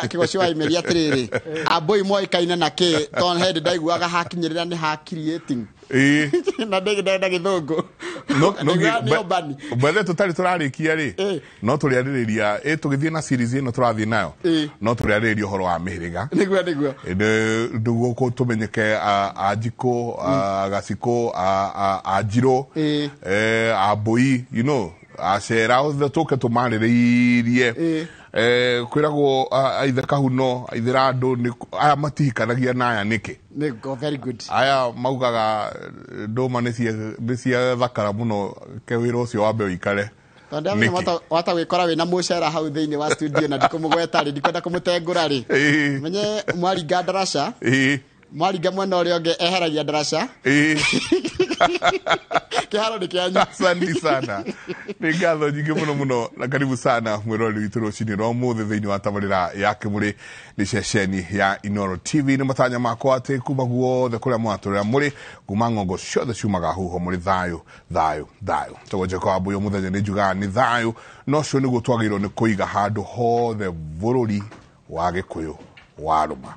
Kĩgoci wa Imeri atĩrĩrĩ, Ambũi moĩkaine na kĩ? Tondũ he hĩndĩ ndaiguaga hakinyĩrĩra nĩ ha creating na ndĩgĩndenda gĩthũngũ. No Ndaiguaga nĩ ũmbani. Bethe tũtarĩ tũrarĩkia rĩ, no tũrĩarĩrĩria ĩ tũgĩthiĩ na series ĩno tũrathiĩ nayo, no tũrĩarĩrĩria ũhoro wa mĩhĩrĩga. Nĩguo. Nĩguo tũmenyeke Anjikũ, Agacikũ, Anjirũ, Ambũi, Acera, othe tũke tũmarĩrĩirie. Kwĩragwo aithe Kahuno, aithe Randũ, aya matihikanagia na aya nĩkĩ? Nĩguo, very good. Aya maugaga ndũma nĩ cia thakara mũno, ke wĩra ũcio wambe ũikare. Tondũ ndamenya Nĩkĩ? wata gwĩkora wĩna mũcera hau thĩinĩ wa studio na ndikũmũgweta rĩ, ndikwenda kũmũtengũra rĩ. Menye mwaringa ndaraca, mwaringa mwena ũrĩa ũngĩ eheragia ndaraca. Kĩharo nĩ kĩanyu. Asante sana. Nĩ ngatho nyingĩ mũno mũno na karibu sana mwĩroreri witũ rũcinĩ rwa ũmũthĩ thĩinĩ wa tabarĩra ya Kĩmũrĩ nĩ ceceni ya Inooro TV. Nĩ matanya makwa atĩ kuma guothe kũrĩa mũratũrĩra mũrĩ, kuma ng'ongo ciothe ciumaga huho mũrĩ thayũ, thayũ, thayũ. Togwo Njeko wa Mbũyũ mũthenya nĩ njugaga nĩ thayũ, na ũcio nĩguo twagĩrĩirwo nĩ kũiga handũ hothe bũrũri wa Gĩkũyũ wa rũma.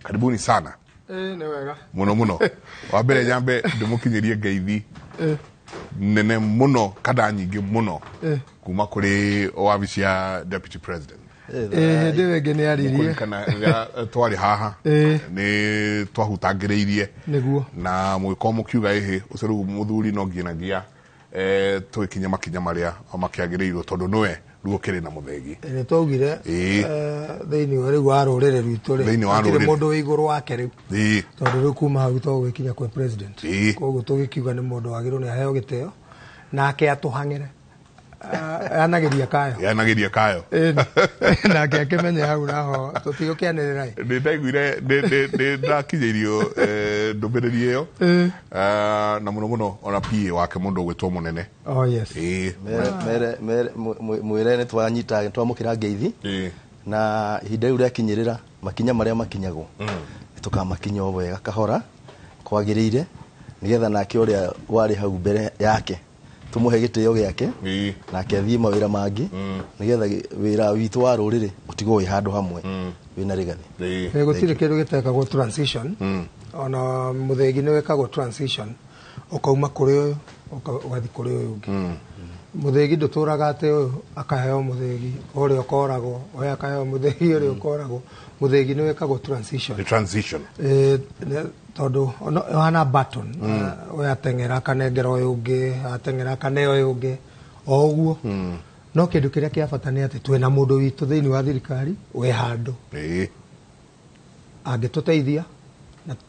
Karibuni sana. Nĩ wega. Mũno mũno. Wa mbere nyambe ndĩmũkinyĩrie ngeithi nene mũno kana nyingĩ mũno kuma kũrĩ wabici ya Deputy President. Hĩndĩ ĩyo ĩngĩ nĩ aririe. Kũririkana rĩrĩa twarĩ haha nĩ twahutangĩrĩirie. Na mũgĩkorwo mũkiuga ĩhĩ ũcio rĩu mũthuri no nginyagia tũgĩkinya makinya marĩa makĩagĩrĩirwo tondũ nĩwe rĩu ũkĩrĩ na mũthegi. Nĩ twaugire, thĩinĩ wa rĩu wa rũrĩrĩ rwitũ rĩ, Thĩinĩ wa gũtirĩ rũrĩrĩ. mũndũ wĩ igũrũ wake rĩu. Tondũ rĩu kuma hau tũgũgĩkinya kwĩ president. Koguo tũgĩkiuga nĩ mũndũ wagĩrĩirwo nĩ aheo gĩtĩo nake atũhang'ĩre. Anagĩria kayo. Anagĩria kayo. Nake akĩmenye hau naho tũtigũkĩanĩrĩra. Nĩ ndaiguire, nĩ ndakinyĩirio ndũmĩrĩri ĩyo. Na mũno mũno ona PA wake mũndũ ũgwĩtwo mũnene. Oh, yes. Mere, mwĩre nĩ twanyita, nĩ twamũkĩra ngeithi. Na ihinda rĩu rĩakinyĩrĩra makinya marĩa makinyagwo, nĩ tũkamakinya o wega kahora kwagĩrĩire, nĩgetha nake ũrĩa warĩ hau mbere yake tũmũhe gĩtĩo gĩake, nake athiĩ mawĩra mangĩ, nĩgetha wĩra witũ wa rũrĩrĩ ũtigwo wĩ handũ hamwe wĩna rĩgathĩ. Gũtirĩ kĩndũ gĩtekagwo transition. Ona mũthĩgi nĩ wĩkagwo transition, ũkauma kũrĩ ũyũ ũgathiĩ kũrĩ ũyũ ũngĩ. Mũthĩgi ndũtũraga atĩ ũyũ akaheo mũthĩgi ũrĩa ũkoragwo, ũyũ akaheo mũthĩgi ũrĩa ũkoragwo. Mũthĩgi nĩ wĩkagwo transition. The transition. Tondũ ũhana button. Ũyũ ateng'era akanengera ũyũ ũngĩ, ateng'era akaneo ũyũ ũngĩ, o ũguo. No kĩndũ kĩrĩa kĩa bata nĩ atĩ twĩna mũndũ witũ thĩinĩ wa thirikari wĩ handũ. Angĩtũteithia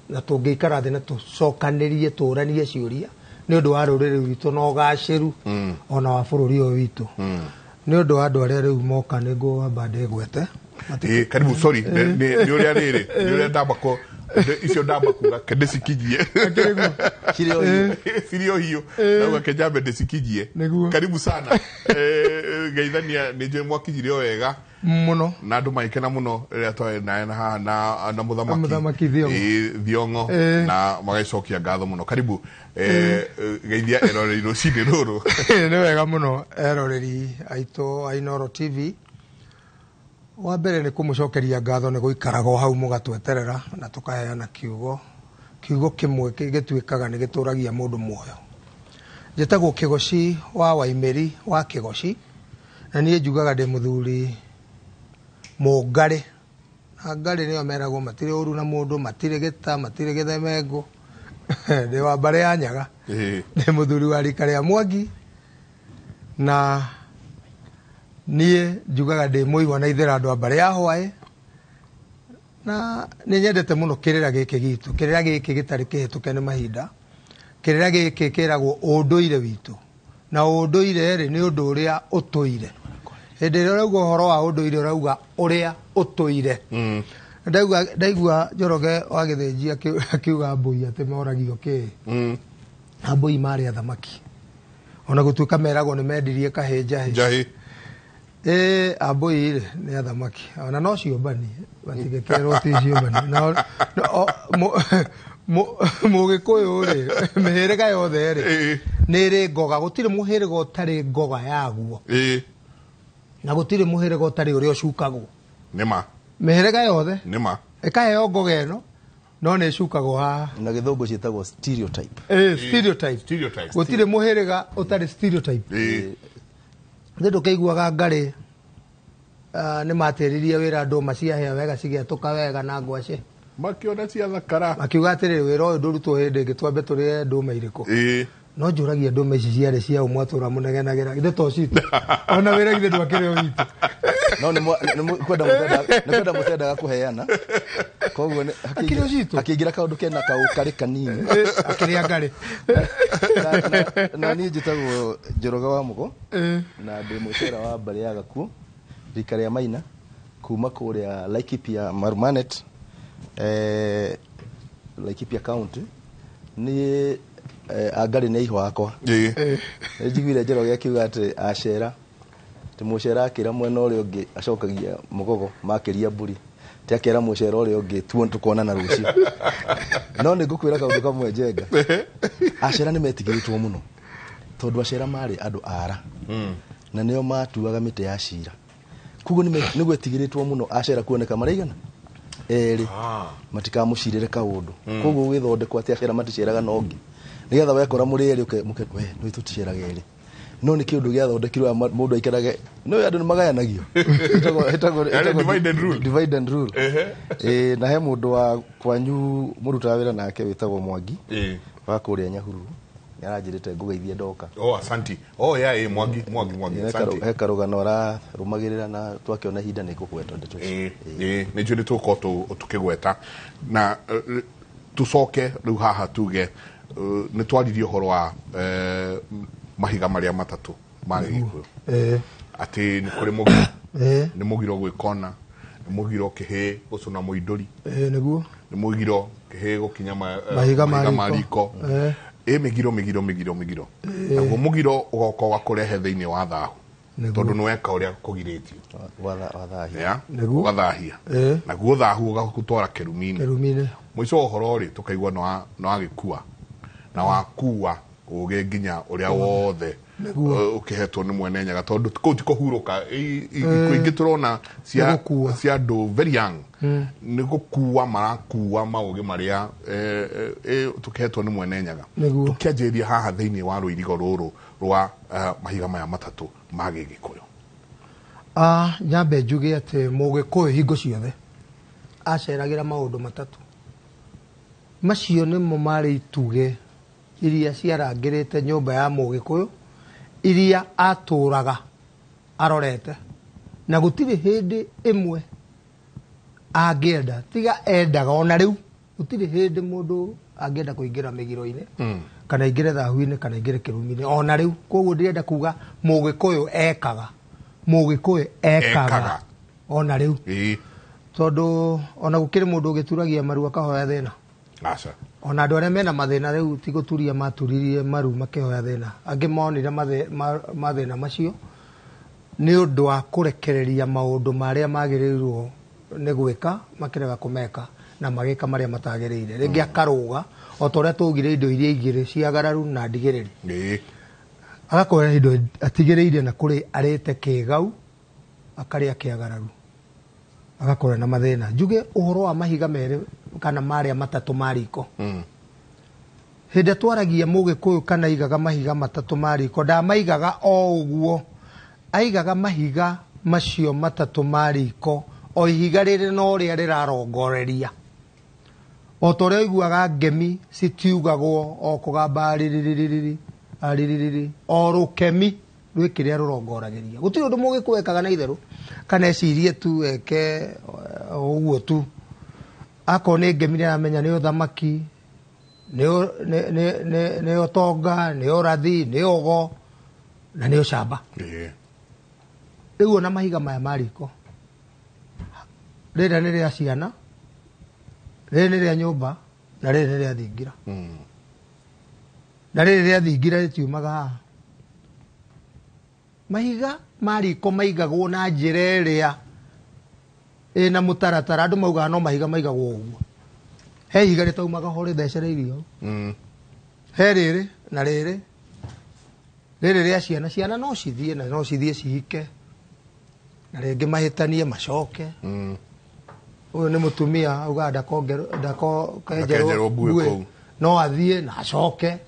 na tũngĩikara thĩ na tũcokanĩrie tũranie ciũria nĩ ũndũ wa rũrĩrĩ rwitũ na ũgacĩru ona wa bũrũri ũyũ witũ. Nĩ ũndũ wa andũ arĩa rĩu moka nĩ ngwamba ndĩgwete. Karibu, sorry, nĩ ũrĩa rĩrĩ, nĩ ũrĩa ndamba icio ndamba kuga, ke ndĩcikinyie. Cirĩ o hiũ. Cirĩ o hiũ. Ndauga ke njambe ndĩcikinyie. Nĩguo. Karibu sana. Geithania, nĩ njũĩ mwakinyire o wega. Mũno. Na andũ magĩkena mũno rĩrĩa twarĩ naye na haha na mũthamaki. Mũthamaki Thiong'o. Thiong'o. Na magĩcokia ngatho mũno. Karibu. Geithia eroreri rũcinĩ rũrũ. Nĩ wega mũno eroreri aitũ a Inooro TV. Wa mbere nĩ kũmũcokeria ngatho nĩ gũikaraga o hau mũgatweterera na tũkaheana kiugo. Kiugo kĩmwe gĩtuĩkaga nĩ gĩtũragia mũndũ muoyo. Njĩtagwo Kĩgoci wa Waimĩri wa Kĩgoci, na niĩ njugaga ndĩ mũthuri mũngarĩ. Na ngarĩ nĩo meragwo matirĩ ũru na mũndũ, matirĩ gĩta, matirĩ gĩthemengũ. Ndĩ wa mbarĩ ya Nyaga. Ndĩ mũthuri wa rika rĩa Mwangi, na niĩ njugaga ndĩ mũigua na ithera andũ a mbarĩ ya Hwaĩ. Na nĩ nyendete mũno kĩrĩra gĩkĩ gitũ, kĩrĩra gĩkĩ gĩtarĩ kĩhĩtũke nĩ mahinda, kĩrĩra gĩkĩ kĩragwo ũndũire witũ. Na ũndũire rĩ, nĩ ũndũ ũrĩa ũtũire. Hĩndĩ ĩrĩa ũrauga ũhoro wa ũndũire, ũrauga ũrĩa ũtũire. Ndaigua Njoroge wa Gĩthĩnji akiuga mbũi atĩ moragio kĩ. Ambũi marĩ athamaki. Ona gũtuĩka meragwo nĩ mendirie kahĩ njahĩ. Njahĩ. Ambũi rĩ, nĩ athamaki. Ona no ciũmbani, matingĩkerwo ti ciũmbani. Mũgĩkũyũ rĩ, mĩhĩrĩga yothe rĩ, nĩ ĩrĩ ngoga. Gũtirĩ mũhĩrĩga ũtarĩ ngoga yaguo. Na gũtirĩ mũhĩrĩga ũtarĩ ũrĩa ũcukagwo. Nĩ ma. Mĩhĩrĩga yothe nĩma ĩkaheo ngoga ĩno no nĩ ĩcukagwo haha. Na gĩthũngũ ciĩtagwo stereotype. Stereotype. Stereotype. Gũtirĩ mũhĩrĩga ũtarĩ stereotype. Nĩ ndũkĩiguaga ngarĩ nĩ matĩririe wĩra ndũma ciahĩa wega cigĩatũka wega na ngwacĩ. Makiona ciathakara. Makiuga atĩrĩrĩ wĩra ũyũ ndũrutwo hĩndĩ ĩngĩ twambe tũrĩe ndũma irĩkũ. No njũragia ndũma ici ciarĩ cia ũ mwatũra mũnegenagĩra githĩ to citũ ona wĩra githĩ ndwakĩrĩ o witũ. No nĩ kwenda mũtendaga kũheana koguo akĩingĩra kaũndũ kena kaũkarĩ kanini akĩrĩa ngarĩ. Na niĩ njĩtagwo Njoroge wa Mũgo na ndĩ mũcera wa mbarĩ ya Gakuo rika rĩa Maina kuma kũrĩa Laikipia Marumanet, Laikipia County. Niĩ angarĩ nĩ ihwa akwa. Nĩ njiguire Njoroge akiuga atĩ acera ti mũcera akĩra mwena ũrĩa ũngĩ acokagia mũgogo makĩria mbũri ti akĩra mũcera ũrĩa ũngĩ tuonana rũciũ. No nĩ ngũkwĩra kaũndũ kamwe Njenga, acera nĩ metigĩrĩtwo mũno tondũ acera marĩ andũ ara na nĩo matuaga mĩtĩ ya cira, koguo nĩ gwetigĩrĩtwo mũno acera kuoneka maraigana erĩ matikamũcirĩre kaũndũ. Koguo gũgĩthondekwo atĩ acera maticeraga na ũngĩ nĩgetha wekora mũrĩ erĩ mũke we nĩ tũticeraga erĩ. No nĩ kĩũndũ gĩathondekirwo mũndũ aikarage no andũ nĩ magayanagio ĩtagwo divide and rule. Na he mũndũ wa kwanyu mũrutaga wĩra nake wĩtagwo Mwangi wa kũrĩa Nyahururu nĩ aranjĩrĩte ngũgeithie ndoka. Oh, asanti. Oh, yeah, Mwangi asanti. He karũgano ararũmagĩrĩra na twakĩona ihinda nĩ ngũgweta ndeto icio. Nĩ njũĩ nĩ tũgũkorwo tũkĩgweta na tũcoke rĩu haha tuge nĩ twaririe ũhoro wa mahiga marĩa matatũ marĩ Gĩkũyũ atĩ nĩ kũrĩ mũgiro, nĩ mũgiro gwĩkona, nĩ mũgiro kĩhĩĩ gũcũna mũindũri, nĩguo nĩ mũgiro kĩhĩĩ gũkinya mahiga ma riko, mĩgiro mĩgiro mĩgiro mĩgiro. Naguo mũgiro ũgoka ũgakũrehe thĩinĩ wa thahu tondũ nĩ weka ũrĩa kũgirĩtio ũgathahia, naguo thahu ũgagũtwara kĩrumi-inĩ. Mũico wa ũhoro rĩ tũkaigua nĩ wagĩkua na wakua ũgĩ nginya ũrĩa wothe ũkĩhetwo nĩ mwene Nyaga tondũ kũu ti kũhurũka. Ikuũ ingĩ tũrona cia andũ very young nĩ gũkua marakua maũgĩ marĩa tũkĩhetwo nĩ mwene Nyaga. Tũkĩanjĩrĩria haha thĩinĩ wa rũirigo rũrũ rwa mahiga maya matatũ ma Gĩgĩkũyũ. Nyambe njuge atĩ Mũgĩkũyũ hingo ciothe aceragĩra maũndũ matatũ macio nĩmo marĩ itugĩ iria ciarangĩrĩte nyũmba ya Mũgĩkũyũ iria atũraga arorete, na gũtirĩ hĩndĩ ĩmwe angĩenda tiga endaga ona rĩu gũtirĩ hĩndĩ mũndũ angĩenda kũingĩra mĩgiro-inĩ kana aingĩre thahu-inĩ kana aingĩre kĩrumi-inĩ ona rĩu. Koguo ndĩrenda kuga Mũgĩkũyũ ekaga, Mũgĩkũyũ ekaga ona rĩu, tondũ ona gũkĩrĩ mũndũ ũgĩturagia maru akahoya thĩna. Aca. Ona andũ arĩa mena mathĩna rĩu ti gũturia maturirie maru makĩhoya thĩna, angĩ monire mathĩna macio nĩ ũndũ wa kũrekereria maũndũ marĩa magĩrĩirwo nĩ gwĩka makĩrega kũmeka na magĩka marĩa matagĩrĩire. Rĩngĩ akarũga o ta ũrĩa twaugire indo iria igĩrĩ ciagararu na ndigĩrĩri, agakorera indo atigĩrĩire na kũrĩ arĩte kĩgau akarĩa kĩagararu agakorera na mathĩna. Njuge ũhoro wa mahiga merĩ kana marĩa matatũ ma riko. Hĩndĩ twaragia Mũgĩkũyũ kana aigaga mahiga matatũ ma riko, ndamaigaga o ũguo, aigaga mahiga macio matatũ ma riko o ihiga rĩrĩ na ũrĩa rĩrarongoreria. O ta ũrĩa ũiguaga ngemi citiugagwo o kũgamba riririri ariririri, o rũkemi rwĩ kĩrĩa rũrongoragĩria. Gũtirĩ ũndũ Mũgĩkũyũ ekaga na itherũ kana ecirie tu eke ũguo tu. Akorwo nĩ ngemi nĩaramenya nĩ ũthamaki, nĩ ũtonga, nĩ ũrathi, nĩ ũgo na nĩ ũcamba. Rĩu ona mahiga maya ma riko, rĩrĩa nĩ rĩa ciana, rĩrĩ nĩ rĩa nyũmba na rĩrĩ nĩ rĩa thingira. Na rĩrĩ rĩa thingira rĩtiumaga haha. Mahiga ma riko maigagwo na njĩra ĩrĩa ĩna mũtaratara. Andũ maugaga no mahiga maigagwo ũguo, he ihiga rĩtaumaga ho rĩthecereirio, he rĩrĩ na rĩrĩ, rĩrĩ rĩa ciana. Ciana no cithiĩ na no cithiĩ cihike na rĩngĩ mahĩtanie macoke. Ũyũ nĩ mũtumia augaga ndakenjerwo nguĩ, no athiĩ na acoke.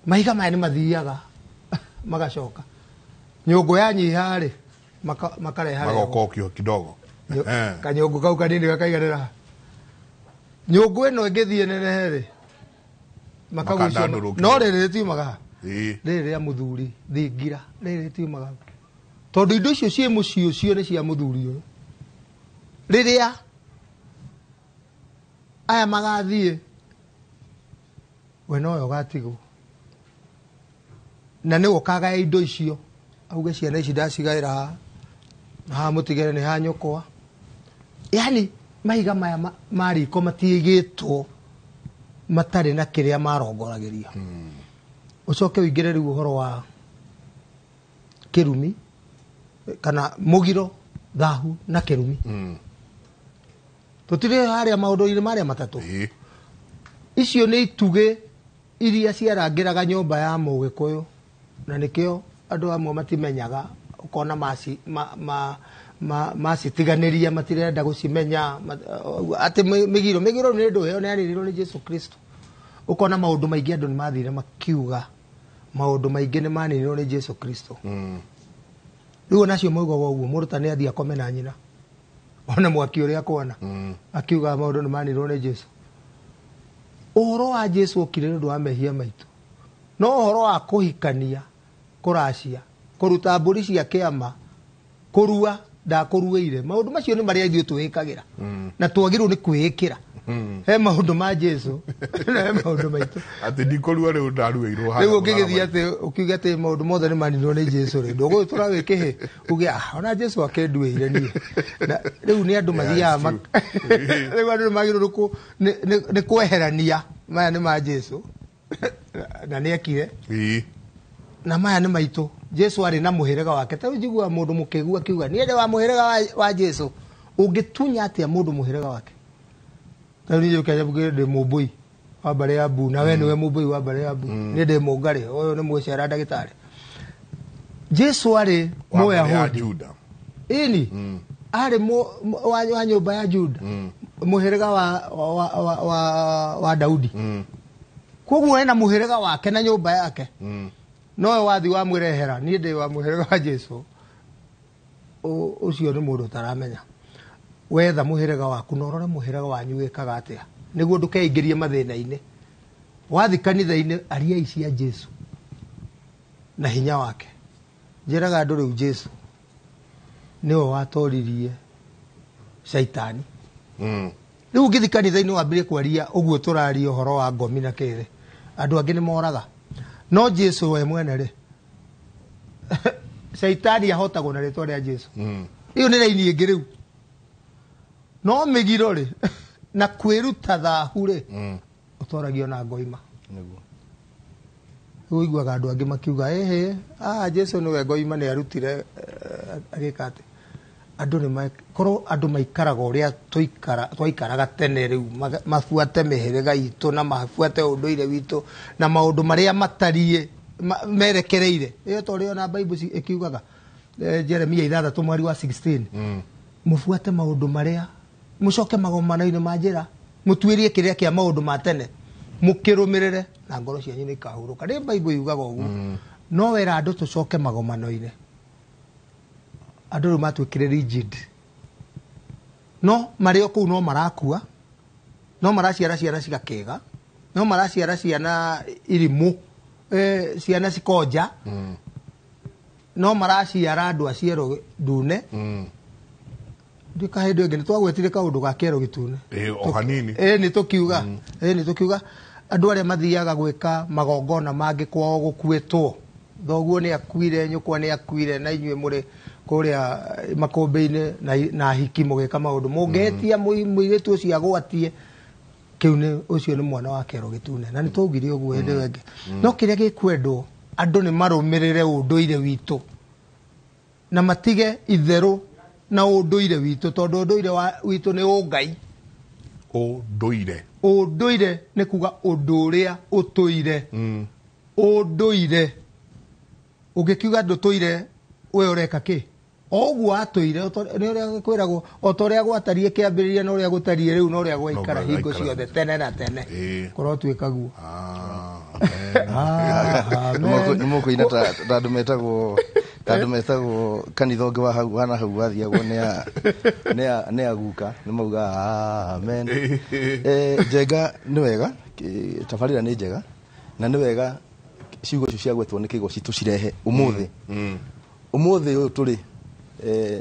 Mahiga maya nĩ mathiaga magacoka. Nyũngũ yanyiha rĩ makareha magokokio kidogo. Kanyũngũ kau kanini gakaiganĩra. Nyũngũ ĩno ĩngĩthiĩ nenehe rĩ makagucio, no rĩrĩ rĩtiumaga. Rĩrĩ rĩa mũthuri thingira, rĩrĩ rĩtiumaga tondũ indo icio ciĩ mũciĩ ũcio nĩ cia mũthuri ũyũ. Rĩrĩa aya magathiĩ we nowe ũgatigwo, na nĩwe ũkagaya indo icio, auge ciana ici ndacigaĩra haha na haha mũtigere nĩ ha nyũkwa. Yani mahiga maya ma riko matiigĩtwo matarĩ na kĩrĩa marongoragĩria. Ũcoke ũingĩre rĩu ũhoro wa kĩrumi kana mũgiro, thahu na kĩrumi. Tũtirĩ harĩa maũndũ-inĩ marĩa matatũ. Icio nĩ itugĩ iria ciarangĩraga nyũmba ya Mũgĩkũyũ, na nĩkĩo andũ amwe matimenyaga, ũkona macitiganĩria, matirenda gũcimenya atĩ mĩgiro nĩ ndũ ĩyo nĩyanĩrĩirwo nĩ Jesu Kristo. Ũkona maũndũ maingĩ andũ nĩmathire makiuga maũndũ maingĩ nĩmanĩrĩirwo nĩ Jesu Kristo. Rĩu onacio maugaga ũguo, mũndũ ta nĩ athiĩ akome na nyina, ona mwaki ũrĩa akona, akiuga maũndũ nĩmanĩrĩirwo nĩ Jesu. Ũhoro wa Jesu okire nĩ ũndũ wa mehia maitũ, no ũhoro wa kũhikania, kũracia, kũruta mbũri cia kĩama, kũrua ndakũruĩire, maũndũ macio nĩ marĩa ithuĩ twĩĩkagĩra na twagĩrĩirwo nĩ kwĩĩkĩra. He maũndũ ma Jesu na he maũndũ maitũ. Atĩ ndikũrua rĩu ndaruĩirwo harĩa. Rĩu ũngĩgĩthiĩ atĩ ũkiuge atĩ maũndũ mothe nĩ maninirwo nĩ Jesu rĩ, ndũgũgĩtũra wĩ kĩhĩ uge ona Jesu akĩnduĩire niĩ. Na rĩu nĩ andũ mathiaga rĩu andũ nĩ magĩrĩirwo nĩ kweherania maya nĩ ma Jesu na nĩ ekire, na maya nĩ maitũ. Jesu arĩ na mũhĩrĩga wake. Ta rĩu njiguaga mũndũ mũkĩgu akiuga niĩ ndĩ wa mũhĩrĩga wa Jesu. Ũngĩtunya atĩa mũndũ mũhĩrĩga wake? Ta rĩu niĩ njũke njuge ndĩ mũmbũi wa mbarĩ ya Mbu, na we nĩwe mũmbũi wa mbarĩ ya Mbu, niĩ ndĩ mũngarĩ, ũyũ nĩ mũcera ndagĩtarĩ. Jesu arĩ Mũyahudi. Ĩni arĩ wa nyũmba ya Juda, mũhĩrĩga wa Daudi. Koguo ena mũhĩrĩga wake na nyũmba yake. Nowe wathi wa mwĩrehera niĩ ndĩ wa mũhĩrĩga wa Jesu, ũcio nĩ mũndũ ũtaramenya. Wetha mũhĩrĩga waku na ũrore mũhĩrĩga wanyu wĩkaga atĩa, nĩguo ndũkeingĩrie mathĩna-inĩ. Wathi kanitha-inĩ ariai cia Jesu na hinya wake. Njĩraga andũ rĩu Jesu nĩwe watoririe caitani. Rĩu ũngĩthiĩ kanitha-inĩ wambĩrĩrie kwaria ũguo tũraria ũhoro wa ngomi na kĩrĩ, andũ angĩ nĩ moraga. No Jesu we mwene rĩ, caitani ahotagwo na rĩtwa rĩa Jesu. Ĩyo nĩ raini ĩngĩ rĩu. No mĩgiro rĩ na kwĩruta thahu rĩ, ũtoragio na ngoima. Nĩguo. Rĩu ũiguaga andũ angĩ makiuga ĩhĩ, Jesu nĩwe ngoima nĩ arutire agĩka atĩ. Andũ nĩ korwo andũ maikaraga ũrĩa twaikaraga tene rĩu, mabuate mĩhĩrĩga itũ na mabuate ũndũire witũ na maũndũ marĩa matariĩ merekereire. Ĩyo ta ũrĩa ona Bible ĩkiugaga Jeremia 6 mweri wa 16, mũbuate maũndũ marĩa, mũcoke magomano-inĩ ma njĩra, mũtuĩrie kĩrĩa kĩa maũndũ ma tene, mũkĩrũmĩrĩre na ngoro cianyu nĩ ikahurũka. Nĩ Bible yugaga ũguo. No wera andũ tũcoke magomano-inĩ. Andũ rĩu matuĩkire rigid. No marĩ o kũu no marakua, no maraciara ciana cigakĩga, no maraciara ciana irimũ, ciana cikonja, no maraciara andũ a ciero ndune. Ndika hĩndĩ ĩngĩ nĩtwagwetire kaũndũ ga kĩero gĩtune. O hanini. Nĩ tũkiuga. Nĩ tũkiuga andũ arĩa mathiaga gwĩka magongona mangĩ kwao gũkuĩtwo. Thoguo nĩ akuire, nyũkwa nĩ akuire, na inyuĩ mũrĩ kũrĩa makũmbĩ-inĩ na hiki mũgĩka maũndũ. Mũngĩhĩtia mũirĩtu ũcio agwatie, kĩu nĩ ũcio nĩ mwana wa kĩero gĩtune. Na nĩ twaugire ũguo hĩndĩ ĩyo ĩngĩ. No kĩrĩa gĩkwendwo, andũ nĩ marũmĩrĩre ũndũire witũ na matige itherũ na ũndũire witũ, tondũ ũndũire witũ nĩ ũngai. Ũndũire. Ũndũire nĩ kuga ũndũ ũrĩa ũtũire. Ũndũire. Ũngĩkiuga ndũtũire, we ũreka kĩ? O ũguo atũire nĩ ũrĩa kwĩragwo o ta ũrĩa gwatariĩ kĩambĩrĩria na ũrĩa gũtariĩ rĩu na ũrĩa gwaikara hingo ciothe tene na tene. Kũrotuĩka guo. Nĩ mũkũina ta andũ metagwo kanitha ũngĩ wa hau wana hau wathiagwo nĩ aguka nĩ mauga amen. Njenga nĩ wega, tabarĩra nĩ njega na nĩ wega ciugo icio ciagwetwo nĩ Kĩgoci tũcirehe ũmũthĩ. Ũmũthĩ ũyũ tũrĩ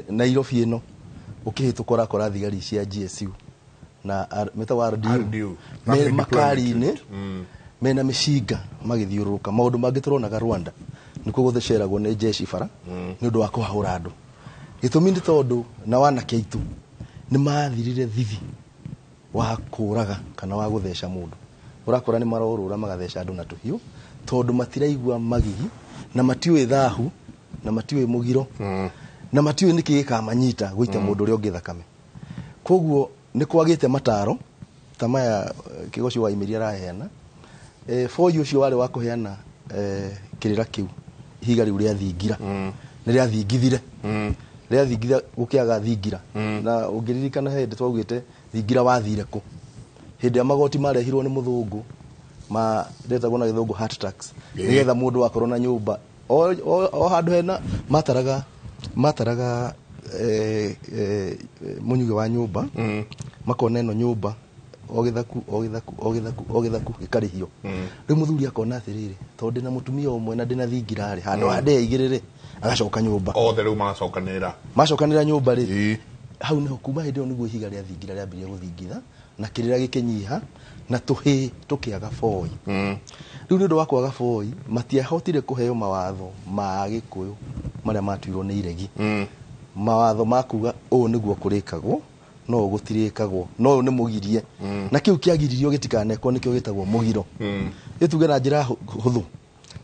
Nairobi ĩno ũkĩhĩtũka ũrakora thigari cia GSU na metagwo RDU me makari-inĩ mena mĩcinga magĩthiũrũrũka. Maũndũ mangĩ tũronaga Rwanda nĩkuo gũtheceragwo nĩ jeshi bara nĩ ũndũ wa kũhahũra andũ. Gĩtũmi nĩ tondũ na wanake aitũ nĩ mathirire thithi wa kũraga kana wa gũtheca mũndũ. Ũrakora nĩ marorũra magatheca andũ na tũhiũ tondũ matiraigua magigi na matiũĩ thahu na matiũĩ mũgiro na matiũĩ nĩkĩ gĩkamanyita gũita mũndũ ũrĩa ũngĩ thakame. Koguo nĩ kwagĩte mataro ta maya Kĩgoci wa Imeria araheana. Boy ũcio warĩ wa kũheana kĩrĩra kĩu ihiga rĩu rĩa thingira nĩ rĩathingithire rĩathingithia gũkĩaga thingira. Na ũngĩririkana hĩndĩ twaugĩte thingira wathire kũ hĩndĩ ya magoti marehirwo nĩ mũthũngũ ma retagwo na gĩthũngũ heart tax nĩgetha mũndũ akorwo na nyũmba o handũ hena mataraga mũnyuge wa nyũmba makona ĩno nyũmba o gĩthaku o gĩthaku o gĩthaku o gĩthaku gĩkarĩhio. Rĩu mũthuri akona atĩrĩrĩ tondũ ndĩna mũtumia ũmwe na ndĩna thingira rĩ handũ ha ndĩa igĩrĩ rĩ agacoka nyũmba othe rĩu magacokanĩra nyũmba rĩ hau nĩho kuma hĩndĩ ĩyo nĩguo ihiga rĩa thingira rĩambirie gũthingitha na kĩrĩra gĩkĩnyiha na tũhĩ tũkĩaga boi. Rĩu nĩ ũndũ wa kwaga boi matiahotire kũheo mawatho ma Gĩkũyũ marĩa matuirwo nĩ iregi. Mawatho ma kuga ũũ nĩguo kũrĩkagwo no gũtirĩkagwo no ũyũ nĩ mũgirie na kĩu kĩagiririo gĩtikanekwo nĩkĩo gĩtagwo mũgiro. Gĩtuge na njĩra hũthũ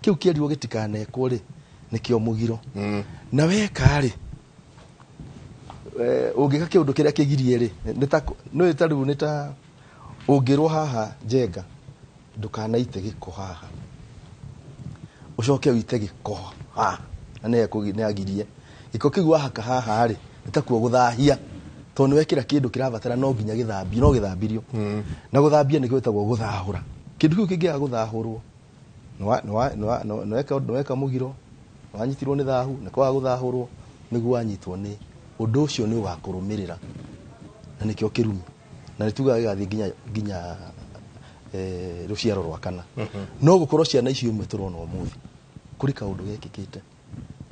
kĩu kĩerirwo gĩtikanekwo rĩ nĩkĩo mũgiro. Na weka rĩ ũngĩka kĩũndũ kĩrĩa kĩgirie rĩ nĩ ta rĩu nĩ ta ũngĩrwo haha Njenga ndũkanaite gĩko haha ũcoke ũite gĩko haha na nĩ agirie gĩko kĩu wahaka haha rĩ nĩ takuo gũthahia tondũ nĩ wekĩra kĩndũ kĩrabatara no nginya gĩthambio no gĩthambirio. Na gũthambia nĩkĩo gĩtagwo gũthahũra. Kĩndũ kĩu kĩngĩaga gũthahũrwo nĩweka mũgiro nĩwanyitirwo nĩ thahu nĩ kwaga gũthahũrwo nĩguo wanyitwo nĩ ũndũ ũcio nĩ ũgakũrũmĩrĩra na nĩkĩo kĩrumi na nĩtugaga gĩgathiĩ nginya rũciaro rwa kana. No gũkorwo ciana icio imwe tũrona ũmũthĩ kũrĩ kaũndũ gekĩkĩte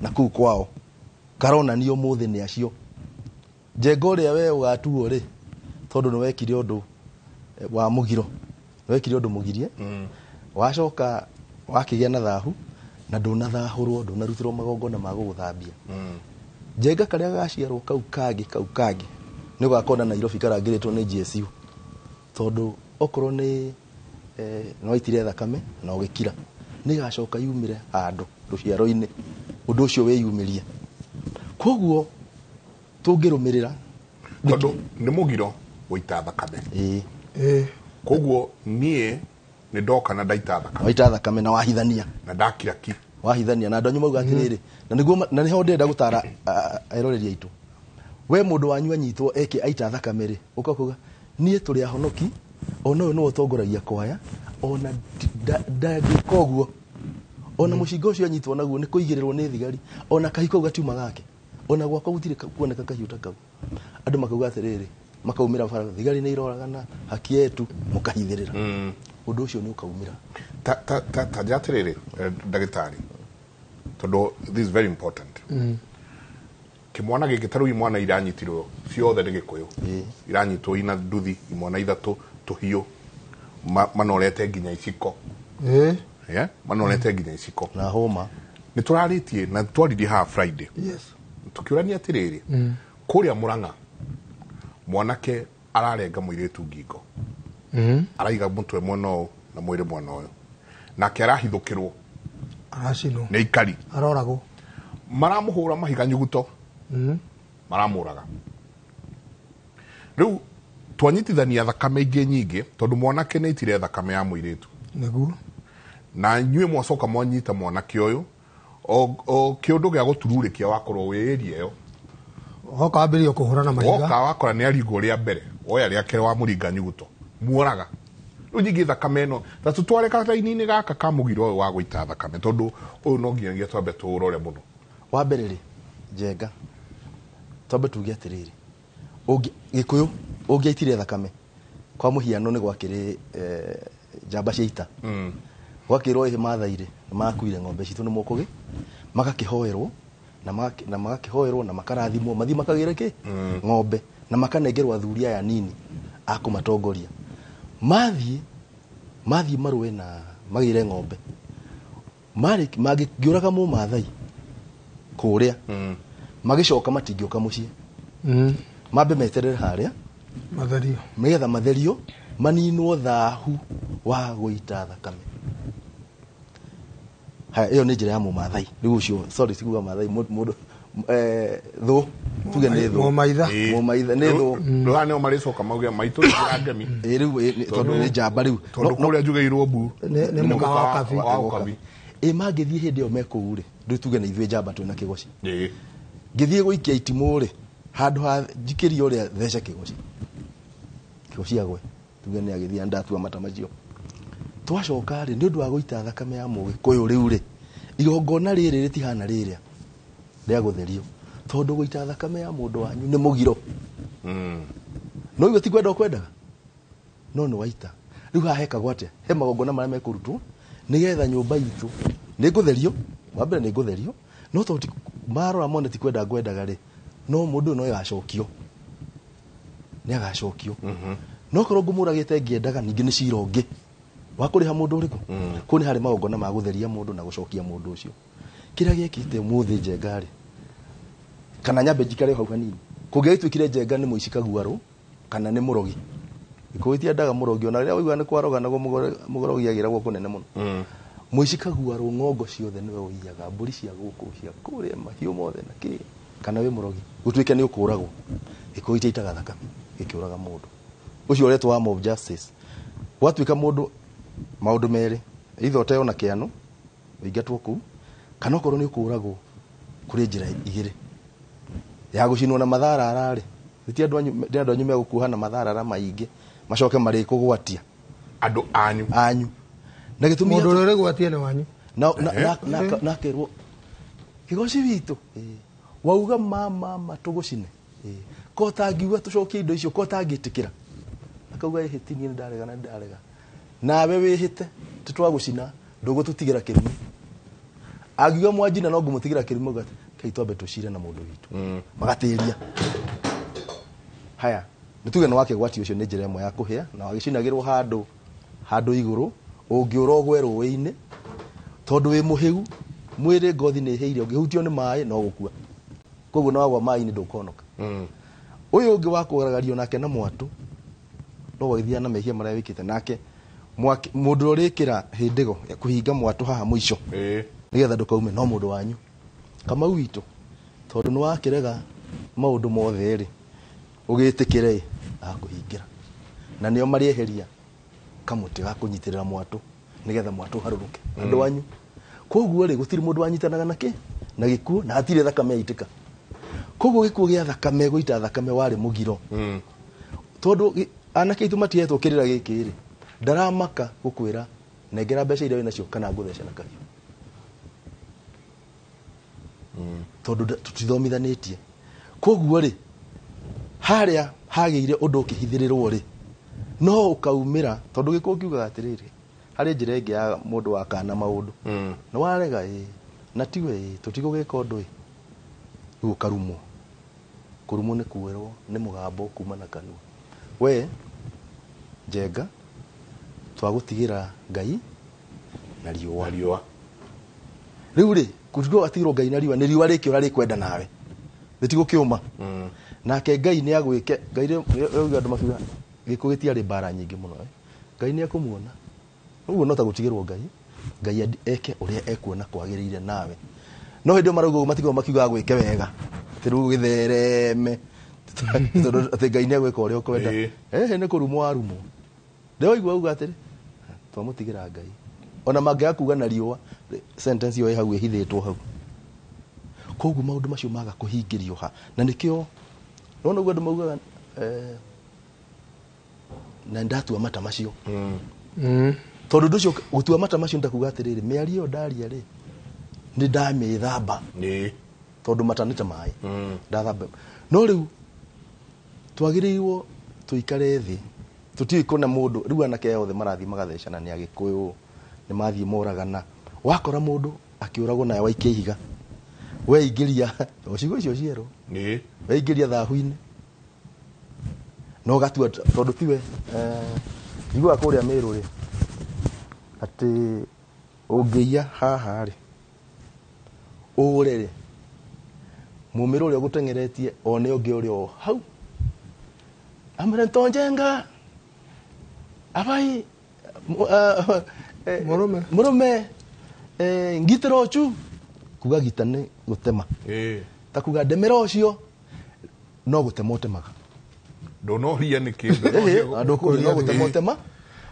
na kũu kwao karonanio ũmũthĩ nĩ acio. Njenga ũrĩa we ũgatuo rĩ tondũ nĩ wekire ũndũ wa mũgiro nĩ wekire ũndũ mũgirie wacoka wakĩgĩa na thahu na ndũnathahũrwo ndũnarutĩrwo magongona ma gũgũthambia. Njenga karĩa gaciarwo kau kangĩ nĩ ũgakona Nairobi karangĩrĩtwo nĩ GSU tondũ okorwo nĩ nĩwaitire thakame na ũgĩkira nĩ gacoka yumĩre handũ rũciaro-inĩ ũndũ ũcio wĩyumĩrie. Koguo tũngĩrũmĩrĩra tondũ nĩ mũgiro gũita thakame. Koguo niĩ nĩ ndoka na ndaita thakame waita thakame na wahithania na ndakira ki wahithania na andũ anyu mauga atĩrĩrĩ na nĩguo na nĩho ndĩrenda gũtara eroreri aitũ. We mũndũ wanyu anyitwo eke aita thakame rĩ ũkakuga niĩ tũrĩ ahonoki ona ũyũ nĩwe ũtongoragia kwaya ona ndangĩka ũguo ona mũcinga ũcio anyitwo naguo nĩ kũigĩrĩrwo nĩ thigari ona kahiũ kau gatiuma gake ona gwakwa gũtirĩ kuoneka kahiũ ta kau. Andũ makauga atĩrĩrĩ makaumĩra bara thigari nĩ iroragana haki yetu mũkahithĩrĩra. Ũndũ ũcio nĩ ũkaumĩra. Ta nja atĩrĩrĩ ndagĩtarĩ tondũ this is very important. Kĩmwana gĩkĩ ta rĩu imwana iranyitirwo ciothe nĩ Gĩkũyũ iranyitwo ina nduthi imwana ithatũ tũhiũ manorete nginya iciko. Manorete nginya iciko na homa. Nĩ tũrarĩtie na twaririe haha Friday. Tũkĩũrania atĩrĩrĩ kũrĩa Mũrang'a mwanake ararenga mũirĩtu ngingo araiga mũtwe mwena ũyũ na mwĩrĩ mwena ũyũ nake arahithũkĩrwo aracinwo nĩ ikari aroragwo maramũhũra mahiga nyuguto maramũraga. Rĩu twanyitithania thakame ingĩ nyingĩ tondũ mwanake nĩ aitire thakame ya mũirĩtu nĩguo na inyuĩ mwacoka mwanyita mwanake ũyũ o kĩũndũ gĩa gũtururĩkia wakorwo wĩ area ĩyo Woka wambĩrĩrio kũhũrana mahiga. Woka wakora nĩ aringwo rĩa mbere, woya rĩa kerĩ wa mũringa nyuguto, muoraga. Rĩu nyingĩ thakame ĩno ta tũtware karaini-inĩ gaka ka mũgiro ũyũ wa gũita thakame, tondũ ũyũ no nginyagia twambe tũũrore mũno. Wa mbere rĩ, Njenga, twambe tuge atĩrĩrĩ, Gĩkũyũ ũngĩaitire thakame kwa mũhiano nĩ gwakĩrĩ njamba cia ita. Gwakĩrwo ĩhĩ Maathai-rĩ, nĩ makuire ng'ombe citũ nĩ mũkũgĩ, magakĩhoerwo na magakĩhoerwo na makarathimwo mathiĩ makagĩre kĩ ng'ombe na makanengerwo athuri aya nini a kũmatongoria. Mathiĩ marũe na magĩre ng'ombe. Mangĩũraga Mũmaathai kũrĩa, magĩcoka matingĩũka mũciĩ. Mambe meterere harĩa matherio, nĩgetha matherio maninwo thahu wa gũita thakame. Haya, ĩyo nĩ njĩra ya Mũmaathai. Rĩu ũcio, sorry, sikuga Maathai, mũndũ thũ, tuge nĩ thũ. Mũmaitha. Mũmaitha nĩ thũ. Rũhana nĩo marĩcoka mauge maitũ nĩ ngemi. Rĩu tondũ nĩ njamba rĩu. Tondũ kũrĩa njugĩirwo mbu. Nĩ mũka wa Kabi. Wa Kabi. Ĩ mangĩthiĩ hĩndĩ ĩyo me kũu rĩ, rĩu tuge nĩ ithuĩ njamba twĩna kĩgoci. Ngĩthiĩ gũikia itimũ rĩ, handũ ha njikĩrie ũrĩa thece kĩgoci. Kĩgoci agwe. Tuge nĩ agĩthiĩ ndatua mata macio. Twacoka rĩ, nĩ ũndũ wa gũita thakame ya Mũgĩkũyũ rĩu rĩ, igongona rĩrĩ rĩtihana rĩrĩa rĩa gũtherio, tondũ gũita thakame ya mũndũ wanyu nĩ mũgiro. No iwe ti kwenda ũkwendaga, no nĩ waita. Rĩu haha hekagwo atĩa? He magongona marĩa mekũrutwo nĩgetha nyũmba itũ nĩ ngũtherio. Wa mbere nĩ ngũtherio, no tondũ marora mone ti kwenda ngwendaga rĩ, no mũndũ ũyũ no agacokio, nĩ agacokio. No korwo ngũmũragĩte ngĩendaga, ningĩ nĩ cira ũngĩ wa kũrĩha mũndũ ũrĩkũ. Kũu nĩ harĩ magongona ma gũtheria mũndũ na gũcokia mũndũ ũcio. Kĩrĩa gĩekĩte ũmũthĩ Njenga rĩ, kana nyambe njikare hau hanini, kũngĩagĩtuĩkire Njenga nĩ mũici kaguarũ kana nĩ mũrogi. Gĩkũyũ gĩtiendaga mũrogi, ona rĩrĩa waigua nĩ kwaroganagwo mũrogi agĩragwo kũnene mũno. Mũici kaguarũ ng'ongo ciothe nĩwe ũiyaga, mbũri cia gũkũ cia kũrĩa, mahiũ mothe na kĩ, kana wĩ mũrogi gũtuĩke nĩ ũkũragwo. Gĩkũyũ gĩtiaitaga thakame gĩkĩũraga mũndũ ũcio ũretwo wa mob justice. Gwatuĩka mũndũ maũndũ merĩ, either ũteo na kĩano ũingatwo kũu, kana okorwo nĩ ũkũragwo kũrĩ njĩra igĩrĩ, ya gũcinwo na matharara rĩ, ti andũ anyu megũkuoha na matharara maingĩ macoke marĩkũgwatia andũ anyu anyu. Na gĩtũmi mũndũ ũrĩa ũrĩgwatia nĩ wanyu. Na kerwo kĩgoci witũ wauga mama tũgũcine, ko tangiuga tũcokie indo icio, ko tangĩtĩkĩra, akauga ĩhĩti niĩ ndarega na ndarega, nawe wĩhĩte tĩtwagũcina ndũgũtũtigĩra kĩrumi. Angiuga mwanjina no ngũmũtigĩra kĩrumi, auga kai twambe tũcire na mũndũ witũ, magatĩria. Haya, nĩ tuge nĩ wakĩgwati ũcio nĩ njĩra ĩmwe ya kũhĩa, na wagĩcinagĩrwo handũ igũrũ, ũngĩũra ũgwe rũĩ-inĩ, tondũ wĩ mũhĩu, mwĩrĩ ngothi nĩ ĩhĩire, ũngĩhutio nĩ maĩ no gũkua, koguo no wagwa maĩ-inĩ ndũkũhonoka. Ũyũ ũngĩ wa kũgaragario nake na mwatũ, no wagĩthiaga na mehia marĩa wĩkĩte nake, mũndũ ũrĩkĩra hĩndĩgo ya kũhinga mwatũ haha mũico, nĩgetha ndũkaume, no mũndũ wanyu Kamau witũ, tondũ nĩ wakĩrega maũndũ mothe rĩ, ũgĩtĩkĩre akũhingĩra, na nĩo marĩeheria kamũtĩ ga kũnyitĩrĩra mwatũ nĩgetha mwatũ ũharũrũke andũ anyu. Koguo rĩ, gũtirĩ mũndũ wanyitanaga na kĩ na gĩkuũ, na hatirĩ thakame yaitĩka. Koguo gĩkuũ gĩa thakame, gũita thakame warĩ mũgiro. Tondũ anake aitũ matihetwo kĩrĩra gĩkĩ rĩ, ndaramaka gũkwĩra nengera mbeca iria wĩ nacio kana ngũthece na kahiũ, tondũ tũtithomithanĩtie. Koguo rĩ, harĩa hagĩire ũndũ ũkĩhithĩrĩrwo rĩ, no ũkaumĩra, tondũ gĩkũyũ kiugaga atĩrĩrĩ, harĩ njĩra ĩngĩ ya mũndũ wa kana maũndũ, nĩ warega ĩ na tiwe ĩ tũtigũgĩka ũndũ ĩ, rĩu ũkarumwo. Kũrumwo nĩ kuoerwo nĩ mũgambo kuma na kanua. We Njenga, twagũtigĩra Ngai na riũa. Riũa. Rĩu rĩ, kũtigwo atigĩrwo Ngai na riũa, nĩ riũa rĩkĩũra rĩkwenda nawe, rĩtigũkĩũma. Nake Ngai nĩ agwĩke, Ngai rĩu andũ makiuga gĩkũyũ gĩtiarĩ mbara nyingĩ mũno, Ngai nĩ ekũmuona. Ũguo no ta gũtigĩrwo Ngai, Ngai eke ũrĩa ekuona kwagĩrĩire nawe. No hĩndĩ ĩyo marauga ũguo matigwo makiuga gwĩke wega, atĩ rĩu gĩthereme, tondũ atĩ Ngai nĩ egwĩka ũrĩa ũkwenda. Nĩ kũrumwo warumwo. Rĩu waigua auga atĩrĩ, twamũtigĩra Ngai. Ona mangĩaga kuga na riũa, sentence ĩyo ĩ hau ĩhithĩtwo hau. Koguo maũndũ macio maga kũhingĩrio ha, na nĩkĩo Nona ũguo andũ maugaga na ndatua mata macio. Tondũ ũndũ ũcio gũtua mata macio ndakuga atĩrĩrĩ, mĩario ĩyo ndaria rĩ, nĩ ndamĩthamba. Tondũ mata nĩ ta maĩ. Ndathamba. No rĩu twagĩrĩirwo tũikare thĩ, tũtiũĩ kũna mũndũ, rĩu anake othe marathiĩ magathecana nĩ Agĩkũyũ, nĩ mathiĩ moragana. Wakora mũndũ akĩũragwo nawe waikia ihiga, weingĩria o ciugo icio cierũ, weingĩria thahu-inĩ na ũgatua tondũ tiwe. Njiguaga kũrĩa Mĩrũ rĩ, atĩ ũngĩiya haha rĩ, ũre rĩ, mũmĩrũ ũrĩa ũgũteng'eretie one ũngĩ ũrĩa o hau, amwĩre ntonjenga abai Mũrũme. Mũrũme ngitĩra ũcu, kuga gita nĩ gũtema, ta kuga ndemera ũcio no gũtema ũtemaga. Ndũnoria nĩ kĩ? Andũ kũrĩ no gũtema ũtema,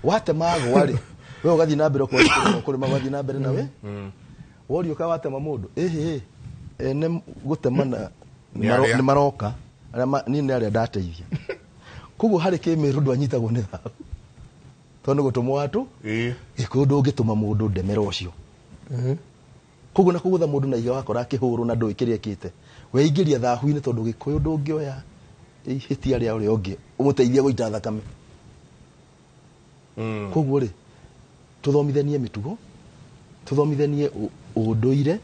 watema agwa rĩ, we ũgathiĩ na mbere kũrĩma kũrĩma, ũgathiĩ na mbere nawe worio ka watema mũndũ, ĩhĩ ene gũtema na Nĩ arĩa. Nĩ maroka arĩa niĩ nĩ arĩa ndateithia. Koguo harĩ kĩmĩrũ ndwanyitagwo nĩ thahu tondũ nĩ gũtũmwo watũ. Gĩkũyũ ndũngĩtũma mũndũ ndemera ũcio. Koguo na kũgũtha mũndũ na ihiga wakora akĩhũrwo na ndũĩ kĩrĩa ekĩte, weingĩria thahu-inĩ, tondũ Gĩkũyũ ndũngĩoya ihĩtia rĩa ũrĩa ũngĩ ũmũteithie gũita thakame. Koguo rĩ, tũthomithanie mĩtugo, tũthomithanie ũndũire,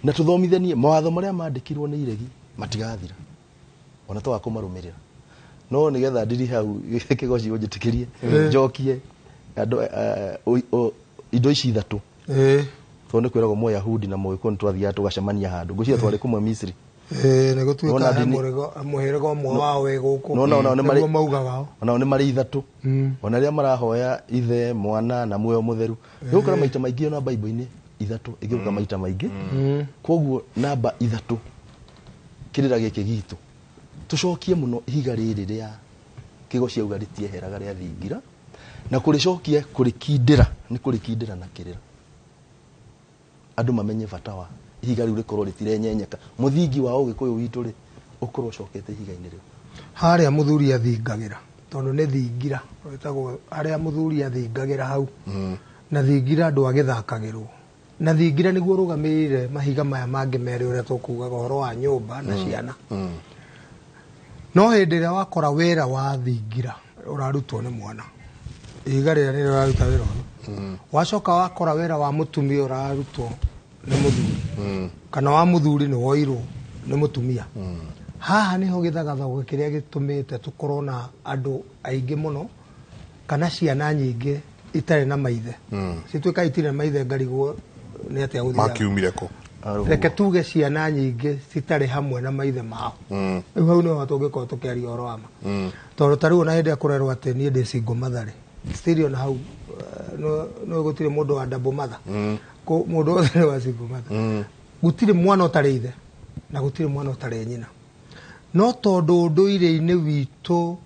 na tũthomithanie mawatho marĩa mandĩkirwo nĩ iregi matigathira ona twaga kũmarũmĩrĩra. No nĩgetha ndiri hau kĩgoci ũnjĩtĩkĩrie njokie andũ indo ici ithatũ, tondũ nĩ kwĩragwo Mũyahudi na Mũgĩkũyũ nĩ twathiaga tũgacemania handũ, ngwĩciria twarĩ kũmwe Misiri. Nĩ gũtuĩka Nona he mũhĩrĩga ũmwe wao wĩ gũkũ. Nona onao nĩ marĩ Nĩguo maugaga. Onao nĩ marĩ ithatũ, ona rĩrĩa marahoya ithe, mwana na muoyo mũtheru, nĩ gũkora maita maingĩ ona Bible-inĩ ithatũ ĩgĩũka maita maingĩ. Koguo namba ithatũ, kĩrĩra gĩkĩ gitũ tũcokie mũno ihiga rĩrĩ rĩa kĩgoci auga rĩtieheraga rĩa thingira, na kũrĩcokia kũrĩkindĩra nĩ kũrĩkindĩra na kĩrĩra, andũ mamenye bata wa ihiga rĩu rĩkorwo rĩtirenyenyeka, mũthingi wa ũgĩkũyũ witũ rĩ ũkorwo ũcokete ihiga-inĩ rĩu. Harĩa mũthuri athingagĩra, tondũ nĩ thingira wĩtagwo harĩa mũthuri athingagĩra hau, na thingira ndwagĩthakagĩrwo, na thingira nĩguo ũrũgamĩrĩire mahiga maya mangĩ merĩ ũrĩa tũkugaga ũhoro wa nyũmba na ciana. No hĩndĩ ĩrĩa wakora wĩra wa thingira ũrarutwo nĩ mwana, ihiga rĩrĩa nĩrĩo rĩraruta wĩra ũyũ, wacoka wakora wĩra wa mũtumia ũrarutwo nĩ mũthuri, kana wa mũthuri nĩ woirwo nĩ mũtumia, haha nĩho gĩthagathago kĩrĩa gĩtũmĩte tũkorwo na andũ aingĩ mũno kana ciana nyingĩ itarĩ na maithe, cituĩka itirĩ na maithe, ngarigwo nĩ atĩa gũthiaga. Makiumire kũ? Reke tuge ciana nyingĩ citarĩ hamwe na maithe mao. Rĩu hau nĩho tũngĩkorwo tũkĩaria ũhoro wa ma, tondũ ta rĩu ona hĩndĩ ĩrĩa kũrerwo atĩ niĩ ndĩ single mother rĩ, still ona hau no gũtirĩ mũndũ wa double mother. Mũndũ wothe nĩ wa single mother. Gũtirĩ mwana ũtarĩ ithe na gũtirĩ mwana ũtarĩ nyina, no tondũ ũndũire-inĩ witũ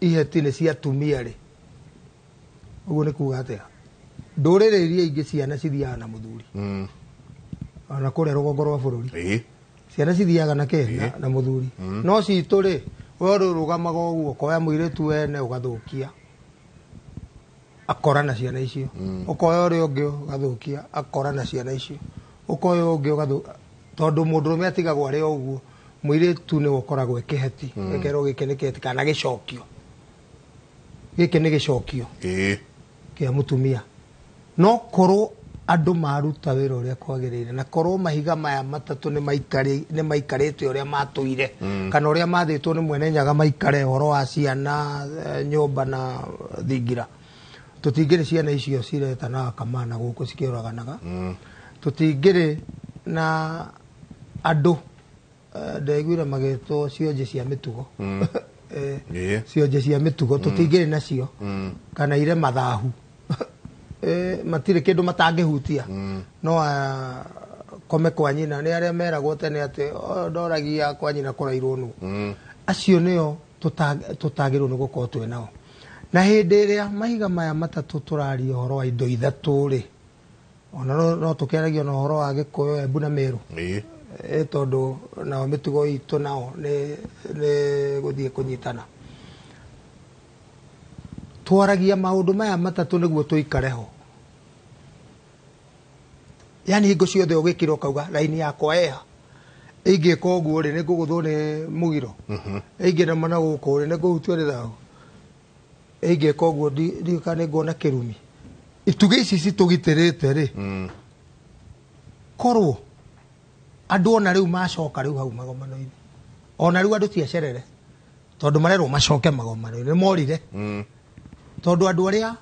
iheti nĩ cia atumia rĩ, ũguo nĩ kuga atĩa, ndũrĩrĩ iria ingĩ ciana cithiaga na mũthuri, ona kũrĩa rũgongo rwa bũrũri ciana cithiaga na kĩ na mũthuri. No citũ rĩ, we ũrũgamaga ũguo ũkoya mũirĩtu wene ũgathũkia akora na ciana icio, ũkoya ũrĩa ũngĩ ũgathũkia akora na ciana icio, ũkoya ũngĩ ũgathũkia, tondũ mũndũrũme atigagwo arĩ o ũguo, mũirĩtu nĩwe ũkoragwo e kĩheti, ĩkerwo gĩkĩ nĩ kĩheti kana gĩcokio, gĩkĩ nĩ gĩcokio kĩa mũtumia. No korwo andũ maruta wĩra ũrĩa kwagĩrĩire, na korwo mahiga maya matatũ nĩ maikarĩte ũrĩa matũire, kana ũrĩa mathĩtwo nĩ mwene Nyaga maikare, ũhoro wa ciana, nyũmba na thingira, tũtingĩrĩ ciana icio ciretanaga kamana gũkũ cikĩũraganaga, tũtingĩrĩ na andũ ndaiguire magĩtwo cionje cia mĩtugo. Cionje cia mĩtugo tũtingĩrĩ nacio, kana ire mathahu, matirĩ kĩndũ matangĩhutia, no kome kwa nyina nĩ arĩa meragwo tene atĩ, "Oh, ndoragia kwa nyina kũrairwo nũ." Acio nĩo tũtagĩrĩirwo nĩ gũkorwo twĩ nao. Na hĩndĩ ĩrĩa mahiga maya matatũ tũraria ũhoro wa indo ithatũ rĩ, ona no tũkĩaragia na ũhoro wa Gĩkũyũ, Embu na Meru. Tondũ nao mĩtugo itũ nao nĩ gũthiĩ kũnyitana. Twaragia maũndũ maya matatũ nĩguo tũikare ho. Yani hingo ciothe ũgĩkira ũkauga raini yakwa ĩha. Ingĩka ũguo rĩ, nĩ ngũgũthwo nĩ mũgiro. Ingĩnema na gũkũ rĩ, nĩ ngũhutio nĩ thahu. Ingĩka ũguo ndiũĩ kana nĩ nguona kĩrumi. Itugĩ ici citũgitĩrĩte rĩ, korwo andũ ona rĩu macoka rĩu hau magomano-inĩ, ona rĩu andũ ti acerere, tondũ marerwo macoke magomano-inĩ, nĩ morire. Tondũ andũ arĩa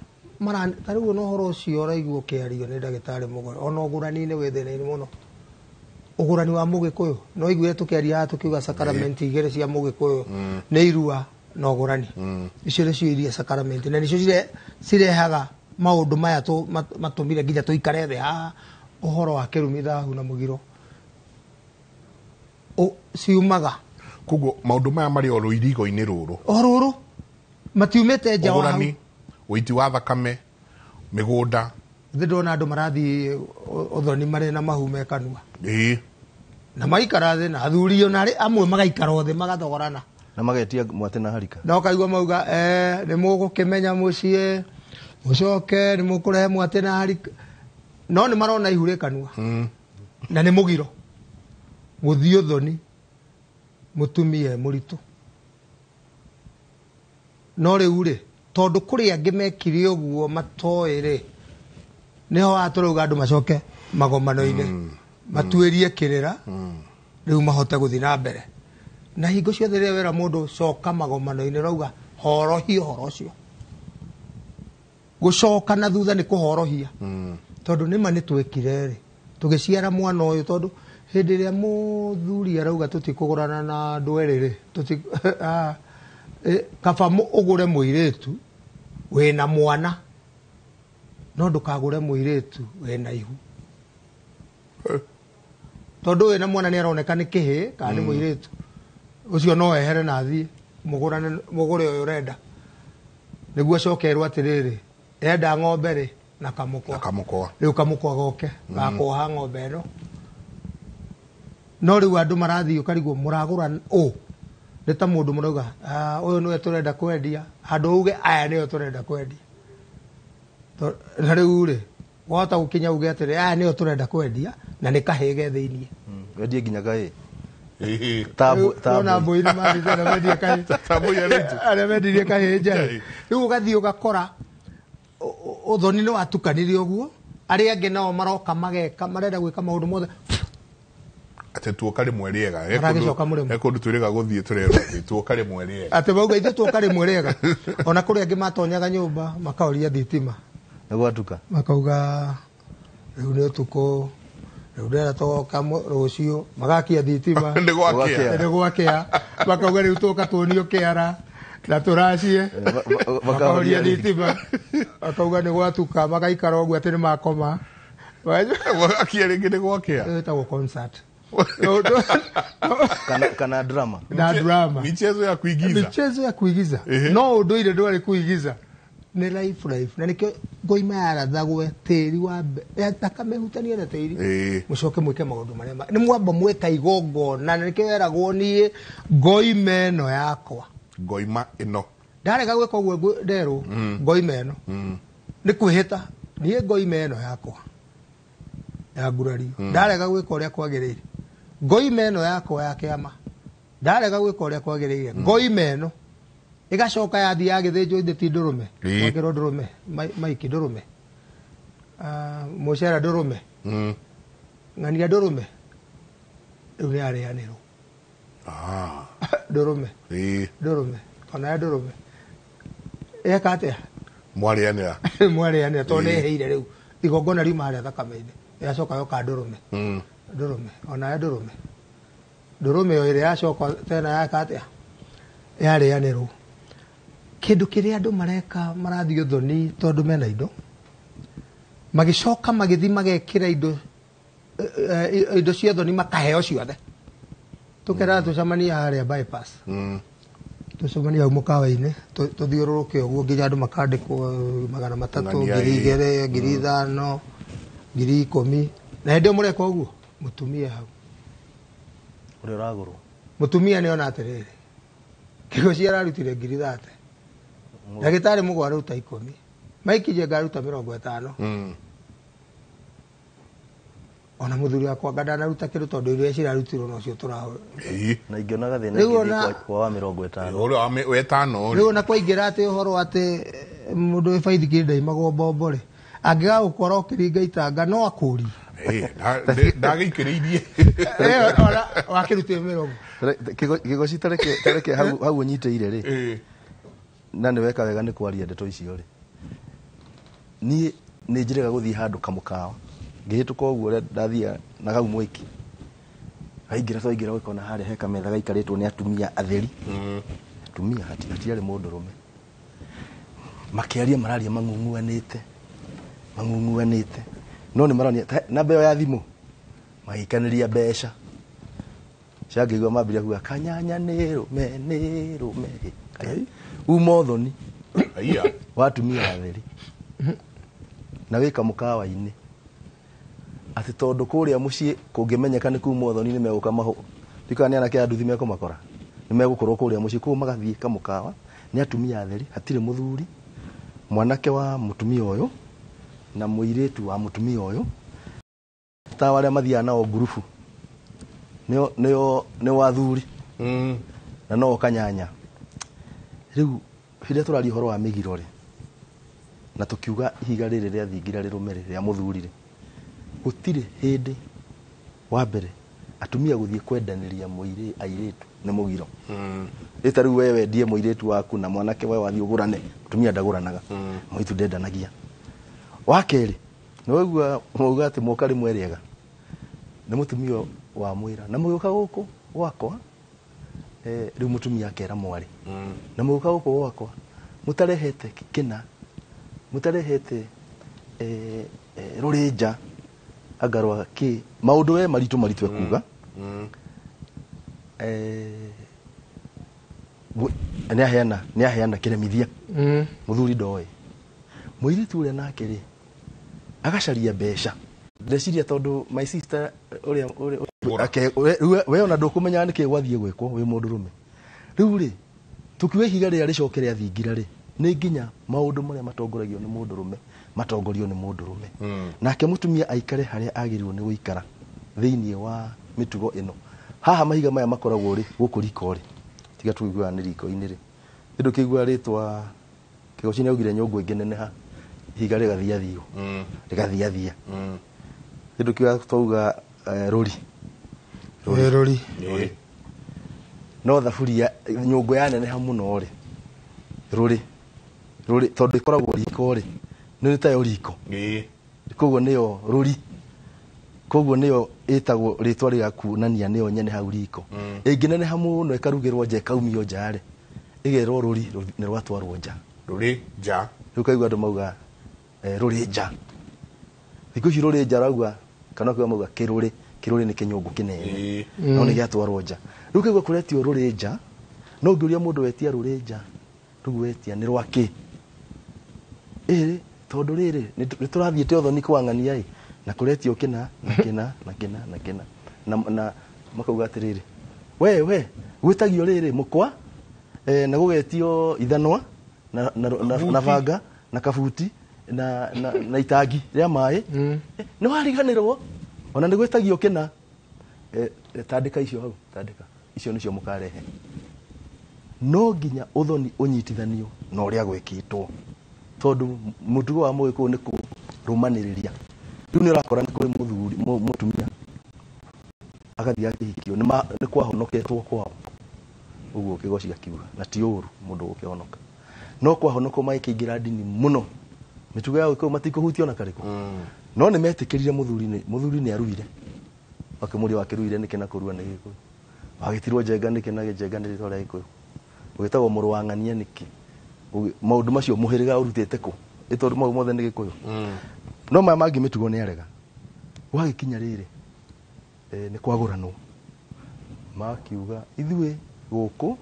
ta rĩu ona ũhoro ũcio ũraigua ũkĩario nĩ ndagĩtarĩ Mũgore, ona ũgũrani-inĩ wĩ thĩna-inĩ mũno. Ũgũrani wa Mũgĩkũyũ, no iguire tũkĩaria haha tũkiuga sacrament igĩrĩ cia Mũgĩkũyũ nĩ irua na ũgũrani. Icio nĩcio iria sacrament, na nĩcio cirehaga maũndũ maya matũmire nginya tũikare thĩ haha, ũhoro wa kĩrumi, thahu na mũgiro ciumaga. Koguo maũndũ maya marĩ oro irigo-inĩ rũrũ. O rũrũ matiumĩte nja wa hau. Ũgũrani, ũiti wa thakame, mĩgũnda. Thĩ ndona andũ marathiĩ ũthoni marĩ na mahu me kanua. Na maikara thĩ na athuri ona arĩ amwe magaikara thĩ magathogorana. Na magetia mwate na harika. Na ũkaigua mauga, nĩ mũgũkĩmenya mũciĩ, mũcoke nĩ mũkũrehe mwate na harika. No nĩ marona ihu rĩ kanua. Na nĩ mũgiro. Gũthiĩ ũthoni mũtumia e mũritũ. No rĩu rĩ, tondũ kũrĩ angĩ mekire ũguo matoĩ rĩ, nĩho haha tũrauga andũ macoke magomano-inĩ, matuĩrie kĩrĩra, rĩu mahote gũthiĩ na mbere. Na hingo ciothe rĩrĩa wera mũndũ coka magomano-inĩ, ũrauga horohia ũhoro ũcio. Gũcoka na thutha nĩ kũhorohia. Tondũ nĩma nĩ twekire rĩ, tũgĩciara mwana ũyũ, tondũ hĩndĩ ĩrĩa mũthuri arauga tũtikũgũrana na andũ erĩ rĩ, kaba ũgũre mũirĩtu wĩna mwana, no ndũkagũre mũirĩtu wĩna ihu. Tondũ wĩna mwana nĩ aroneka nĩ kĩhĩĩ kana nĩ mũirĩtu, ũcio no ehere na athiĩ mũgũre ũyũ ũrenda, nĩguo acokerwo atĩrĩrĩ, enda ng'ombe rĩ na kamũkwa. Na kamũkwa. Rĩu kamũkwa goke, gakoha ng'ombe ĩno. No rĩu andũ marathiĩ ũkarigwo mũragũra ũ? Nĩ ta mũndũ mũrauga, ũyũ nĩwe tũrenda kwendia, handũ uge aya nĩo tũrenda kwendia. Na rĩu rĩ, wahota gũkinya uge atĩrĩ, aya nĩo tũrenda kwendia, na nĩ kahĩĩ ge thĩiniĩ. Wendie nginya kahĩĩ. Ona mbũi nĩ mathiĩte na mendie kahĩĩ. Ta mbũi arĩa itũ. Arĩa mendirie kahĩĩ njaĩ. Rĩu ũgathiĩ ũgakora ũthoni nĩ watukanire ũguo, arĩa angĩ nao maroka mageka, marenda gwĩka maũndũ mothe. Atĩ tuoka rĩmwe rĩega. Maragĩcoka mũrĩmo. He kũndũ twĩrĩga gũthiĩ tũrerwo atĩ tuoka rĩmwe rĩega. Atĩ mauga ithuĩ tuoka rĩmwe rĩega. Ona kũrĩ angĩ matonyaga nyũmba makaũria thitima. Nĩ gwatuka. Makauga rĩu nĩ ũtukũ, rĩu ndĩrenda tũgoka rũciũ, magakia thitima. Nĩ gwakĩa. Nĩ gwakĩa. Makauga rĩu tũka tuonio kĩara na tũracie. Makaũria thitima. Makauga nĩ gwatuka, magaikara ũguo atĩ nĩ makoma. Magakia rĩngĩ nĩ gwakĩa. Ĩyo ĩtagwo concert. Kana drama. Na drama. Michezo ya kuigiza. Michezo ya kuigiza. No ũndũire ndwarĩ kuigiza. Nĩ life life. Na nĩkĩo ngoima yarathagwo tĩri wa thakame hutania na tĩri. Mũcoke mwĩke maũndũ marĩa nĩ mwamba mwĩka igongona, na nĩkĩo yeragwo niĩ ngoima ĩno yakwa. Ngoima ĩno. Ndarega gwĩka ũguo nderwo, ngoima ĩno. Nĩ kwĩhĩta, niĩ ngoima ĩno yakwa. Ya ngurario. Ndarega gwĩka ũrĩa kwagĩrĩire. Ngoima ĩno yakwa ya kĩama. Ndarega gwĩka ũrĩa kwagĩrĩire. Ngoima ĩno. Ĩgacoka yathiĩ yagĩthĩnjwo ithe ti ndũrũme. Mwakĩrwo ndũrũme. Maiki ndũrũme. Mũcera ndũrũme. Ng'ania ndũrũme. Rĩu nĩ yarĩanĩrwo. Ndũrũme. Ndũrũme. Ona ya ndũrũme. Eka atĩa? Mwarĩanĩra. Mwarĩanĩra, tondũ nĩ ĩhĩire rĩu. Igongona riuma harĩa thakame-inĩ. Yacoka yoka ndũrũme. Ndũrũme. Ona ya ndũrũme. Ndũrũme ĩyo ĩrĩa yacoka tena yaka atĩa? Yarĩanĩrwo. Kĩndũ kĩrĩa andũ mareka marathiĩ ũthoni tondũ mena indo. Magĩcoka magĩthiĩ magekĩra indo cia ũthoni makaheo ciothe. Tũkeraga tũcemanie harĩa bypass. Tũcemanie hau mũkawa-inĩ, tũthiũrũrũke ũguo nginya andũ makandĩkwo magana matatũ, Ng'ania ngiri ĩ. igĩrĩ, ngiri ithano, ngiri ikũmi. Na hĩndĩ ĩyo mũreka ũguo, mũtumia hau. Ũrĩa ũragũrwo. Mũtumia nĩ ona atĩrĩrĩ, Kĩgoci ararutire ngiri 30, ndagĩtarĩ mũgwa aruta 10, Mike Njenga aruta 50. Ona mũthuri wakwa anga ndanaruta kĩndũ tondũ iria cirarutirwo nocio tũrahũra. Na ingĩona gathĩna Rĩu ingĩthiĩ kwa wa 50. Ũrĩa wa wetano rĩ. Rĩu ona kwaingĩra atĩ ũhoro atĩ mũndũ wĩ baithikiri ndaimagwo mbombo rĩ, angĩgagũkora ũkĩringa itanga no akũrie. Ndagĩikĩrĩirie. Ona wakĩrutire mĩrongo. Kĩgoci tareke hau ũnyitĩire rĩ. Na nĩ weka wega nĩ kwaria ndeto icio rĩ. Niĩ nĩ njĩrĩga gũthiĩ handũ kamũkawa. Ngĩhĩtũka ũguo ũrĩa ndathiaga na hau mwiki. Waingĩra twaingĩra ũgĩkona harĩa he kametha gaikarĩtwo nĩ atumia atheri. Atumia hatiarĩ mũndũrũme. Makĩaria mararia mang'ung'uanĩte. Mang'ung'uanĩte. No nĩ maronia namba ĩyo ya thimũ. Magĩikanĩria mbeca. Cangĩigua mambĩrĩria kuga kanyanya nĩ rũme nĩ rũme. Uma ũthoni. Wa atumia atheri. Na wĩ kamũkawa-inĩ. Atĩ tondũ kũrĩa mũciĩ kũngĩmenyeka nĩ kuma ũthoni nĩ megũka mahũ. Ndikana nĩ anake a nduthi mekũmakora. Nĩ megũkorwo kũrĩa mũciĩ kũu magathiĩ kamũkawa nĩ atumia atheri, hatirĩ mũthuri. Mwanake wa mũtumia ũyũ na mũirĩtu wa mũtumia ũyũ. Ta arĩa mathiaga nao ngurubu. Nĩo athuri. Na no kanyanya. Rĩu hĩndĩ ĩrĩa tũraria ũhoro wa mĩgiro rĩ, na tũkiuga ihiga rĩrĩ rĩa thingira rĩrũme rĩ, rĩa mũthuri rĩ, gũtirĩ hĩndĩ wa mbere atumia gũthiĩ kwendanĩria airĩtu nĩ mũgiro. Ĩta rĩu we wendie mũirĩtu waku na mwanake we wathiĩ ũgũrane, mũtumia ndagũranaga, mũirĩtu ndendanagia. Wa kerĩ, nĩ waigua mauga atĩ moka rĩmwe rĩega, nĩ mũtumia wa mwĩra, na mũgĩũka gũkũ gwakwa, rĩu mũtumia akera mwarĩ, na mũgĩũka gũkũ gwakwa, mũtarehete kĩna, mũtarehete rũrĩnja, anga rwa kĩ, maũndũ we maritũ maritũ ekuga. Nĩ aheana kĩremithia. Mũthuri ndoĩ. Mũirĩtu ũrĩa nake rĩ, agacaria mbeca. Ndeciria tondũ my sister ũrĩa, ũrĩa, we ona ndũkũmenyaga nĩkĩ gwathiĩ gwĩkwo wĩ mũndũrũme. Rĩu rĩ, tũkiuga ihiga rĩrĩa rĩcoke rĩa thingira rĩ, nĩ nginya maũndũ marĩa matongoragio nĩ mũndũrũme matongorio nĩ mũndũrũme. Nake mũtumia aikare harĩa agĩrĩirwo nĩ gũikara thĩinĩ wa mĩtugo ĩno. Haha mahiga maya makoragwo rĩ, gũkũ riko rĩ, tiga tũiguaga nĩ riko-inĩ rĩ. Nĩ ndũkĩigua rĩtwa Kĩgoci nĩ augire nyũngũ ĩngĩneneha, ihiga rĩgathiathio. Rĩgathiathia. Nĩ ndũkiuga twauga rũri. Rũri. Rũri. No thaburia nyũngũ yaneneha mũno rĩ, rũri. Rũri tondũ ĩkoragwo riko rĩ, nĩ tayo riko. Koguo nĩyo rũri. Koguo nĩyo ĩtagwo rĩtwa rĩa kuonania nĩyo nyene hau riko. Ĩngĩneneha mũno ĩkarugĩrwo nja ĩkaumio nja rĩ, ĩgerwo rũri nĩ rwatwarwo nja. Rũri nja. Rĩu kaigua andũ mauga rũri nja. Thikũ ici rũri nja rauga kana kuga mauga kĩrũrĩ, kĩrũrĩ nĩ kĩnyũngũ kĩnene. No nĩ gĩatwarwo nja. Rĩu kaigua kũretio rũri nja, no ũngĩũria mũndũ wetia rũri nja, rĩu wetia nĩ rwa kĩ? Ĩrĩ, tondũ rĩrĩ, nĩ tũrathiĩte ũthoni kwa ng'ania ĩ, na kũretio kĩna, na kĩna, na kĩna, na kĩna. Na makauga atĩrĩrĩ, we, gwĩtagio rĩrĩ mũkwa, na gũgetio ithanwa, na banga, na kabuti, na itangi rĩa maĩ. Nĩ wariganĩrwo, ona nĩ gwĩtagio kĩna. Tandĩka icio hau, tandĩka. Icio nĩcio mũkarehe. No nginya ũthoni ũnyitithanio na ũrĩa gwĩkĩtwo. Tondũ mũtugo wa mũgĩkũyũ nĩ kũrũmanĩrĩria. Rĩu nĩ ũrakora nĩ kũrĩ mũthuri, mũtumia agathiĩ akĩhikio, nĩ kwahonoketwo kwao. Ũguo Kĩgoci gakiuga, na ti ũru mũndũ gũkĩhonoka. No kwahonokwo magĩkĩingĩra ndini mũno. Mĩtugo ya Gĩkũyũ matikũhutia ona karĩkũ. No nĩ metĩkĩrire mũthuri nĩ aruire. Wakĩmũria wakĩruire nĩkĩ na kũrua nĩ Gĩkũyũ. Wagĩtirwo Njenga nĩkĩ na Njenga nĩ rĩtwa rĩa Gĩkũyũ. Ũgĩtagwo mũrũ wa ng'ania nĩkĩ? Maũndũ macio mũhĩrĩga ũrutĩte kũ? Ĩ tondũ mau mothe nĩ Gĩkũyũ. No maya mangĩ mĩtugo nĩ arega. Gwagĩkinya rĩrĩ, nĩ kwagũranwo. Makiuga ithuĩ gũkũ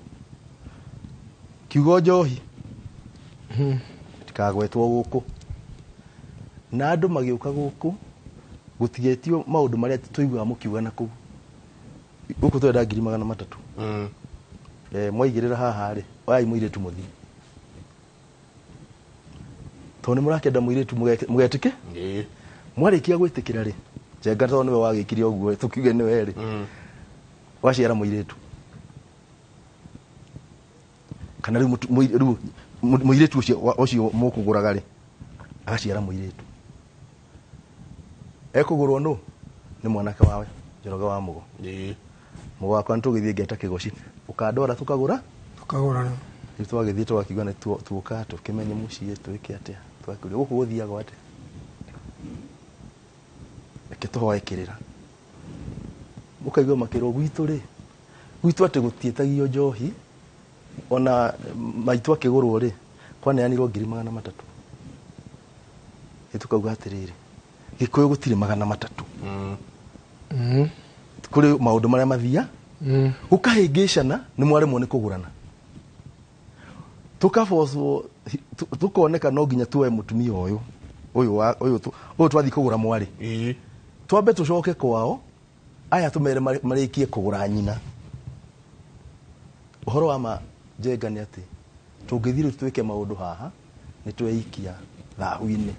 kiugo njohi tikagwetwo gũkũ. Na andũ magĩũka gũkũ gũtigetio maũndũ marĩa tũiguaga mũkiuga na kũu. Gũkũ twenda 300,000. Mwaigĩrĩra haha rĩ, oyai mũirĩtu mũthiĩ. Tondũ nĩ mũrakĩenda mũirĩtu mũgetĩke? Mwarĩkia gwĩtĩkĩra rĩ, Njenga tondũ nĩwe wagĩkire ũguo, tũkiuge nĩwe rĩ. Waciara mũirĩtu. Kana rĩu mũirĩtu ũcio mũkũgũraga rĩ, agaciara mũirĩtu. Ekũgũrwo nũ? Nĩ mwanake wawe, Njoroge wa Mũgo. Mũgo wakwa nĩtũgĩthiĩ ngeta kĩgoci. Ũkandwara tũkagũra? Tũkagũra. Rĩu twagĩthiĩ tũgakiuga nĩ tuoka tũkĩmenye mũciĩ twĩke atĩa. Twakĩũria gũkũ gũthiagwo atĩa? Reke tũhoe kĩrĩra. Mũkaigua makĩrwo gwitũ rĩ, gwitũ atĩ gũtiĩtagio njohi, ona maitũ akĩgũrwo rĩ, kwaneanirwo 300,000. Rĩu tũkauga atĩrĩrĩ, Gĩkũyũ gũtirĩ 300. Kũrĩ maũndũ marĩa mathia, gũkahĩngĩcana nĩ mwaremwo nĩ kũgũrana. Tũkabocwo, tũkoneka no nginya tuoe mũtumia ũyũ, ũyũ twathiĩ kũgũra mwarĩ. Twambe tũcoke kwao, aya tũmere marĩkie kũgũra nyina. Ũhoro wa ma Njenga nĩ atĩ tũngĩthiĩ rĩu twĩke maũndũ haha, nĩ tweikia thahu-inĩ,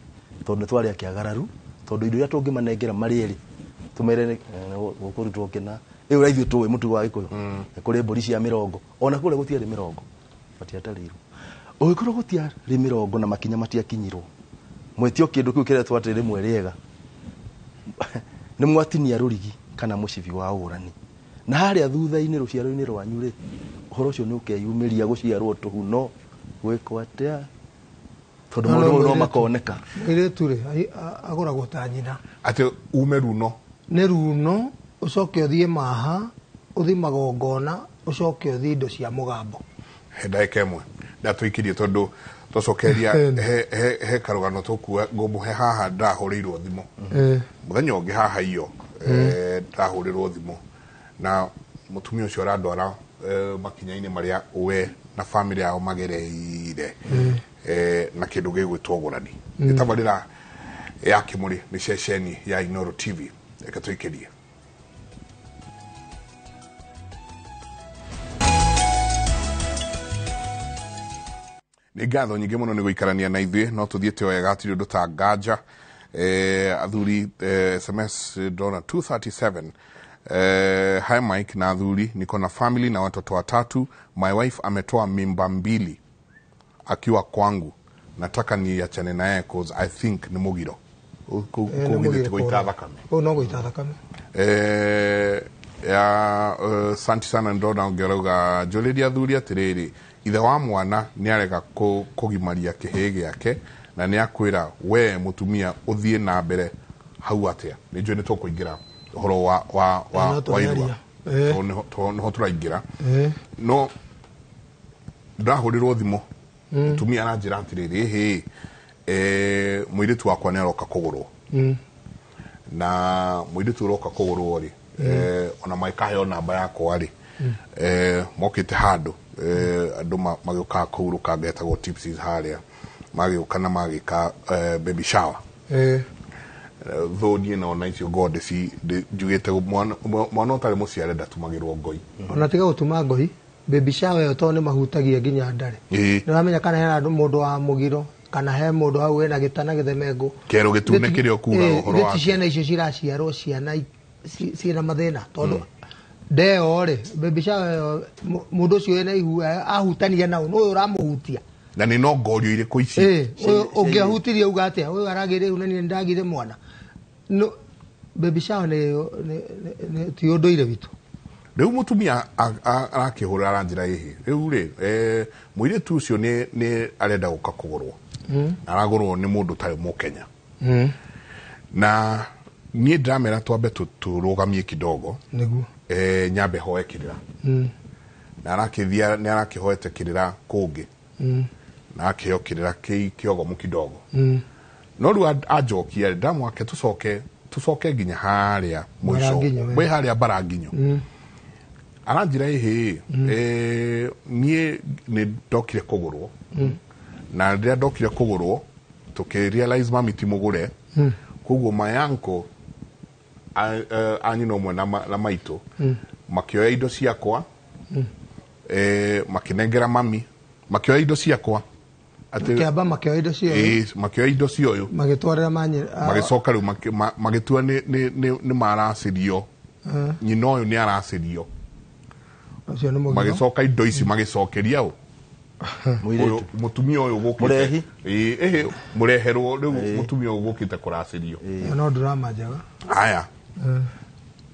tondũ nĩ twarĩ akĩagararu, tondũ indo iria tũngĩmanengera marĩ erĩ, tũmere gũkũrutwo kĩna. Ĩyo ũrĩa ithuĩ tũĩ mũtugo wa Gĩkũyũ. Kũrĩ mbũri cia mĩrongo. Ona kũrĩa gũtiarĩ mĩrongo. Matiatarĩirwo. Ũngĩkorwo gũtiarĩ mĩrongo na makinya matiakinyirwo, mwĩtio kĩndũ kĩu kĩretwo atĩ rĩmwe rĩega, nĩ mwatinia rũrigi kana mũcibi wa ũgũrani. Na harĩa thutha-inĩ rũciaro-inĩ rwanyu rĩ, ũhoro ũcio nĩ ũkeyumĩria gũciarwo tũhuno, gwĩkwo atĩa? Tondũ maũndũ mau no makoneka. Mũirĩtu rĩ, agũragwo ta nyina. Atĩ ume runo. Nĩ runo, ũcoke ũthiĩ maha, ũthiĩ magongona, ũcoke ũthiĩ indo cia mũgambo. He ndagĩka ĩmwe ndatũikirie tondũ twacokeria he karũgano tũkuoya ngũmũhe haha ndahũrĩirwo thimũ. Mũthenya ũngĩ haha iyo, ndahũrĩrwo thimũ na mũtumia ũcio arandwara makinya-inĩ marĩa we na family yao magereire na kĩndũ gĩgwĩtwo ũgũrani. Nĩ tabarĩra ya Kĩmũrĩ nĩ ceceni ya Inooro TV. Reke tũikĩrie. Nĩ ngatho nyingĩ mũno nĩ gũikarania na ithuĩ, no tũthiĩte wega hatirĩ ũndũ ta nganja. Athuri, SMS ndona 237. Hi Mike na athuri, niko na family na watoto watatu. My wife ametoa mimba 2 akiwa kwangu. Nataka niachane naye cause I think ni mugiro. Kũgithĩ gũita thakame. Kũu no gũita thakame. Ya santi sana ndona ũngĩrauga njũrĩria athuri atĩrĩrĩ, ithe wa mwana nĩ arega kũgimaria kĩhĩ gĩake na nĩ akwĩra we mũtumia ũthiĩ na mbere hau atĩa. Nĩ njũĩ nĩ tũkũingĩra ũhoro wa irua. Tondũ nĩho tũraingĩra. No ndahũrĩrwo thimũ, mũtumia aranjĩra atĩrĩrĩ, ĩhĩ, mũirĩtu wakwa nĩ aroka kũgũrwo. Na mũirĩtu ũroka kũgũrwo rĩ, ona magĩkaheo namba yakwa rĩ, mokĩte handũ, andũ magĩũkaga kũu rũkanga etagwo Tipsies harĩa, magĩũka na magĩka baby shower. Though niĩ nona icio ngoragwo njugĩte mwana ũtarĩ mũciare ndatumagĩrwo ngoi. Ona tiga gũtuma ngoi, baby shower ĩyo tondũ nĩ mahutagia nginya ndarĩ. Nĩ ũramenya kana hena mũndũ wa mũgiro, kana he mũndũ hau wĩna gĩtana gĩthemengũ. Kĩero gĩtune kĩrĩa ũkugaga ũhoro wake. Gĩti ciana icio ciraciarwo ciana ciĩna mathĩna, tondũ ndeo rĩ, baby shower ĩyo, mũndũ ũcio wĩna ihu ahutania nao, nũ ũyũ ũramũhutia? Na nĩ no ngorio irĩkũ ici? Ũyũ ũngĩahutirie uga atĩa? Ũyũ aragĩire ihu na niĩ nĩndagĩire mwana. No, baby shower nĩ ti ũndũire witũ. Rĩu mũtumia arakĩhũra aranjĩra ĩhĩ. Rĩu rĩ, mũirĩtu ũcio nĩ arenda gũka kũgũrwo. Na aragũrwo nĩ mũndũ ũtarĩ Mũkenya. Na niĩ ndĩramera twambe tũrũgamie kidogo. Nĩguo. Nyambe hoe kĩrĩra. Na arakĩthia, nĩ arakĩhoete kĩrĩra kũngĩ. Na akĩheo kĩrĩra kĩogomu kidogo. No rĩu anjokia rĩ, ndamwake tũcoke nginya harĩa mũico. Mbaranginyo, we. Wĩ harĩa Mbaranginyo. Aranjĩra ĩhĩ, niĩ nĩ ndokire kũgũrwo. Na rĩrĩa ndokire kũgũrwo, tũkĩ realize mami ti mũgũre. Koguo my uncle, a nyina ũmwe na maitũ, Makĩoya indo ciakwa, makĩnengera mami, makĩoya indo ciakwa atĩ Kĩamba makĩoya indo cia ĩĩ, makĩoya indo cia ũyũ magĩtwarĩra manyina. Magĩcoka rĩu magĩtua nĩ maracĩrio, nyina ũyũ nĩ aracĩrio. Ũcio nĩ mũgiro. Magĩcoka indo ici magĩcokeria ũ? Mũirĩtu. Ũyũ mũtumia ũyũ gũkĩte. Mũrehi. Ĩĩ, ĩhĩ, mũreherwo rĩu mũtumia ũyũ gũkĩte kũracĩrio. Ĩyo no drama njega. Haya,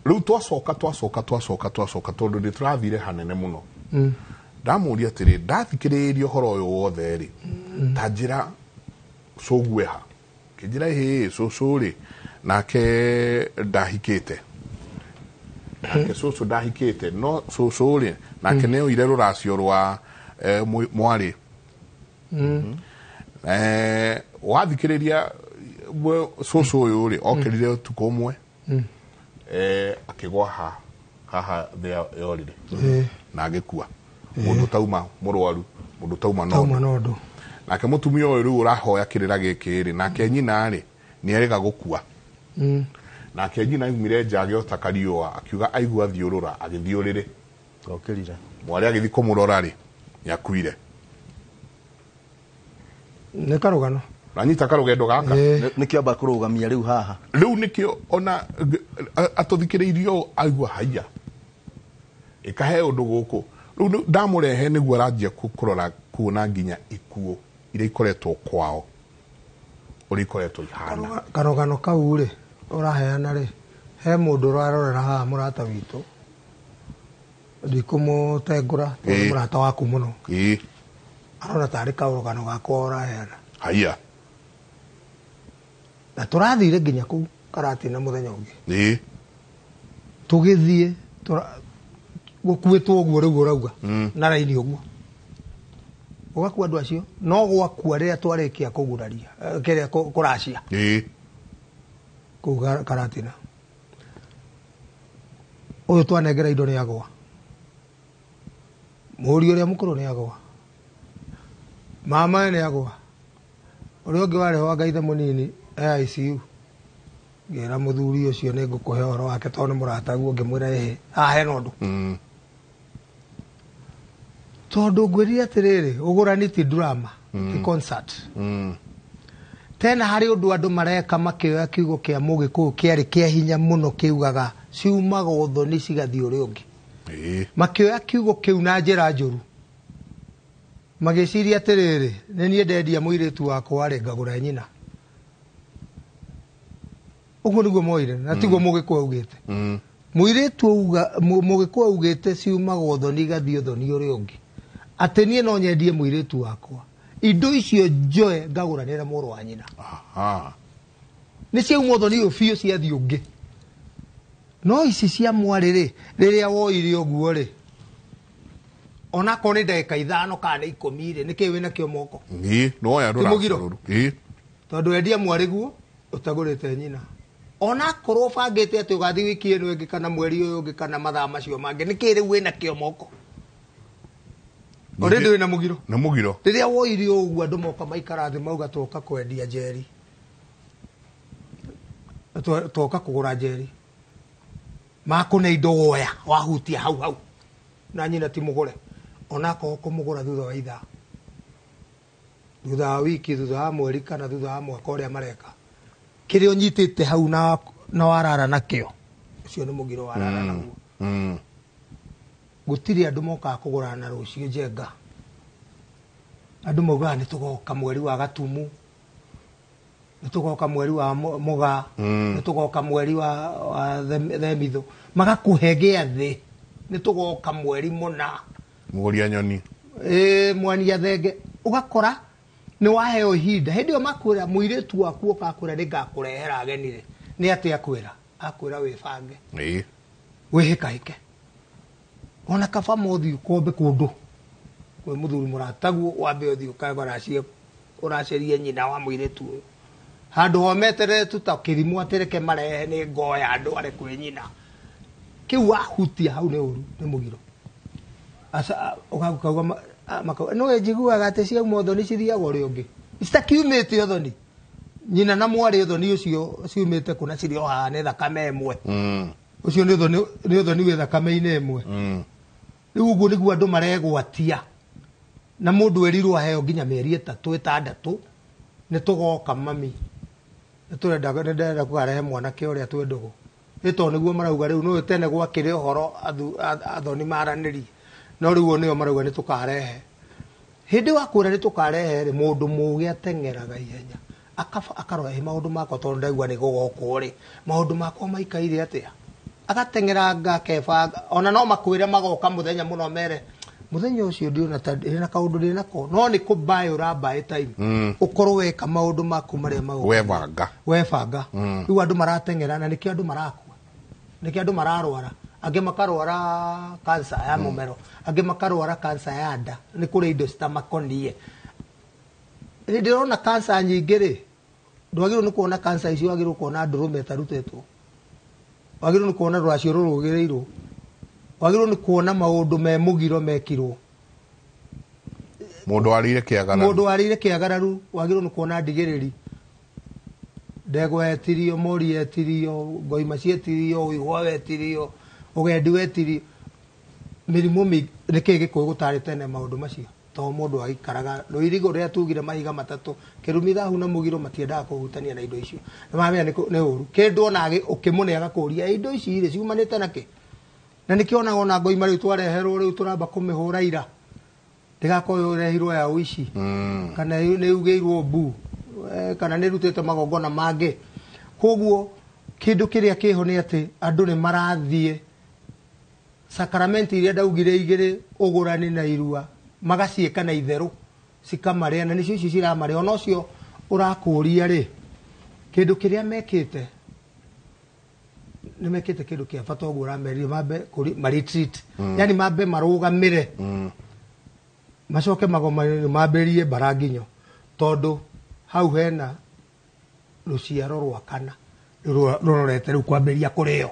rĩu twacoka twacoka twacoka twacoka tondũ nĩ tũrathire hanene mũno, ndamũria atĩrĩ, ndathikĩrĩria ũhoro ũyũ wothe rĩ, ta njĩra cũgue ha? Kĩnjĩra ĩhĩ, cũcũ rĩ, nake ndahikĩte, nake cũcũ ndahikĩte, no cũcũ rĩ, nake nĩ oire rũracio rwa mwarĩ. Wathikĩrĩria cũcũ ũyũ rĩ, okĩrire ũtukũ ũmwe, akĩgwa haha thĩ ya ũrĩrĩ na agĩkua, mũndũ tauma mũrwaru, mũndũ tauma Tauma nondo. Nondo. Nake mũtumia ũyũ rĩu ũrahoya kĩrĩra gĩkĩ rĩ, nake nyina rĩ, nĩ erĩga gũkua. Nake nyina aumire nja agĩota kariũa, akiuga aigua thiũrũra, agĩthiĩ ũrĩrĩ. Okĩrire. Mwarĩ agĩthiĩ kũmũrora rĩ, nĩ akuire. Nĩ karũgano. Nanyita karũgendo gaka. Nĩkĩo amba kũrũgamia rĩu haha. Rĩu nĩkĩo ona atũthikĩrĩirie ũũ aigua haiya ĩkahe ũndũ gũkũ. Rĩu ndamũrehe nĩguo aranjia kũrora kuona nginya ikuũ iria ikoretwo kwao, ũrĩa ikoretwo ihana. Karũgano kau rĩ ũraheana rĩ, he mũndũ ũrarorera haha, mũrata witũ, ndikũmũtengũra tondũ nĩ mũrata waku mũno. Arona tarĩ karũgano gakwa ũraheana. Haiya. Na tũrathire nginya kũu Karatina mũthenya ũngĩ. Tũgĩthiĩ gũkuĩtwo ũguo rĩu ũrauga na raini ũguo ũgakua andũ acio, no gwakua rĩrĩa twarĩkia kũguraria, kĩrĩa kũracia kũu Karatina, ũyũ twanengera indo nĩ agwa, mũriũ ũrĩa mũkũrũ nĩ agwa, mama nĩ agwa, ũrĩa ũngĩ warĩ wa ngaithe mũnini e ICU. Ngĩra mũthuri ũcio nĩ ngũkũhe ũhoro wake tondũ nĩ mũrataguo, ngĩmwĩra ĩhĩ haha hena ũndũ. Tondũ ngwĩrire atĩrĩrĩ, ũgũrani ti drama, ti concert. Tena harĩ ũndũ andũ mareka makĩoya kiugo kĩa Mũgĩkũyũ kĩarĩ kĩa hinya mũno, kĩugaga ciumaga ũthoni cigathiĩ ũrĩa ũngĩ. Makĩoya kiugo kĩu na njĩra njũru, magĩciria atĩrĩrĩ, nĩ niĩ ndendia mũirĩtu wakwa rĩ, ngagũra nyina. Ũguo nĩguo moire, na tiguo Mũgĩkũyũ augĩte. Mũirĩtu auga, Mũgĩkũyũ augĩte ciumaga ũthoni igathiĩ ũthoni ũrĩa ũngĩ, atĩ niĩ no nyendie mũirĩtu wakwa, indo icio njoe ngagũranĩra mũrũ wa nyina. Nĩ ciauma ũthoni ũyũ biũ ciathiĩ ũngĩ. No ici cia mwarĩ rĩ, rĩrĩa woire ũguo rĩ, onakorwo nĩ ndagĩka 5 kana nĩ 10 rĩ, nĩkĩĩ wĩnakĩo moko? Ĩĩ, nĩwoya Ti mũgiro. rũracio rũrũ. Ĩĩ. Tondũ endia mwarĩ guo ũtagũrĩte nyina, onakorwo ũbangĩte atĩ ũgathiĩ wiki ĩno ĩngĩ kana mweri ũyũ ũngĩ kana mathaa macio mangĩ, nĩkĩĩ rĩu wĩnakĩo moko? Already wĩna mũgiro. Nĩ mũgiro. Rĩrĩa woire ũguo andũ moka maikara thĩ mauga twoka kwendia njeri, twoka kũgũra njeri, makũne indo woya wahutia hau hau, na nyina ti mũgũre, onakorwo kũmũgũra thutha wa ithaa, thutha wa wiki, thutha wa mweri kana thutha wa mwaka ũrĩa mareka, kĩrĩa ũnyitĩte hau na warara nakĩo, ũcio nĩ mũgiro warara naguo. Gũtirĩ andũ mokaga kũgũrana na rũciũ njenga. Andũ maugaga nĩ tũgoka mweri wa Gatumu, nĩ tũgoka mweri wa Mũgaa, nĩ tũgoka mweri wa Themithũ, magakũhe gĩathĩ, nĩ tũgoka mweri mũna. Mũgũria nyoni. Mwania thenge, ũgakora nĩ waheo ihinda. Hĩndĩ ĩyo makwĩra mũirĩtu waku oka akwĩra nĩ ngakũrehera ageni rĩ, nĩ atĩ akwĩra? Akwĩra wĩbange. Wĩhĩkahĩke. Ona kaba mothiĩ ũkombe kũndũ kwĩ mũthuri mũrataguo, wambe ũthiĩ ũkaracie, ũracerie nyina wa mũirĩtu ũyũ. Handũ ho meterere tu ta kĩrimũ atĩ reke marehe nĩ ngoya andũ are kwĩ nyina. Kĩu wahutia hau nĩ ũru, nĩ mũgiro. Aca, ũgauga makauga, no njiguaga atĩ ciauma ũthoni cithiaga ũrĩa ũngĩ. Citakiumĩte ũthoni. Nyina na mwarĩ ũthoni ũcio ciumĩte kũ na cirĩ o haha nĩ thakame ĩmwe. Ũcio nĩ ũthoni wĩ thakame-inĩ ĩmwe. Rĩu ũguo nĩguo andũ maregwatia. Na mũndũ erirwo aheo nginya mĩeri 3 6 nĩ tũgoka mami. Nĩ ndĩrenda kũkarehe mwanake ũrĩa twĩ ndũgũ. Nĩ tondũ nĩguo marauga rĩu nĩ tene gwakĩrĩ ũhoro athoni maranĩrie. No rĩu o nĩo marauga nĩ tũkarehe. Hĩndĩ wa kwĩra nĩ tũkarehe rĩ, mũndũ mũũgĩ ateng'eraga ihenya. Akarora maũndũ makwa tondũ ndaigua nĩ gũgokwo rĩ, maũndũ makwa maikaire atĩa. Agateng'eranga akebanga, ona no makwĩre magoka mũthenya mũno mere mũthenya ũcio ndiona ta ndĩna kaũndũ ndĩnako, no nĩ kũmbaĩ ũrambaĩ time. Ũkorwo weka maũndũ maku marĩa magũka. Webanga. Webanga. Rĩu andũ marateng'era na nĩkĩo andũ marakua. Nĩkĩo andũ mararwara. Angĩ makarwara cancer ya mũmero, angĩ makarwara cancer ya nda, nĩ kũrĩ indo citamakonie. Hĩndĩ ĩrĩa ũrona cancer nyingĩ rĩ, ndwagĩrĩirwo nĩ kuona cancer icio, wagĩrĩirwo kuona ndũrũme ĩtarutĩtwo. Wagĩrĩirwo nĩ kuona rũracio rũrũgĩrĩirwo. Wagĩrĩirwo nĩ kuona maũndũ me mũgiro mekirwo. Mũndũ warĩire kĩagararu. Mũndũ warĩire kĩagararu, wagĩrĩirwo nĩ kuona ndigĩrĩri. Ndegwa yetirio, mori yetirio, ngoima cietirio, ũigwa wetirio, ũgendi wetirio. Mĩrimũ mĩingĩ, nĩkĩĩ gĩkũyũ gũtarĩ tene maũndũ macio? Tondũ mũndũ aikaraga rũirigo rũrĩa tugire mahiga matatũ, kĩrumi, thahu na mũgiro matiendaga kũhutania na indo icio. Nĩ mamenya nĩ ũru. Kĩndũ ona ũkĩmũne agakũria, indo ici rĩ ciumanĩte na kĩ? Na nĩkĩo onaga ona ngoima rĩu twareherwo rĩu tũramba kũmĩhũra ira. Ndĩgakorwo ĩrehirwo ya ũici. Kana nĩ yugĩirwo mbu, kana nĩ ĩrutĩte magongona mangĩ. Koguo kĩndũ kĩrĩa kĩho nĩ atĩ andũ nĩ marathiĩ sakramenti iria ndaugire igĩrĩ, ũgũrani na irua, magaciĩka na itherũ, cikamarĩa, na nĩcio ici ciramarĩa. Ona ũcio ũrakũria rĩ, kĩndũ kĩrĩa mekĩte, nĩ mekĩte kĩndũ kĩa bata ũguo ũramerire, mambe ma-retreat. Yani mambe marũgamĩre. Macoke magomane, mambĩrĩrie mbara nginyo. Tondũ hau hena rũciaro rwa kana rũrorete rĩu kwambĩrĩria kũrĩo.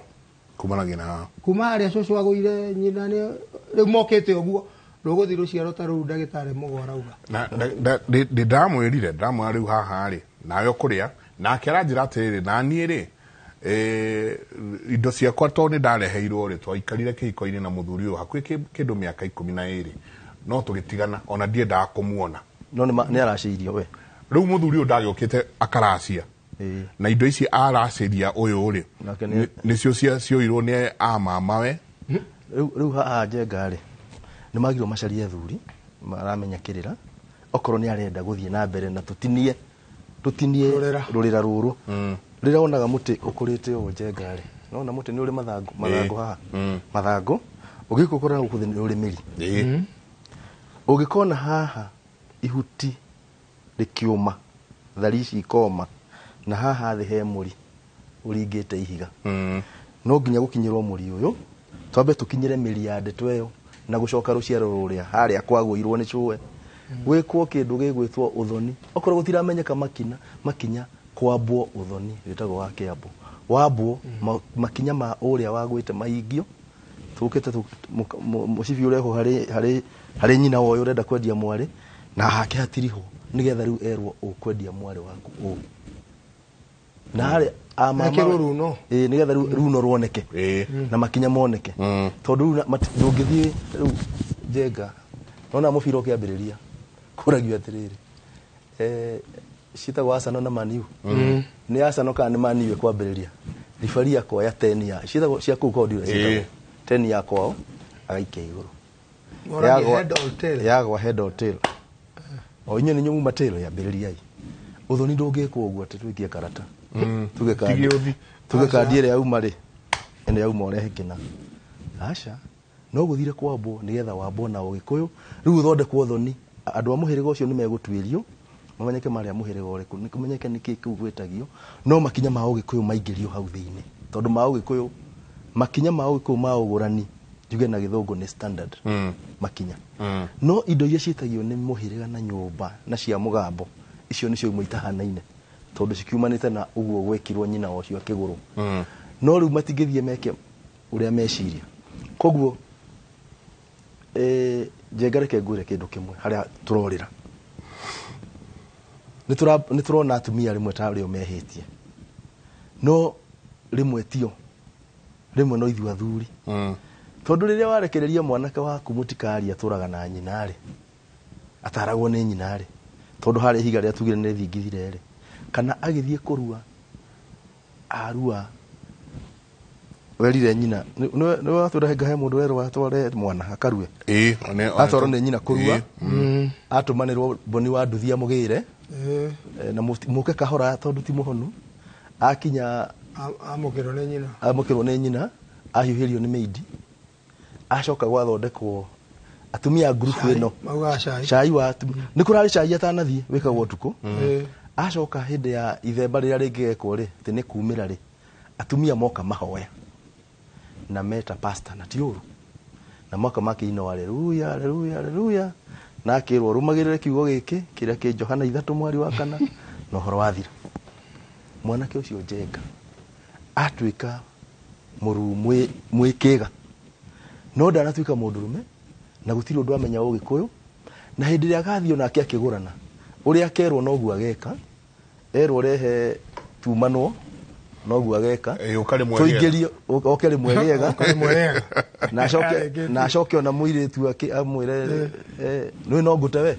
Kumanagia na haha. Kuma harĩa cũcũ agũire nyina nĩ rĩu mokĩte ũguo, rũgũthiĩ rũciaro ta rũu ndagĩtarĩ Mũgo arauga. Na ndamwĩrire, ndamwĩra rĩu haha rĩ, nawe ũkũrĩa, nake aranjĩra atĩrĩrĩ, na niĩ rĩ, indo ciakwa tondũ nĩ ndareheirwo rĩ, twaikarire kĩhiko-inĩ na mũthuri ũyũ hakuhĩ kĩndũ mĩaka 12, no tũgĩtigana, ona ndiendaga kũmuona. No nĩ aracĩirio we. Rĩu mũthuri ũyũ ndagĩũkĩte akaracia. Na indo ici aracĩria ũyũ rĩ, nĩcio cioirwo nĩ a mamawe. Rĩu haha Njenga rĩ, nĩ magĩrĩirwo macarie athuri maramenya kĩrĩra, okorwo nĩ arenda gũthiĩ na mbere na tũtinie rũrĩra rũrũ. Rĩrĩa wonaga mũtĩ ũkũrĩte ũũ Njenga rĩ, nona mũtĩ nĩ ũrĩ mathangũ, mathangũ haha. Mathangũ, ũgĩũka ũkora gũkũ thĩ nĩ ũrĩ mĩri. Ũngĩkona haha ihuti rĩkĩũma, thari ici ikoma, na haha thĩ he mũri ũringĩte ihiga. No nginya gũkinyĩrwo mũri ũyũ, twambe tũkinyĩre mĩri ya ndeto ĩyo na gũcoka rũciaro rũrĩa harĩa kwagũirwo nĩ cũwe. Gwĩkwo kĩndũ gĩgwĩtwo ũthoni. Okorwo gũtiramenyeka makinya kwambwo ũthoni wĩtagwo wa kĩambo. Wambwo makinya ma ũrĩa wagwĩte mahingio. Tũkĩte mũcibi ũrehwo harĩ nyina wa ũyũ ũrenda kwendia mwarĩ, na hake hatirihwo nĩgetha rĩu erwo ũkwendia mwarĩ waku ũũ. Na harĩ a mama Ekĩrwo runo. Nĩgetha rĩu runo ruoneke. Na makinya moneke. Tondũ rĩu ndũngĩthiĩ rĩu Njenga. Nona mũbira ũkĩambĩrĩria kũragio atĩrĩrĩ. Ciĩtagwo Arsenal na Man U. Nĩ Arsenal kana nĩ Man U ĩkwambĩrĩria. Ribari akoya 10 ya ciĩtagwo cia kũu kwao ndiũĩ ciĩtagwo. 10 ya kwao agaikia igũrũ. Head or tail. Yagwa head or tail. O inyuĩ nĩ nyũmũ tail yambĩrĩriai. Ũthoni ndũngĩkwo ũguo atĩ tũikie karata. Tuge kandi. Tuge kandi ĩrĩa yauma rĩ, ĩno yauma ũrehe kĩna. Aca, no gũthire kwambwo nĩgetha wambwo na Ũgĩkũyũ. Rĩu ũthondekwo ũthoni. Andũ a mũhĩrĩga ũcio nĩ megũtuĩrio, mamenyeke marĩ a mũhĩrĩga ũrĩkũ, nĩ kũmenyeke nĩkĩ kĩu gwĩtagio, no makinya ma Ũgĩkũyũ maingĩrio hau thĩinĩ. Tondũ ma Ũgĩkũyũ, makinya ma Ũgĩkũyũ ma ũgũrani, njuge na gĩthũngũ nĩ standard. Makinya. No indo iria ciĩtagio nĩ mũhĩrĩga na nyũmba na cia mũgambo, icio nĩcio imwe itahanaine. Tondũ cikiumanĩte na ũguo gwekirwo nyina ũcio akĩgũrwo. No rĩu matingĩthiĩ meke ũrĩa meciria. Koguo, Njenga reke ngwĩre kĩndũ kĩmwe harĩa tũrorĩra. Nĩ tũrona atumia rĩmwe ta arĩo mehĩtie. No rĩmwe tio. Rĩmwe no ithuĩ athuri. Tondũ rĩrĩa warekereria mwanake waku mũtikaria atũraga na nyina rĩ, ataragwo nĩ nyina rĩ, tondũ harĩ ihiga rĩrĩa tugire nĩ rĩthingithire rĩ, kana agĩthiĩ kũrua arua werire nyina nĩwe watwĩra ngahe mũndũ werwo atware mwana akarue. Atwarwo nĩ nyina kũrua, atũmanĩrwo mboni wa nduthi amũgĩre, na mũke kahora tondũ ti mũhonu, akinya amũkĩrwo nĩ nyina, amũkĩrwo nĩ nyina, ahiũhĩrio nĩ mĩindi, acoka gwathondekwo atumia a ngurubu ĩno cai wa nĩ kũrarĩ cai atanathiĩ wĩkagwo ũtukũ. Acoka hĩndĩ ya ithemba rĩrĩa rĩngĩgekwo rĩ, atĩ nĩ kumĩra rĩ, atumia moka mahoya na meta pastor na ti ũru, na moka makĩina haleluya haleluya haleluya, na akĩrwo rũmagĩrĩre kiugo gĩkĩ kĩrĩa kĩ Johana 3 mweri wa 4 na ũhoro wathira. Mwanake ũcio Njenga atuĩka mũruu mwĩkĩga, no ndanatuĩka mũndũrũme na gũtirĩ ũndũ amenya ũgĩkũyũ, na hĩndĩ ĩrĩa agathiĩ onake akĩgũrana ũrĩa akerwo noguo ageka, erwo rehe tumanwo noguo ageka, tũingĩrio oke rĩmwe rĩega, na acoke ona mũirĩtu amwĩre nĩ no ngũte we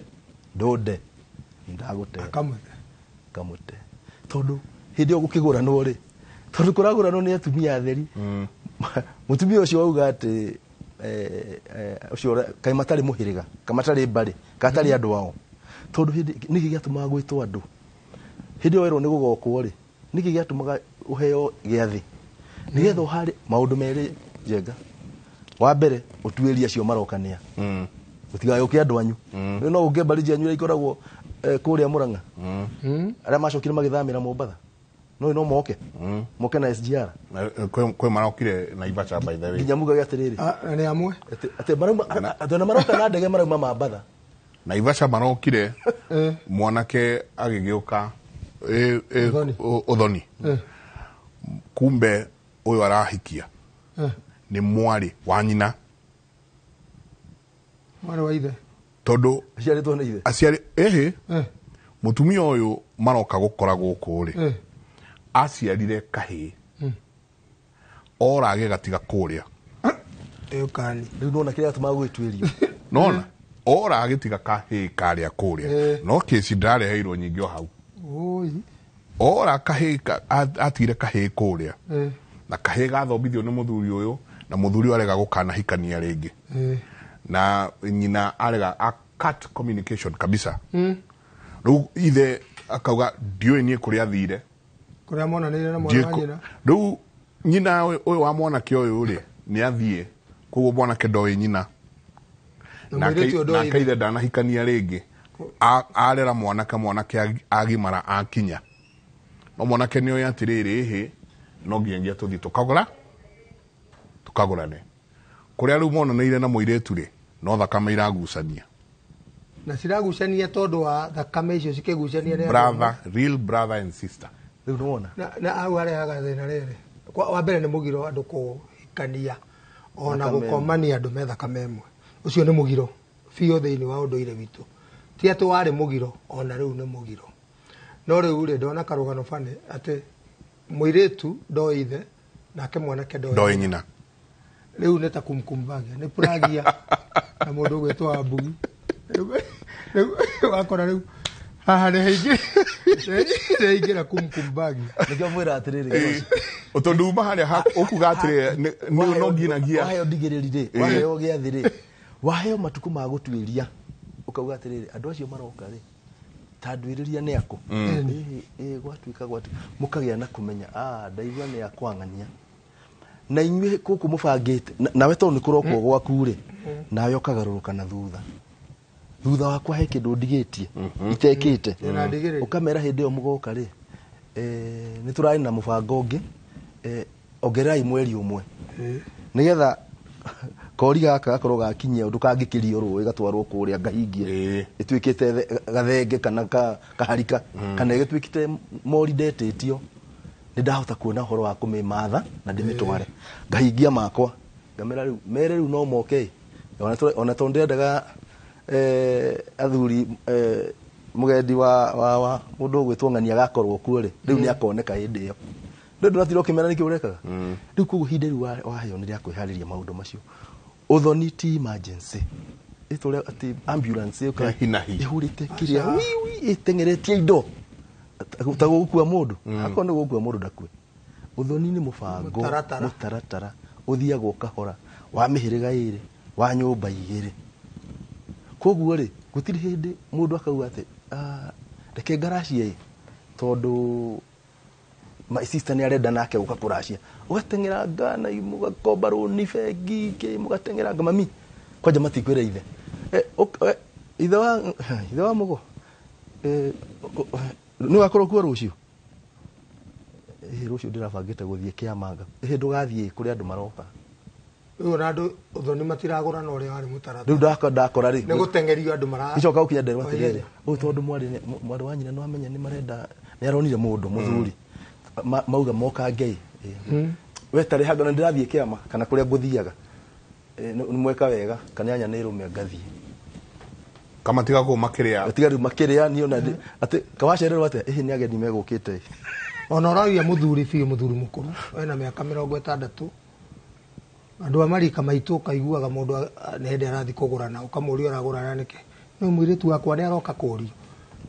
ndũnde ndagũte kamũte, tondũ hĩndĩ ĩyo gũkĩgũranwo rĩ, tondũ kũragũranwo nĩ atumia atheri. Mũtumia ũcio auga atĩ ũcio kaĩ matarĩ mũhĩrĩga, kaĩ matarĩ mbarĩ, kaĩ matarĩ andũ ao, tondũ hĩndĩ nĩkĩ gĩatũmaga gwĩtwo andũ hĩndĩ ĩyo werwo nĩ gũgokwo rĩ, nĩkĩ gĩatũmaga ũheo gĩathĩ nĩgetha ũharĩ maũndũ merĩ Njenga. Wa mbere ũtuĩrie acio marokania, ũtigagĩũke andũ anyu, no ũngĩ mbarĩ cianyu iria ikoragwo kũrĩa Mũrang'a, arĩa macokire magĩthamĩra Mombatha, no moke moke na SGR kwĩ marokire Naivasha by the way, nginya mugage atĩrĩrĩ nĩ amwe atĩ marauma atĩ na maroka na ndege marauma Mambatha Naivasha marokire mwanake agĩgĩũka ũthoni, kumbe ũyũ arahikia nĩ mwarĩ wa nyina, mwarĩ wa ithe, tondũ aciarĩtwo nĩ ithe, aciarĩ ĩhĩ mũtumia ũyũ maroka gũkora gũkũ rĩ, aciarire kahĩĩ ora agĩgatiga kũrĩa rĩu nona kĩrĩa gĩatũmaga gwĩtuĩrio, nona ora agĩtiga kahĩĩ karĩa kũrĩa, no kĩci ndareheirwo nyingĩ o hau, ora kahĩĩ atigire kahĩĩ kũrĩa, na kahĩĩ gathomithio nĩ mũthuri ũyũ, na mũthuri ũyũ arega gũkanahikania rĩngĩ, na nyina arega a cut communication kabisa. Rĩu ithe akauga ndiũĩ niĩ kũrĩa athire, kũrĩa monanĩire na mwana wa nyina. Rĩu nyina ũyũ wa mwanake ũyũ rĩ nĩ athiĩ, koguo mwanake ndoĩ nyina, nake ithe ndanahikania rĩngĩ, arera mwanake, mwanake agimara akinya, no mwanake nĩ oĩ atĩrĩrĩ ĩhĩ no nginyagia tũthiĩ tũkagũrane kũrĩa rĩu monanĩire na mũirĩtu rĩ, no thakame iragucania, na ciragucania tondũ wa thakame icio cikĩgucania nĩ brother, real brother and sister. Rĩu nĩwona na hau arehaga thĩna rĩrĩ, wa mbere nĩ mũgiro andũ kũhikania ona gũkomania andũ me thakame ĩmwe, ũcio nĩ mũgiro biũ thĩinĩ wa ũndũire witũ, ti atĩ warĩ mũgiro ona rĩu nĩ mũgiro. No rĩu rĩ ndona karũgano bani atĩ mũirĩtu ndoĩ ithe nake mwanake ndoĩ nyina, rĩu nĩ ta kumkumbagia nĩ puragia na mũndũ ũgwĩtwo Wambugi, rĩu wakora rĩu haha nĩ haingĩra kumkumbagia, nĩkĩo mwĩra atĩrĩrĩ tondũ uma harĩa ũkuga atĩrĩrĩ no nginyagia waheo ndigĩrĩri rĩ, waheo gĩathĩ rĩ, waheo matukũ ma gũtuĩria, ũkauga atĩrĩrĩ andũ acio maroka rĩ ta ndwĩrĩria nĩ akũ, gwatuĩka mũkagĩa na kũmenya ndaigua nĩ akwang'ania, na inyuĩ gũkũ mũbangĩte nawe tondũ nĩ kũrokwo gwaku rĩ, nawe ũkagarũrũka na thutha thutha wakwa he kĩndũ ndigĩtie itekĩte, ũkamera hĩndĩ ĩyo mũgoka rĩ, nĩ tũrarĩ na mũbango ũngĩ, ongererai mweri ũmwe nĩgetha kori gaka gakorwo gakinyia ũndũ kangĩkĩrio rũĩ gatwarwo kũrĩa ngahingie ĩtuĩkĩte gathenge kana kaharika, kana ĩgĩtuĩkĩte mori ndetĩtio, nĩ ndahota kuona ũhoro wa kũmĩmatha na ndĩmĩtware ngahingia makwa, ngamera rĩu mere rĩu no moke, ona tondũ ndĩrendaga athuri mũgendi wa mũndũ ũgwĩtwo Ng'ania agakorwo kuo rĩ, rĩu nĩ akoneka hĩndĩ ĩyo, Ndũratira ũkĩmera nĩkĩ ũrekaga. Rĩu koguo ihinda rĩu waheo nĩ rĩa kwĩharĩria maũndũ macio. Ũthoni ti emergency. Ĩtũrĩa atĩ ambulance ĩũka ĩhurĩte kĩrĩa wiwi ĩteng'eretie indo ta gũgũkua mũndũ. Akorwo nĩ gũgũkua mũndũ ndakue. Ũthoni nĩ mũbango, mũtaratara ũthiagwo kahora wa mĩhĩrĩga ĩrĩ, wa nyũmba igĩrĩ. Koguo rĩ, gũtirĩ hĩndĩ mũndũ akauga atĩ reke ngaracie ĩ, tondũ my sister nĩ arenda nake gũka kũracia. Ũgateng'era ngana, mũgakomba rũni bengi, kĩ, mũgateng'era nga mami. Kwanja matikwĩra ithe. Ithe wa mũgo. Nĩ ũgakorwo kuo rũciũ? Rũciũ ndĩrabangĩte gũthiĩ kĩamanga. Ndũgathiĩ kũrĩa andũ maroka. Rĩu ona andũ ũthoni matiragũrana ũrĩa warĩ mũtaratara. Rĩu ndakora rĩ. Nĩ gũteng'erio andũ mara. Icoka gũkinya nderwo atĩrĩrĩ. Ũyũ tondũ mwarĩ wa nyina nĩ wamenya nĩ marenda, nĩ aronire mũndũ mũthuri. Mauga moka ngei. We tarĩ hanga na ndĩrathiĩ kĩama kana kũrĩa ngũthiaga. Nĩ mweka wega kana nyanya nĩ ĩrũme ngathiĩ. Kamatiga kũu makĩrĩa. Gatiga rĩu makĩrĩa niĩ ona atĩ kawacererwo atĩa? Ĩhĩ nĩ ageni megũkĩte. Ona ũragia mũthuri biũ, mũthuri mũkũrũ ena mĩaka 60. Andũ a marika maitũ ũkaiguaga mũndũ nĩ hĩndĩ arathiĩ kũgũrana, ũkamũria ũragũrana nĩkĩ? No mũirĩtu wakwa nĩ aroka kũrio.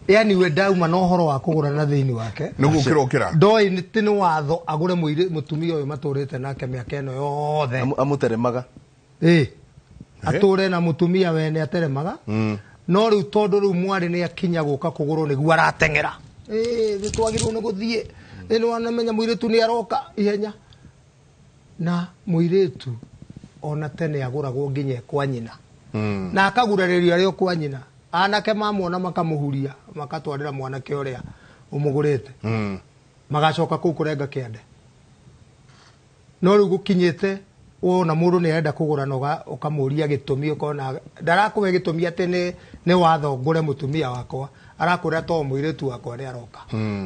Yani we ndauma na ũhoro wa kũgũrana thĩinĩ wake. Nĩ gũkĩra ũkĩra. Ndoĩ nĩ watho agũre mũtumia ũyũ matũrĩte nake mĩaka ĩno yothe. Amũteremaga. Atũre na mũtumia wene ateremaga. No rĩu tondũ rĩu mwarĩ nĩ akinya gũka kũgũrwo nĩguo arateng'era. Nĩ twagĩrĩirwo nĩ gũthiĩ. Nĩ wanamenya mũirĩtu nĩ aroka ihenya. Na mũirĩtu ona tene agũragwo nginya kwa nyina. Na akagurarĩrio arĩ o kwa nyina. Anake mamuona makamũhuria, makatwarĩra mwanake ũrĩa ũmũgũrĩte. Magacoka kũu kũrenga kĩande. No rĩu gũkinyĩte wona mũndũ nĩ arenda kũgũra na ũkamũria gĩtũmi, ũkona ndarakũhe gĩtũmi atĩ nĩ watho ngũre mũtumia wakwa, arakwĩra to mũirĩtu wakwa nĩ aroka.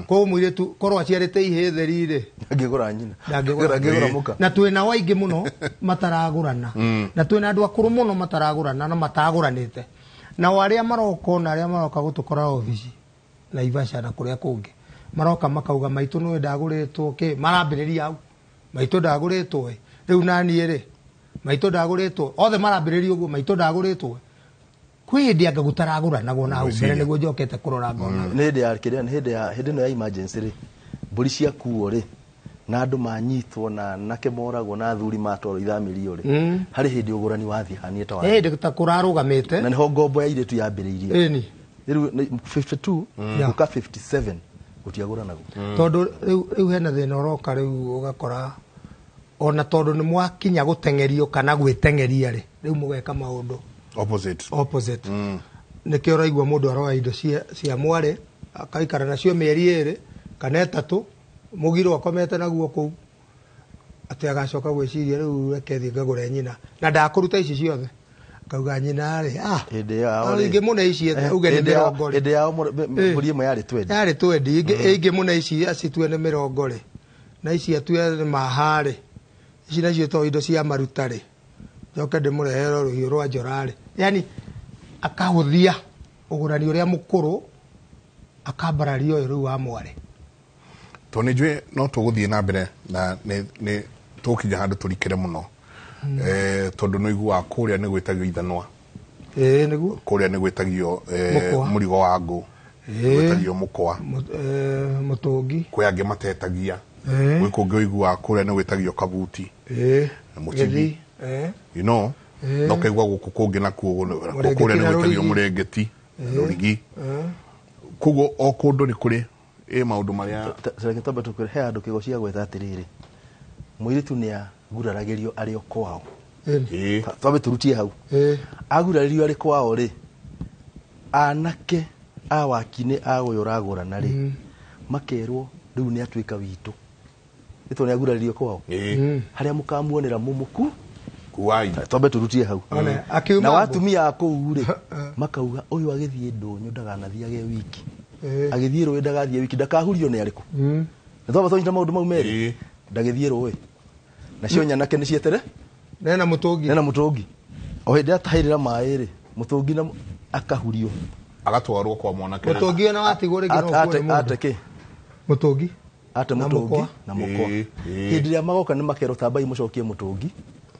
Koguo mũirĩtu korwo aciarĩte ihĩĩ theri rĩ, ndangĩgũra nyina, ndangĩgũra mũka. Na twĩna nao aingĩ mũno mataragũrana, na twĩna andũ akũrũ mũno mataragũrana na matagũranĩte. Nao arĩa maroka na arĩa maroka gũtũkora obici Naivasha na kũrĩa kũngĩ, maroka makauga maitũ nĩwe ndagũrĩtwo kĩ, marambĩrĩria hau maitũ ndagũrĩtwo ĩ, rĩu naniĩ rĩ maitũ ndagũrĩtwo, othe marambĩrĩria ũguo maitũ ndagũrĩtwo. Kwĩ hĩndĩ anga gũtaragũranagwo na hau mbere nĩguo njokete kũrora ngona. Nĩ hĩndĩ ya kĩrĩa, nĩ hĩndĩ ya hĩndĩ ĩno ya emergency rĩ, mbũri ciakuo rĩ, na andũ manyitwo na anake moragwo na athuri matwarwo ithamĩrio rĩ, harĩ hĩndĩ ũgũrani wathiĩ hanie ta wathiĩ. Hĩndĩ ta kũrarũgamĩte. Na nĩho ngombo ya airĩtu yambĩrĩirie. Ĩni. Rĩu 52 gũka 57 gũtiagũranagwo. Tondũ rĩu hena thĩna ũroka rĩu ũgakora ona tondũ nĩ mwakinya gũteng'erio kana gwĩteng'eria rĩ, rĩu mũgeka maũndũ opposite. Nĩkĩo ũraigua mũndũ aroya indo cia mwarĩ akaikara nacio mĩeri 2 kana 3, mũgiro akomete naguo kũu, atĩ agacoka gwĩciria rĩu reke thiĩ ngagũre nyina na ndakũruta ici ciothe, akauga nyina rĩ, hĩndĩ yao rĩ, ingĩ mũno ici uge nĩ 20 rĩ, hĩndĩ yao mbũri ĩmwe yarĩ 20, yarĩ 20, ingĩ mũno ici acitue nĩ 20 rĩ, na ici atue nĩ maha rĩ, ici nacio to indo cia maruta rĩ, njoke ndĩmũrehere rũhiũ rwa njora rĩ. Yani akahũthia ũgũrani ũrĩa mũkũrũ akambararia ũyũ rĩu wa mwarĩ. Tondũ nĩ njũĩ no tũgũthiĩ na mbere na nĩ tũgũkinya handũ tũrikĩre mũno. Tondũ nĩ ũiguaga kũrĩa nĩ gwĩtagio ithanwa. Nĩguo. Kũrĩa nĩ gwĩtagio mũrigo wa ngũ, gwĩtagio mũkwa, mũtũngi. Kwĩ angĩ matetagia. Gwĩ kũngĩ ũiguaga kũrĩa nĩ gwĩtagio kabuti, mũcibi. You know, na ũkaigua gũkũ kũngĩ nakuo kũrĩa nĩ gwĩtagio mũrengeti, rũrigi. Koguo o kũndũ nĩ kũrĩ maũndũ marĩa reke twambe tũkwĩre, he andũ kĩgo cia gwetha atĩrĩrĩ, mũirĩtu nĩ aguraragĩrio arĩ o kwao. Twambe tũrutie hau. Agurarĩrio arĩ kwao rĩ, anake a wakinĩ a ũyũ ũragũrana rĩ, makerwo rĩu nĩ atuĩka witũ. Nĩ tondũ nĩ agurarĩrio kwao. Harĩa mũkamuonera mũmũku kuai. Twambe tũrutie hau. Na watumia a kũu rĩ, makauga ũyũ agĩthiĩ ndũnyũ ndaganathiage wiki. Agĩthiĩ rũĩ ndagathiĩ wiki, ndakahurio nĩ arĩkũ. Nĩ twamba twanyita maũndũ mau merĩ. Ndagĩthiĩ rũĩ. Nacio nyanake nĩ cietere nena mũtũngi. Nena mũtũngi. O hĩndĩ atahĩrĩra maĩ rĩ, mũtũngi na akahurio. Agatwarwo kwa mwanake. Mũtũngi ona watigwo rĩngĩ no kuo nĩ mũndũ. Ate kĩ? Mũtũngi. Ate mũtũngi na mũkwa. Hĩndĩ ĩrĩa magoka nĩ makerwo tambai mũcokie mũtũngi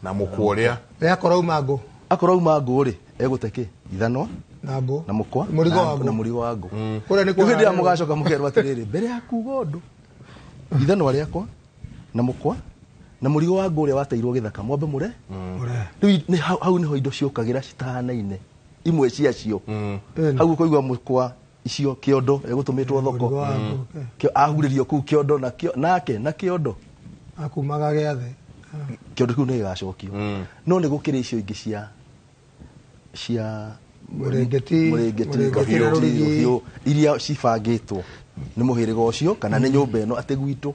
na mũkwa ũrĩa. Akorwo uma ngũ. Akorwo uma ngũ rĩ, egũte kĩ? Ithanwa na ngũ na mũkwa na mũrigo wa ngũ. Kũrĩa nĩ hĩndĩ ĩrĩa mũgacoka mũkerwo atĩrĩrĩ, mbere ya kuga ũndũ ithanwa rĩakwa na mũkwa na mũrigo wa ngũ ũrĩa wateirwo gĩthaka mwambe mũre. Rĩu hau nĩho indo ciũkagĩra citahanaine imwe ciacio. Hau ũkũigua mũkwa icio kĩondo egũtũmĩtwo thoko ahurĩrio kũu kĩondo nake na kĩondo akumaga gĩathĩ kĩondo kĩu nĩ gĩgacokio. No nĩ gũkĩrĩ icio ingĩ cia mũrĩngĩti rũhiũ iria cibangĩtwo nĩ mũhĩrĩga ũcio kana nĩ nyũmba ĩno atĩ gwitũ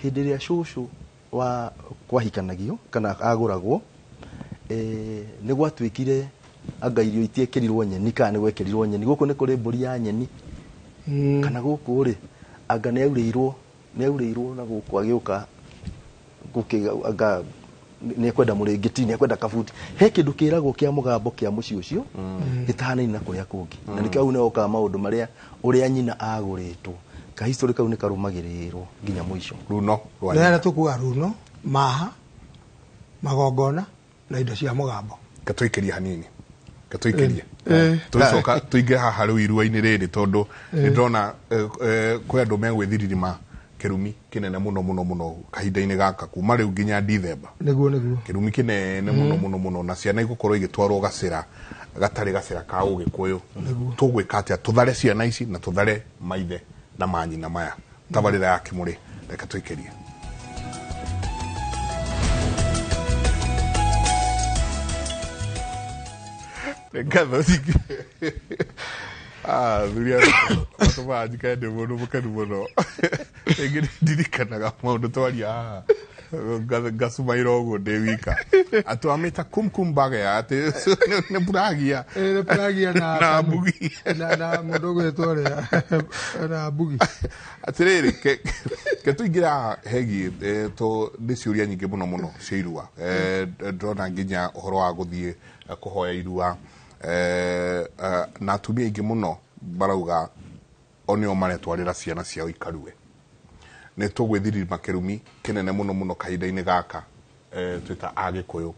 hĩndĩ ĩrĩa cũcũ wa kwahikanagio kana agũragwo nĩ gwatuĩkire anga irio itiĩkĩrirwo nyeni kana nĩ gwekĩrirwo nyeni gũkũ nĩ kũrĩ mbũri ya nyeni kana gũkũ rĩ anga nĩ aurĩirwo na gũkũ agĩũka anga nĩ ekwenda mũrĩngĩti nĩ ekwenda kabuti he kĩndũ kĩragwo kĩa mũgambo kĩa mũciĩ ũcio gĩtahanaine na kũrĩa kũngĩ na nĩkĩo hau nĩhokaga maũndũ marĩa ũrĩa nyina agũrĩtwo ka history kau nĩ karũmagĩrĩrwo nginya mũico. Runo rwa nyina tũkuaga runo maha magongona na indo cia mũgambo. Gatũikĩrie hanini gatũikĩrie tũgĩcoka tũingĩre haha rĩu irua-inĩ rĩrĩ tondũ nĩ ndĩrona kwĩ andũ megwĩthiririma kĩrumi kĩnene mũno mũno mũno kahinda-inĩ gaka kuma rĩu nginya Dithemba. Nĩguo nĩguo kĩrumi kĩnene mũno mũno mũno na ciana igũkorwo igĩtwarwo gacĩra gatarĩ gacĩra ka ũgĩkũyũ. Tũgwĩka atĩa tũthare ciana ici na tũthare maithe na manyina maya tabarĩra ya Kĩmũrĩ reke tũikĩrie. Ngatho nyingĩ. Thuri matũmaga njikare ndĩ mũndũ mũkenu mũno. Rĩngĩ nĩ ndirikanaga maũndũ twaria haha ngacumaira ũguo ndĩ wika. Atwamĩta kumkum bagea atĩ nĩ buragia. Nĩ buragia na mbugi. Na mũndũ ũgwĩtwo ũrĩa na mbugi. Atĩrĩrĩ ke tũingĩre haha hegiĩ nĩ ciũria nyingĩ mũno mũno cia irua. Ndĩrona nginya ũhoro wa gũthiĩ kũhoya irua na atumia aingĩ mũno marauga o nĩo maretwarĩra ciana ciao ikarue. Nĩ tũgwĩthirima kĩrumi kĩnene mũno mũno kahinda-inĩ gaka twĩta Agĩkũyũ.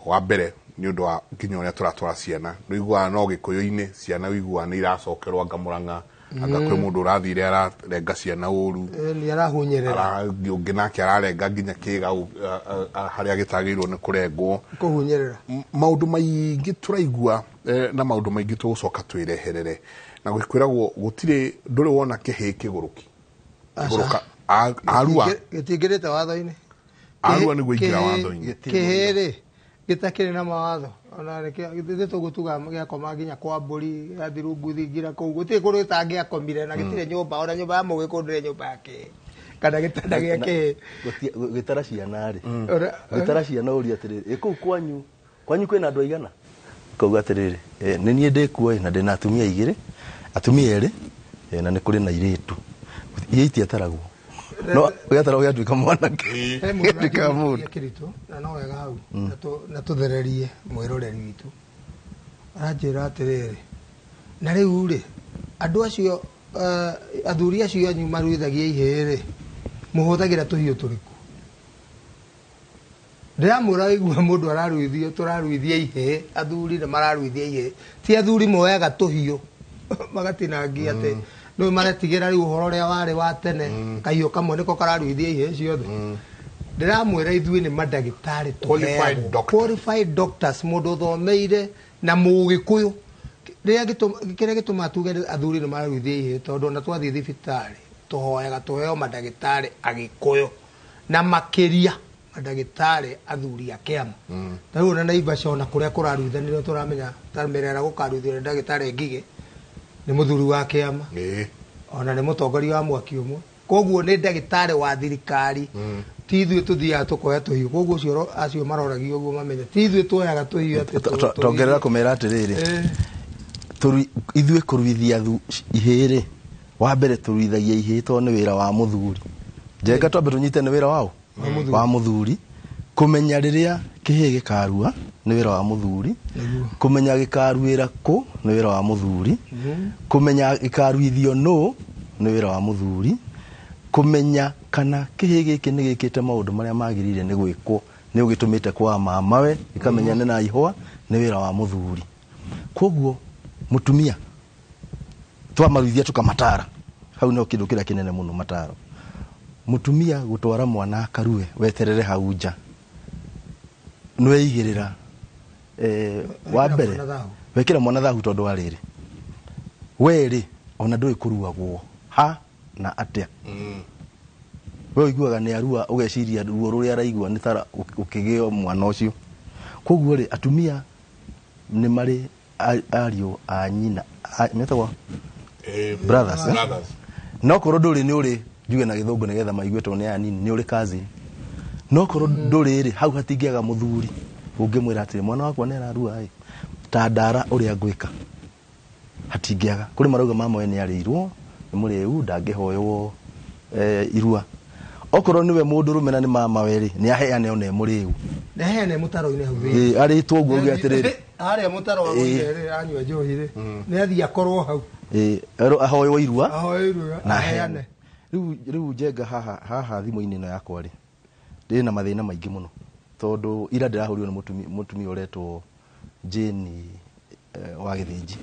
Wa mbere nĩ ũndũ wa nginya ũrĩa tũratwara ciana nĩ ũiguaga no Gĩkũyũ-inĩ ciana ũiguaga nĩ iracokerwo anga Mũrang'a anga kwĩ mũndũ ũrathire ararenga ciana ũru nĩ arahunyerera ũngĩ nake ararenga nginya kĩga harĩa gĩtagĩrĩirwo nĩ kũrengwo kũhunyerera. Maũndũ maingĩ tũraigua na maũndũ maingĩ tũgũcoka twĩreherere na gwĩkwĩragwo gũtirĩ ndũrĩ wona kĩhĩ kĩgũrũki kĩgũrũka arua gĩtingĩrĩte watho-inĩ arua nĩguo ingĩra watho-inĩ kĩhĩ rĩ gĩtakĩrĩ na mawatho ona githĩ tũgũtuga gĩakoma nginya kwa mbũri gĩgathiĩ rungu thingira kũu gũtirĩ kũndũ gĩtangĩakomire na gĩtirĩ nyũmba ona nyũmba ya mũgĩkũyũ ndĩrĩ nyũmba ya kĩhĩ kana gĩtanda gĩa kĩhĩ. Gĩtara ciana rĩ gĩtara ciana ũria atĩrĩrĩ ĩ kũu kwanyu kwĩna andũ aigana ũkauga atĩrĩrĩ nĩ niĩ ndĩkuo na ndĩna atumia igĩrĩ atumia erĩ na nĩ kũrĩ na airĩtu iria itiataragwo no gĩataragwo gĩatuĩka mwanake gĩatuĩka mũndũ kĩritũ na no wega hau na tũthererie mwĩroreri witũ aranjĩra atĩrĩrĩ na rĩu rĩ andũ acio athuri acio anyu maruithagia ihĩĩ rĩ mũhũthagĩra tũhiũ tũrĩkũ? Ndĩramwĩra waigua mũndũ araruithio tũraruithia ihĩĩ athuri nĩ mararuithia ihĩĩ ti athuri moyaga tũhiũ magatinangia atĩ nĩ maretigĩra rĩu ũhoro ũrĩa warĩ wa tene kahiũ kamwe nĩko kararuithia ihĩĩ ciothe. Ndĩramwĩra ithuĩ nĩ mandagĩtarĩ tũheagwo qualified doctors mũndũ ũthomeire na mũgĩkũyũ. Kĩrĩa gĩtũmaga tuge athuri nĩ mararuithia ihĩĩ tondũ ona twathiĩ thibitarĩ tũhoyaga tũheo mandagĩtarĩ agĩkũyũ na makĩria mandagĩtarĩ athuri a kĩama. Ta rĩu ona Naivasha ona kũrĩa kũraruithanĩrio tũramenya ta Merera gũkaruithio nĩ ndagĩtarĩ Ngigĩ nĩ mũthuri wa kĩama ona nĩ mũtongoria wa mwaki ũmwe koguo nĩ ndagĩtarĩ wa thirikari ti ithuĩ tũthiaga tũkoya tũhiũ koguo acio maroragio ũguo mamenye ti ithuĩ tuoyaga tũhiũ atĩ tongerera kũmera atĩrĩrĩ ithuĩ kũruithia ihĩĩ rĩ wa mbere tũruithagia ihĩĩ tondũ nĩ wĩra wa mũthuri njenga twambe tũnyite nĩ wĩra wao wa mũthuri kũmenya rĩrĩa kĩhĩ gĩkarua nĩ wĩra wa mũthuri kũmenya gĩkaruĩra kũ nĩ wĩra wa mũthuri kũmenya gĩkaruithio nũ nĩ wĩra wa mũthuri Kũmenya kana kĩhĩ gĩkĩ nĩ gĩkĩte maũndũ marĩa magĩrĩire nĩ gwĩkwo nĩ ũgĩtũmĩte kwa mamawe ikamenya na ihũa nĩ wĩra wa mũthuri. Koguo mũtumia twamaruithia tukamatara hau no kĩndũ kĩrĩa kĩnene mũno mataro. Mũtumia gũtwara mwana akarue weterere hau nja nĩweigĩrĩra wa mbere wekĩra mwana thahu tondũ wa rĩrĩ we rĩ ona ndũĩ kũruagwo ha na atĩa. We ũiguaga nĩ arua ũgeciria ruo rũrĩa araigua nĩ tara ũkĩgĩo mwana ũcio. Koguo rĩ atumia nĩ marĩ ariũ a nyina metagwo brothers. No korwo ndũrĩ nĩ ũrĩ njuge na gĩthũngũ nĩgetha maigue tondũ nĩ anini nĩ ũrĩ cousin. No korwo ndũrĩ rĩ hau hatingĩaga mũthuri ũngĩmwĩra atĩrĩ mwana wakwa nĩ ararua ĩ ta ndara ũrĩa ngwĩka hatingĩaga. Kũrĩ marauga mama we nĩ arĩirwo nĩ mũrĩu ndangĩhoywo irua. Okorwo nĩwe mũndũrũme na nĩ mama we rĩ nĩ aheane ona e mũrĩu. Nĩ aheane mũtaro-inĩ hau thĩinĩ. Arĩtwo ũguo uge atĩrĩrĩ harĩa mũtaro wa rĩ anyua njohi rĩ nĩ athiĩ akorwo hau. Ahoywo irua. Ahoywo irua na aheane. Rĩu Njenga haha thimũ-inĩ ĩno yakwa rĩ ndĩ na mathĩna maingĩ mũno tondũ ira ndĩrahũrirwo nĩ mũtumia ũretwo Jane wa Gĩthĩnji.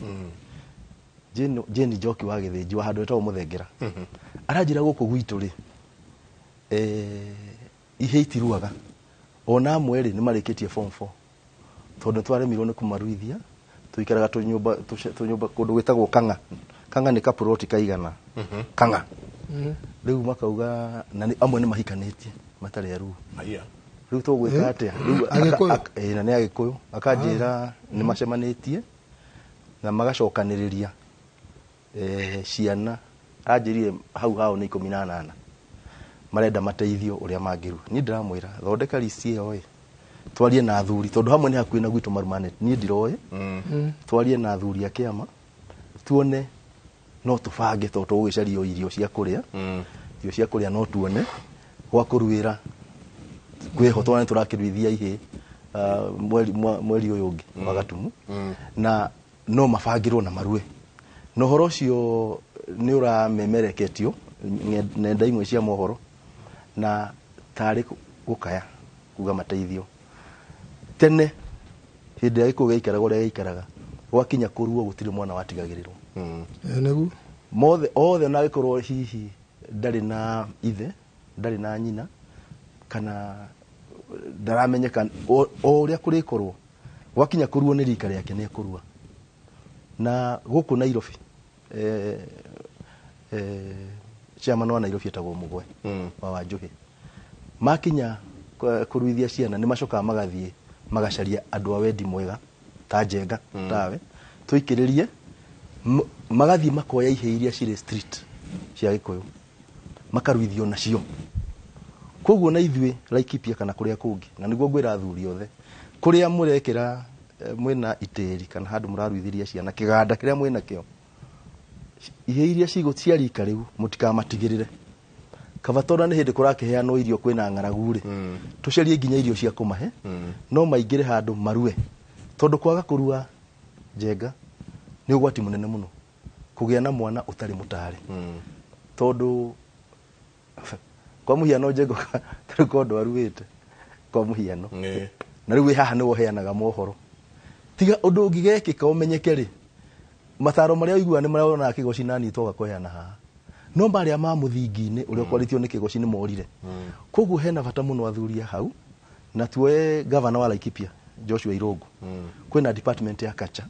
Jane Njoki wa Gĩthĩnji wa handũ etagwo Mũthengera. Aranjĩra gũkũ gwitũ rĩ ihĩ itiruaga ona amwe rĩ nĩ marĩkĩtie form 4 tondũ twaremirwo nĩ kũmaruithia tũikaraga tũnyũmba kũndũ gwĩtagwo Kang'a. Kang'a nĩ kaploti kaigana Kang'a. Rĩu makauga na amwe nĩ mahikanĩtie matarĩ aruu. Rĩu tũgwĩka atĩa? Rĩu na nĩ Agĩkũyũ akanjĩra nĩ macemanĩtie na magacokanĩrĩria ciana anjĩrire hau hao nĩ 18 marenda mateithio ũrĩa mangĩrua. Niĩ ndĩramwĩra thondeka list ĩyo ĩ twarie na athuri tondũ hamwe nĩ hakuhĩ na gwitũ Marumanet niĩ ndiroĩ. Twarie na athuri a kĩama tuone no tũbange tondũ tũgũgĩcaria irio cia kũrĩa. Irio cia kũrĩa no tuone gwa kũruĩra kwĩho twana tũrakĩruithia ihĩ mweri ũyũ ũngĩ wa Gatumu na no mabangĩrwo na marue. Na ũhoro ũcio nĩ ũramemereketio nenda imwe cia mohoro na tarĩ gũkaya kuga mateithio. Tene hĩndĩ ya Gĩkũyũ gĩaikaraga ũrĩa gĩaikaraga gwakinya kũruo gũtirĩ mwana watigagĩrĩrwo. Nĩguo mothe othe na gĩkorwo hihi ndarĩ na ithe ndarĩ na nyina kana ndaramenyeka o ũrĩa kũrĩkorwo gwakinya kũruo nĩ rika rĩake nĩ ekũrua. Na gũkũ Nairobi chairman wa Nairobi etagwo Mũgwe wa Wanjũhĩ makinya kũruithia ciana nĩ macokaga magathiĩ magacaria andũ a wendi mwega ta Njenga tawe tũikĩrĩrie magathiĩ makoya ihĩ iria cirĩ street cia Gĩkũyũ makaruithio nacio. Koguo na ithuĩ Laikipia kana kũrĩa kũngĩ na nĩguo ngwĩra athuri othe kũrĩa mũrekĩra mwĩna itĩri kana handũ mũraruithĩria ciana kĩganda kĩrĩa mwĩna kĩo ihĩ iria cia rika rĩu mũtikamatigĩrĩre. Kaba tondũ nĩ hĩndĩ kũrakĩheanwo irio kwĩna ng'aragu rĩ tũcarie nginya irio cia kũmahe no maingĩre handũ marue tondũ kwaga kũrua Njenga nĩ ũgwati mũnene mũno kũgĩa na mwana ũtarĩ mũtare. Tondũ kwa mũhiano Njenga tarĩ ko ndwaruĩte kwa mũhiano na rĩu wĩ haha nĩwe ũheanaga mohoro tiga ũndũ ũngĩgekĩka ũmenyeke rĩ mataro marĩa ũiguaga nĩ marĩa wonaga Kĩgoci na niĩ twoka kũheana haha no marĩa ma mũthingi-inĩ ũrĩa ũkwarĩtio nĩ Kĩgoci nĩ morire. Koguo hena bata mũno athuri a hau na tuoe gavana wa Laikipia Joshua Irungu. Kwĩna department ya culture.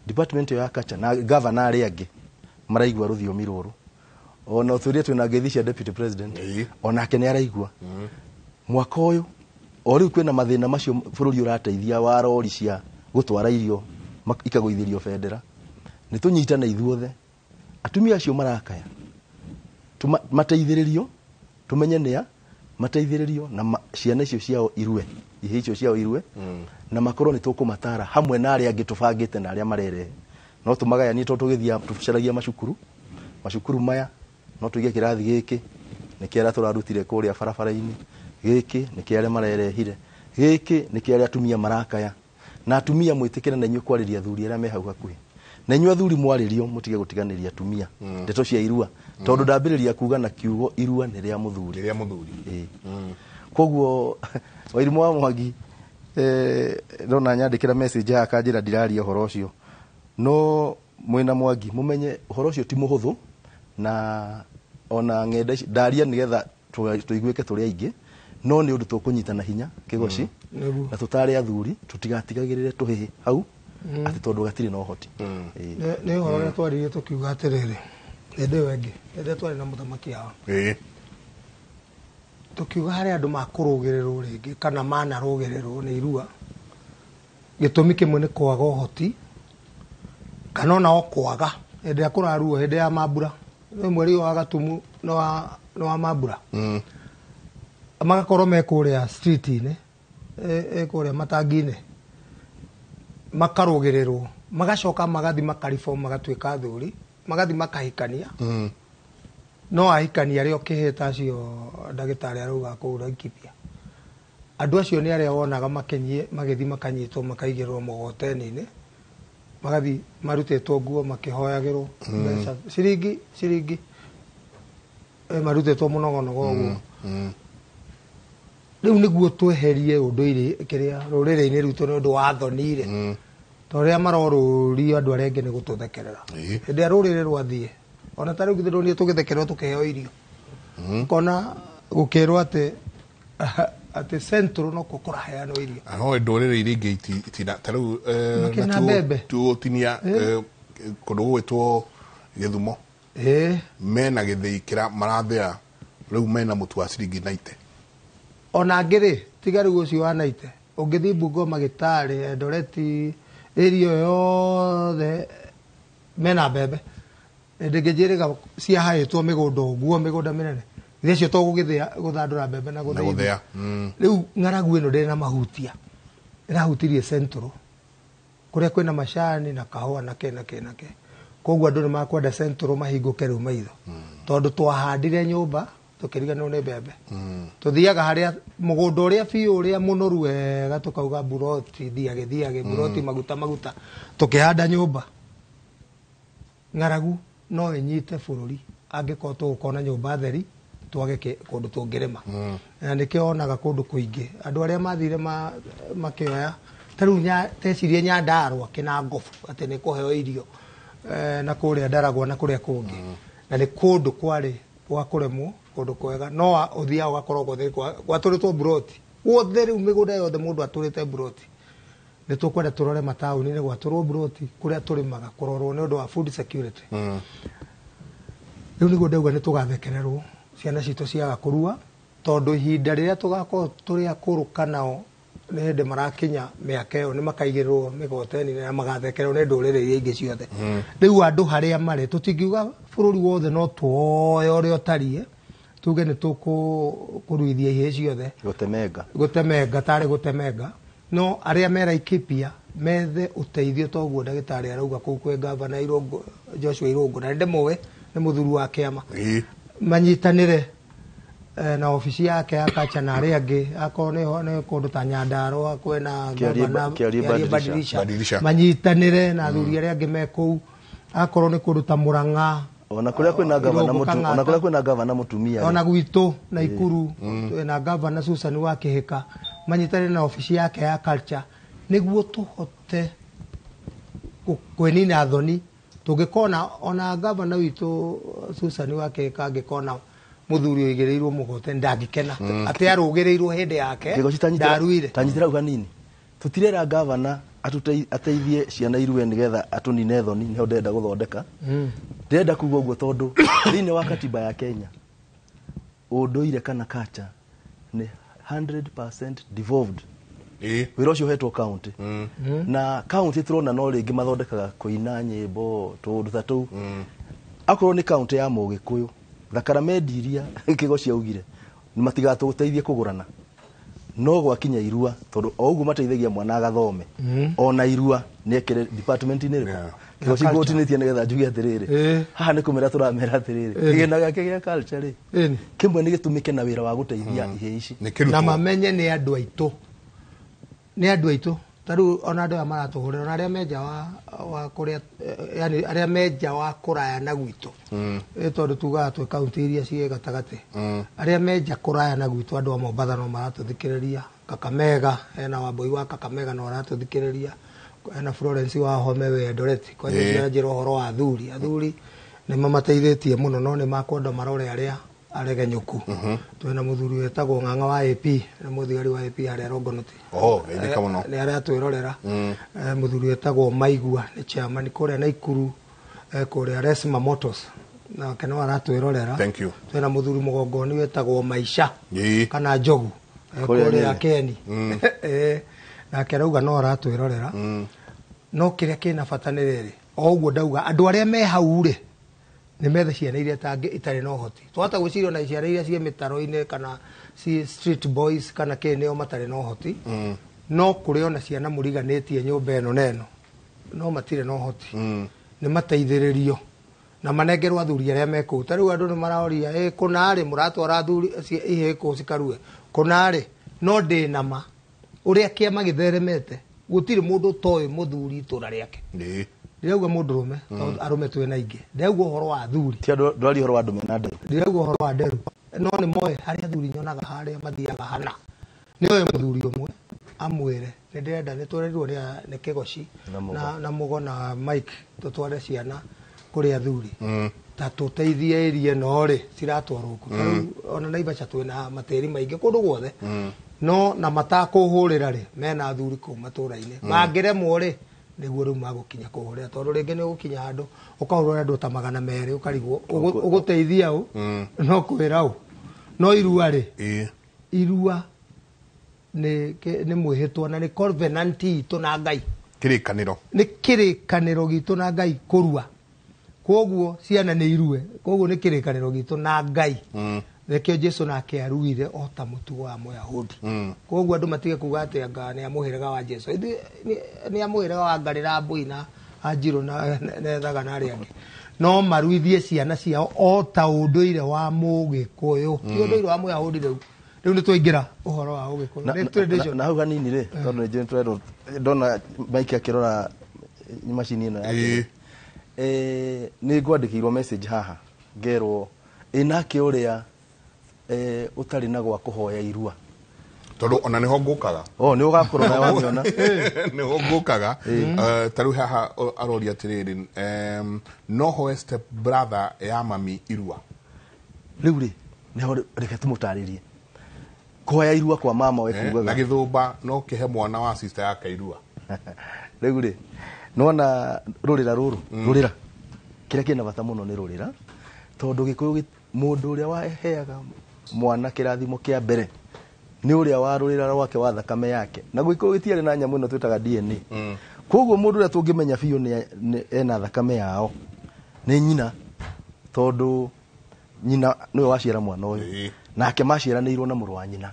Department ya culture na gavana arĩa angĩ maraigua rũthiomi rũrũ ona ũtũrie twĩna ngeithi cia deputy president onake nĩ araigua. Mwaka ũyũ o rĩu kwĩna mathĩna macio bũrũri ũrateithia wa rori cia gũtwara irio ikagũithĩrio bendera nĩ tũnyitane ithuothe atumia acio marakaya mateithĩrĩrio tumenye nĩa mateithĩrĩrio na ciana icio ciao irue ihĩ icio ciao irue na makorwo nĩ tũkũmatara hamwe na arĩa angĩ tũbangĩte na arĩa marerehe no tũmagayanie tondũ tũgĩthiĩ tũcaragia macukuru maya no tũige kĩrathi gĩkĩ nĩ kĩa arĩa tũrarutire kũrĩa barabara-inĩ gĩkĩ nĩ kĩa arĩa marerehire gĩkĩ nĩ kĩa arĩa atumia marakaya na atumia mwĩtĩkĩre na inyuĩ kwarĩria athuri arĩa me hau hakuhĩ Na inyuĩ athuri mwarĩrio mũtige gũtiganĩria atumia ndeto cia irua, tondũ ndambĩrĩria kuga na kiugo irua nĩ rĩa mũthuri. Rĩrĩa mũthuri. Koguo Wairimu wa Mwangi ndona nyandĩkĩra message haha kanjĩra ndiraria ũhoro ũcio, no mwĩna Mwangi mũmenye ũhoro ũcio ti mũhũthũ, na ona ng'enda ici ndaria nĩgetha tũiguĩke tũrĩ aingĩ, no nĩ ũndũ tũkũnyitana hinya Kĩgoci, na tũtare athuri tũtigatigagĩrĩre tũhĩhĩ hau atĩ tondũ gatirĩ na ũhoti. Nĩ ũhoro ũrĩa twaririe tũkiuga atĩrĩrĩ, hĩndĩ ĩyo ĩngĩ rĩrĩa twarĩ na mũthamaki haha, tũkiuga harĩ andũ makũrũgĩrĩrwo rĩngĩ kana manarũgĩrĩrwo nĩ irua, gĩtũmi kĩmwe nĩ kwaga ũhoti kana ona o kwaga hĩndĩ ĩrĩa kũraruo, hĩndĩ ya mambura, nĩ mweri ũyũ wa Gatumu nĩ wa mambura, magakorwo me kũrĩa street-inĩ, kũrĩa matangi-inĩ, makarũgĩrĩrwo, magacoka magathi makaribomu, magatuĩka athuri, magathi makahikania. No ahikania arĩa ũkĩhĩta acio ndagĩtarĩ arauga kũu Laikipia, andũ acio nĩ arĩa wonaga magĩthiĩ makanyitwo makaigĩrĩrwo mũgoteni-inĩ, magathi marutĩtwo nguo makĩhoyagĩrwo mbeca ciringi ciringi, marutĩtwo mũnogonogo ũguo. Rĩu nĩguo tweherie ũndũire kĩrĩa rũrĩrĩ-inĩ rwitũ nĩ ũndũ wa thoni-rĩ, tondũ rĩrĩa marorũrio andũ arĩa angĩ nĩ gũtũthekerera. Hĩndĩ ĩrĩa rũrĩrĩ rwathiĩ, ona ta rĩu githĩ ndonire tũgĩthekererwo tũkĩheo irio, ũkona gũkĩrwo atĩ Central nokuo kũraheanwo irio. No ndũrĩrĩ iria ingĩ itina ta rĩu Makĩna mbembe. Tũgũtinia kũndũ gũgwĩtwo Gĩthumo, mena gĩthĩi kĩra marathĩa rĩu mena mũtu wa ciringi 90. Ona angĩ rĩ, tiga rĩu ũcio wa 90, ũngĩthiĩ Bungoma, Gĩtarĩ, Eldoret, area yothe mena mbembe. Hĩndĩ ĩngĩ njĩrĩga ciahaĩtwo mĩgũnda ũguo, mĩgũnda mĩnene. Githĩ acio to gũgĩthĩa, gũthandũra mbembe na Na gũthĩa. gũthĩa. Rĩu ng'aragu ĩno ndĩrĩ na mahutia, ĩrahutirie Central kũrĩa kwĩna macani na kahũa na kĩ na kĩ na kĩ. Koguo andũ nĩ makwenda Central mahingũke rĩu maitho, tondũ twahandire nyũmba tũkĩriganĩrwo nĩ mbembe. Tũthiaga harĩa mũgũnda ũrĩa biũ ũrĩa mũnoru wega, tũkauga buroti thiage thiage, buroti maguta maguta, tũkĩhanda nyũmba. Ng'aragu no ĩnyite bũrũri angĩkorwo tũgũkorwo na nyũmba theri, twage kũndũ tũngĩrĩma. Na nĩkĩo wonaga kũndũ kũingĩ andũ arĩa mathire makĩoya ta rĩu tecirie Nyandarũa kĩna ngobu atĩ nĩ kũheo irio, na kũrĩa Ndaragwa na kũrĩa kũngĩ, na nĩ kũndũ kwarĩ gwa kũrĩmwo, kũndũ kwega, no ũthiaga ũgakorwo guothe gwatũrĩtwo buroti guothe. Rĩu mĩgũnda yothe mũndũ atũrĩte buroti. Nĩ tũkwenda tũrore mataũni-inĩ gwatũrwo buroti kũrĩa tũrĩmaga, kũrorwo nĩ ũndũ wa food security. Rĩu nĩguo ndauga nĩ tũgathekererwo ciana citũ ciaga kũrua, tondũ ihinda rĩrĩa tũgakorwo tũrĩ akũrũ kana nĩ hĩndĩ marakinya mĩaka ĩyo, nĩ makaigĩrĩrwo mĩgoteni na magathekererwo nĩ ndũrĩrĩ iria ingĩ ciothe. Rĩu andũ harĩa marĩ, tũtingiuga bũrũri wothe no tuoye ũrĩa ũtariĩ, tuge nĩ tũkũruithia ihĩĩ ciothe, gũtemenga, gũtemenga tarĩ gũtemenga, no arĩa me Laikipia methe ũteithio toguo ndagĩtarĩ arauga kũu kwĩ gavana Irũngũ, Joshua Irũngũ, na nĩndĩmũĩ nĩ mũthuri wa kĩama, manyitanĩre na obici yake ya Kacha na arĩa angĩ, akorwo nĩ kũndũ ta Nyandarũa kwĩna gavana Kĩarie Kĩarie Badilisha. Badilisha. Badilisha. Manyitanĩre na athuri arĩa angĩ me kũu, akorwo nĩ kũndũ ta Mũrang'a, ona kũrĩa kwĩna gavana Irũngũ mũtu, ona Kang'ata. kũrĩa kwĩna gavana mũtumia ona gwitũ Naikuru twĩna gavana Susan wa Kĩhĩka, manyitanĩre na obici yake ya culture nĩguo tũhote kwĩnina thoni. Tũngĩkona ona gavana witũ Susan wa Kĩhĩka angĩkona mũthuri ũigĩrĩirwo mũgote ndangĩkena atĩ arũgĩrĩirwo hĩndĩ yake Kĩgoci ndaruire. Tanyitĩra hau hanini, tũtirera gavana ateithie ciana irue nĩgetha atũnine thoni, nĩho ndĩrenda gũthondeka. Ndĩrenda kuga ũguo tondũ thĩinĩ wa katiba ya Kenya ũndũire kana culture nĩ 100% devolved. Wĩra ũcio ũhetwo county, na county tũrona no rĩngĩ mathondekaga kũina nyĩmbo tũũndũ ta tũu. Akorwo nĩ county ya Mũgĩkũyũ, thakaramenti iria Kĩgoci augire matigatũteithie kũgũrana, no gwakinya irua, tondũ o ũguo mateithagia mwana agathome, ona irua nĩ ekĩre department-inĩ ĩrĩkũ? Kĩgoci ngũtinĩtie nĩgetha njuge atĩrĩrĩ, haha nĩ kũmera tũramera atĩrĩrĩ, kĩgĩna gĩake gĩa culture rĩ, kĩmwe nĩ gĩtũmĩke na wĩra wa gũteithia ihĩĩ ici. Nĩ kĩrutwo. Na mamenye nĩ andũ aitũ, nĩ andũ aitũ. Ta rĩu ona andũ aya maratũhũrĩra, ona arĩa menja wa kũrĩa, yani arĩa menja wa kũraya na gwitũ, tondũ tugaga twĩ kaunti iria ciĩ gatagatĩ, arĩa menja kũraya na gwitũ, andũ a Mombatha no maratũthikĩrĩria, Kakamega hena Wambui wa Kakamega no aratũthikĩrĩria, hena Florence wa Home wĩ Eldoret. Kwanja njĩra ũhoro wa athuri, athuri nĩ mamateithĩtie mũno, no nĩ makwenda marore arĩa aregenyũku. Twĩna mũthuri wĩtagwo Ng'ang'a wa AP, nĩ mũthigari wa AP harĩa Rongonoti. Oh, geithĩka mũno. Nĩ aratwĩrorera. Mũthuri wĩtagwo Maigua nĩ chairman kũrĩa Naikuru, kũrĩa Resma Motors, nake no aratwĩrorera. Thank you. Twĩna mũthuri mũgongoni wĩtagwo Maisha kana Njogu, Kũrĩa kũrĩa Nyeri. Keni. Nake arauga no aratwĩrorera. No kĩrĩa kĩna bata nĩ rĩrĩ, o ũguo ndauga, andũ arĩa me hau rĩ, nĩ methe ciana iria itarĩ na ũhoti. Twahota gwĩciria ona ciana iria ciĩ mĩtaro-inĩ kana ci street boys kana kĩ nĩo matarĩ na ũhoti. No kũrĩ ona ciana mũriganĩtie nyũmba ĩno na ĩno, no matirĩ na ũhoti. Nĩ mateithĩrĩrio na manengerwo athuri arĩa me kũu. Ta rĩu andũ nĩ maroria, kũna rĩ mũratwara athuri ihĩĩ kũu cikarue, kũna rĩ, no ndĩ na ma ũrĩa kĩama gĩtheremete, gũtirĩ mũndũ ũtoĩ mũthuri itũra rĩake. Ndĩrauga mũndũrũme, tondũ arũme twĩna aingĩ. Ndĩrauga ũhoro wa athuri. Ti andũ, ndwaria ũhoro wa andũ mena nderu. Ndĩrauga ũhoro wa nderu. No nĩ moĩ harĩa athuri nyonaga harĩa mathiaga hana. Nĩ oĩ mũthuri ũmwe amwĩre nĩ ndĩrenda, nĩ twerirwo nĩ Kĩgoci Na Mũgo. na Mũgo na Mike tũtware ciana kũrĩ athuri. Ta tũteithie area ĩno rĩ, ciratwarwo kũ. Ta rĩu ona Naivasha twĩna matĩri maingĩ kũndũ guothe. No na matakũhũrĩra rĩ, mena athuri kũu matũra-inĩ. Mangĩremwo rĩ, nĩguo rĩu magũkinya kũhũrĩra, tondũ rĩngĩ nĩ ũgũkinya handũ ũkahũrĩra andũ ta 200 ũkarigwo ũgũteithia ũ, no kwĩra ũ. No irua rĩ, irua nĩ mwĩhĩtwa na nĩ covenant itũ na Ngai. Kĩrĩkanĩro. Nĩ kĩrĩkanĩro gitũ na Ngai kũrua. Kwoguo ciana nĩ irue, kwoguo nĩ kĩrĩkanĩro gitũ na Ngai. Nĩkĩo Jesu nake aruire o ta mũtugo wa Mũyahudi. Kwoguo andũ matige kuga atĩ anga nĩ a mũhĩrĩga wa Jesu. Ithuĩ nĩ a mũhĩrĩga wa Ngarĩra Mbui na Anjirũ na Nethaga na arĩa angĩ. No maruithie ciana ciao o ta ũndũire wa Mũgĩkũyũ. Ti ũndũire wa Mũyahudi rĩu. Rĩu nĩ twaingĩra ũhoro wa Ũgĩkũyũ. Nĩ tradition. Na hau hanini rĩ, tondũ nĩ njũĩ nĩtwerwo, ndona Mike akĩrora macini ĩno yake. Nĩ ngwandĩkĩirwo message haha, ngerwo ĩnake ũrĩa ũtarĩ na gwa kũhoya irua. Tondũ ona nĩho ngũkaga. Oh, nĩ ũgakorwo na wamĩona. Nĩho ngũkaga. Ta rĩu haha aroria atĩrĩrĩ, no hoe step brother ya mami irua. Rĩu rĩ, nĩho reke tũmũtarĩrie. Kũhoya irua kwa mama we kugaga. Na gĩthũmba no kĩhe mwana wa sister yake irua. Rĩu rĩ, nĩwona rũrĩra rũrũ, rũrĩra. Kĩrĩa kĩna bata mũno nĩ rũrĩra, tondũ Gĩkũyũ mũndũ ũrĩa waheaga mwana kĩrathimo kĩa mbere nĩ ũrĩa wa rũrĩra rwake wa thakame yake. Na Gĩkũyũ gĩtiarĩ na nyamũ ĩno twĩtaga DNA. Koguo mũndũ ũrĩa tũngĩmenya biũ nĩ ena thakame yao nĩ nyina, tondũ nyina nĩwe waciara mwana ũyũ. Nake maciaranĩirwo na mũrũ wa nyina,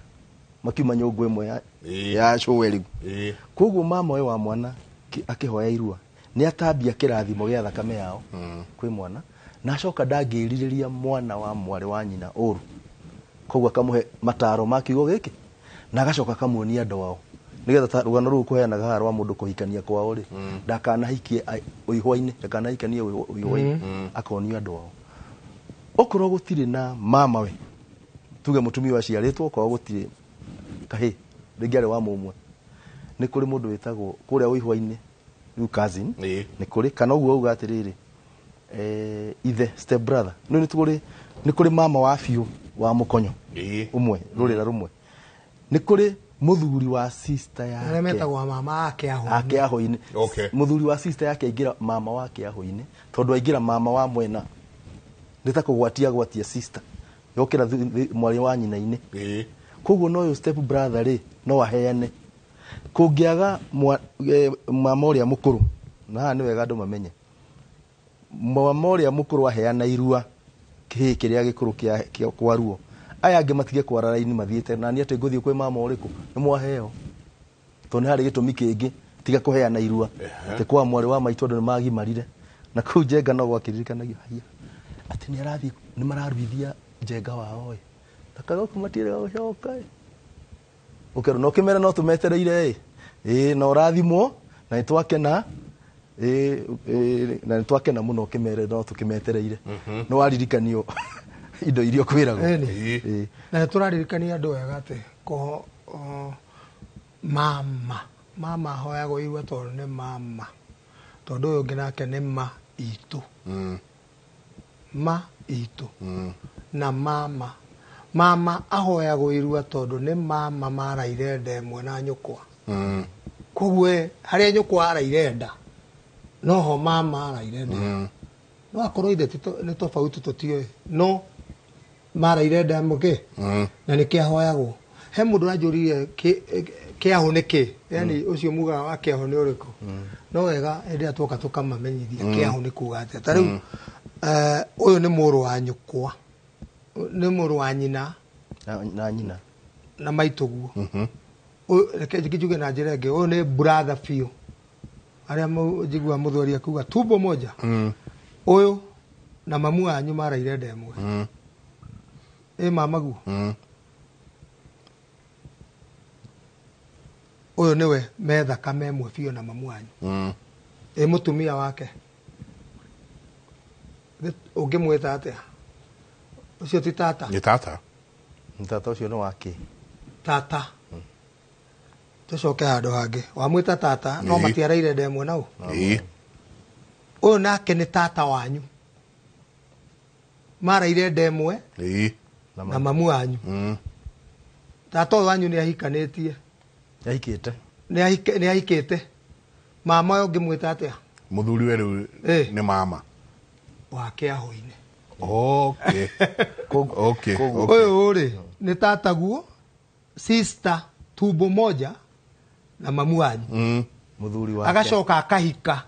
makiuma nyũngũ ĩmwe ya cũwe rĩu. Koguo mama ũyũ wa mwana akĩhoya irua nĩ atambia kĩrathimo gĩa thakame yao kwĩ mwana, na acoka ndangĩrirĩria mwana wa mwarĩ wa nyina ũru. Koguo akamũhe mataro ma kiugo gĩkĩ na agacoka akamuonia andũ ao, nĩgetha ta rũgano rũu kũheanaga haha rwa mũndũ kũhikania kwao rĩ, ndakanahikie ũihwa-inĩ, ndakanahikanie ũihwa-inĩ, akonio andũ ao. Okorwo gũtirĩ na mama we, tuge mũtumia waciarĩtwo, okorwo gũtirĩ kahĩ, rĩngĩ arĩ wa mũmwe, nĩ kũrĩ mũndũ wĩtagwo kũrĩa ũihwa-inĩ, rĩu cousin, nĩ kũrĩ, kana ũguo auga atĩrĩrĩ, ithe step brother, nĩ nĩ kũrĩ mama wa biũ wa mũkonyo ũmwe, rũrĩra rũmwe, nĩ kũrĩ mũthuri wa sister yake. Arĩa metagwo mama ake ahũinĩ. Ake ahũinĩ. Mũthuri wa sister yake aingĩra mama wake ahũinĩ, tondũ aingĩra mama wa mwena nĩ ta kũgwatia gwatia sister yokĩra mwarĩ wa nyina-inĩ. Koguo no ũyũ step brother rĩ no aheane, kũngĩaga mama ũrĩa mũkũrũ, na haha nĩ wega andũ mamenye, mama ũrĩa mũkũrũ aheana irua kĩhĩĩ kĩrĩa gĩkũrũ kĩa kwaruo, aya angĩ matige kwara raini mathiĩte na niĩ atĩ ngũthiĩ kwĩ mama ũrĩkũ, nĩ mwaheo, tondũ nĩ harĩ gĩtũmi kĩngĩ tiga kũheana irua. Atĩ kwa mwarĩ wa maitũ andũ nĩ magimarire, na kũu Njenga no gwakĩririkanagio haiya atĩ nĩ arathiĩ, nĩ mararuithia Njenga wao ĩ, na kagoku matiĩrĩga gũcoka ĩ, ũkerwo no kĩmera no tũmetereire ĩ, Ĩĩ na ũrathimwo na nĩ twakena na nĩ twakena mũno kĩmere no tũkĩmetereire. Nĩ waririkanio indo iria ũkwĩragwo. Ĩĩ. Na nĩ tũraririkania andũ wega atĩ mama mama ahoyagwo irua tondũ nĩ mama, tondũ ũyũ ũngĩ nake nĩ ma itũ. Ma itũ na mama mama ahoyagwo irua tondũ nĩ mama maraire nda ĩmwe na nyũkwa. Koguo harĩa nyũkwa araire nda noho mama araire nda. No akorwo ithe nĩ tofauti tũtiũĩ, no maraire nda ĩmwe kĩ na nĩkĩ ahoyagwo. He mũndũ ũranjũririe kĩahũ nĩ kĩ, yani ũcio mugaga wa kĩahũ nĩ ũrĩkũ. No wega hĩndĩ ĩrĩa tuoka tũkamamenyithia kĩahũ nĩ kuga atĩa. Ta rĩu ũyũ nĩ mũrũ wa nyũkwa, nĩ mũrũ wa nyina na nyina na maitũguo. Reke njuge na njĩra ĩngĩ, ũyũ nĩ brother biũ. Arĩa njiguaga mũthuri akiuga tumbo moja. Ũyũ na mamu wanyu maraire nda ĩmwe. Ĩ mamaguo. Ũyũ nĩwe me thakame ĩmwe biũ na mamu wanyu. Ĩ mũtumia wake ũngĩmwĩta atĩa? Ũcio ti tata. Nĩ tata. Nĩ tata ũcio nĩ wake. Tata. Tũcoke handũ hangĩ. Wamwĩta tata no matiaraire nda ĩmwe nau. Ũyũ nake nĩ tata wanyu. Maraire nda ĩmwe na mamu wanyu. Tata ũyũ wanyu nĩ ahikanĩtie. Ahikĩte. Nĩ ahikĩte. Mama ũyũ ũngĩmwĩta atĩa? Mũthuri we rĩu nĩ mama. Wa kĩahũ-inĩ. Okay. Okay. Ũyũ rĩ nĩ tataguo, sister tumbo moja na mamu wanyu. Mũthuri wake. Agacoka akahika.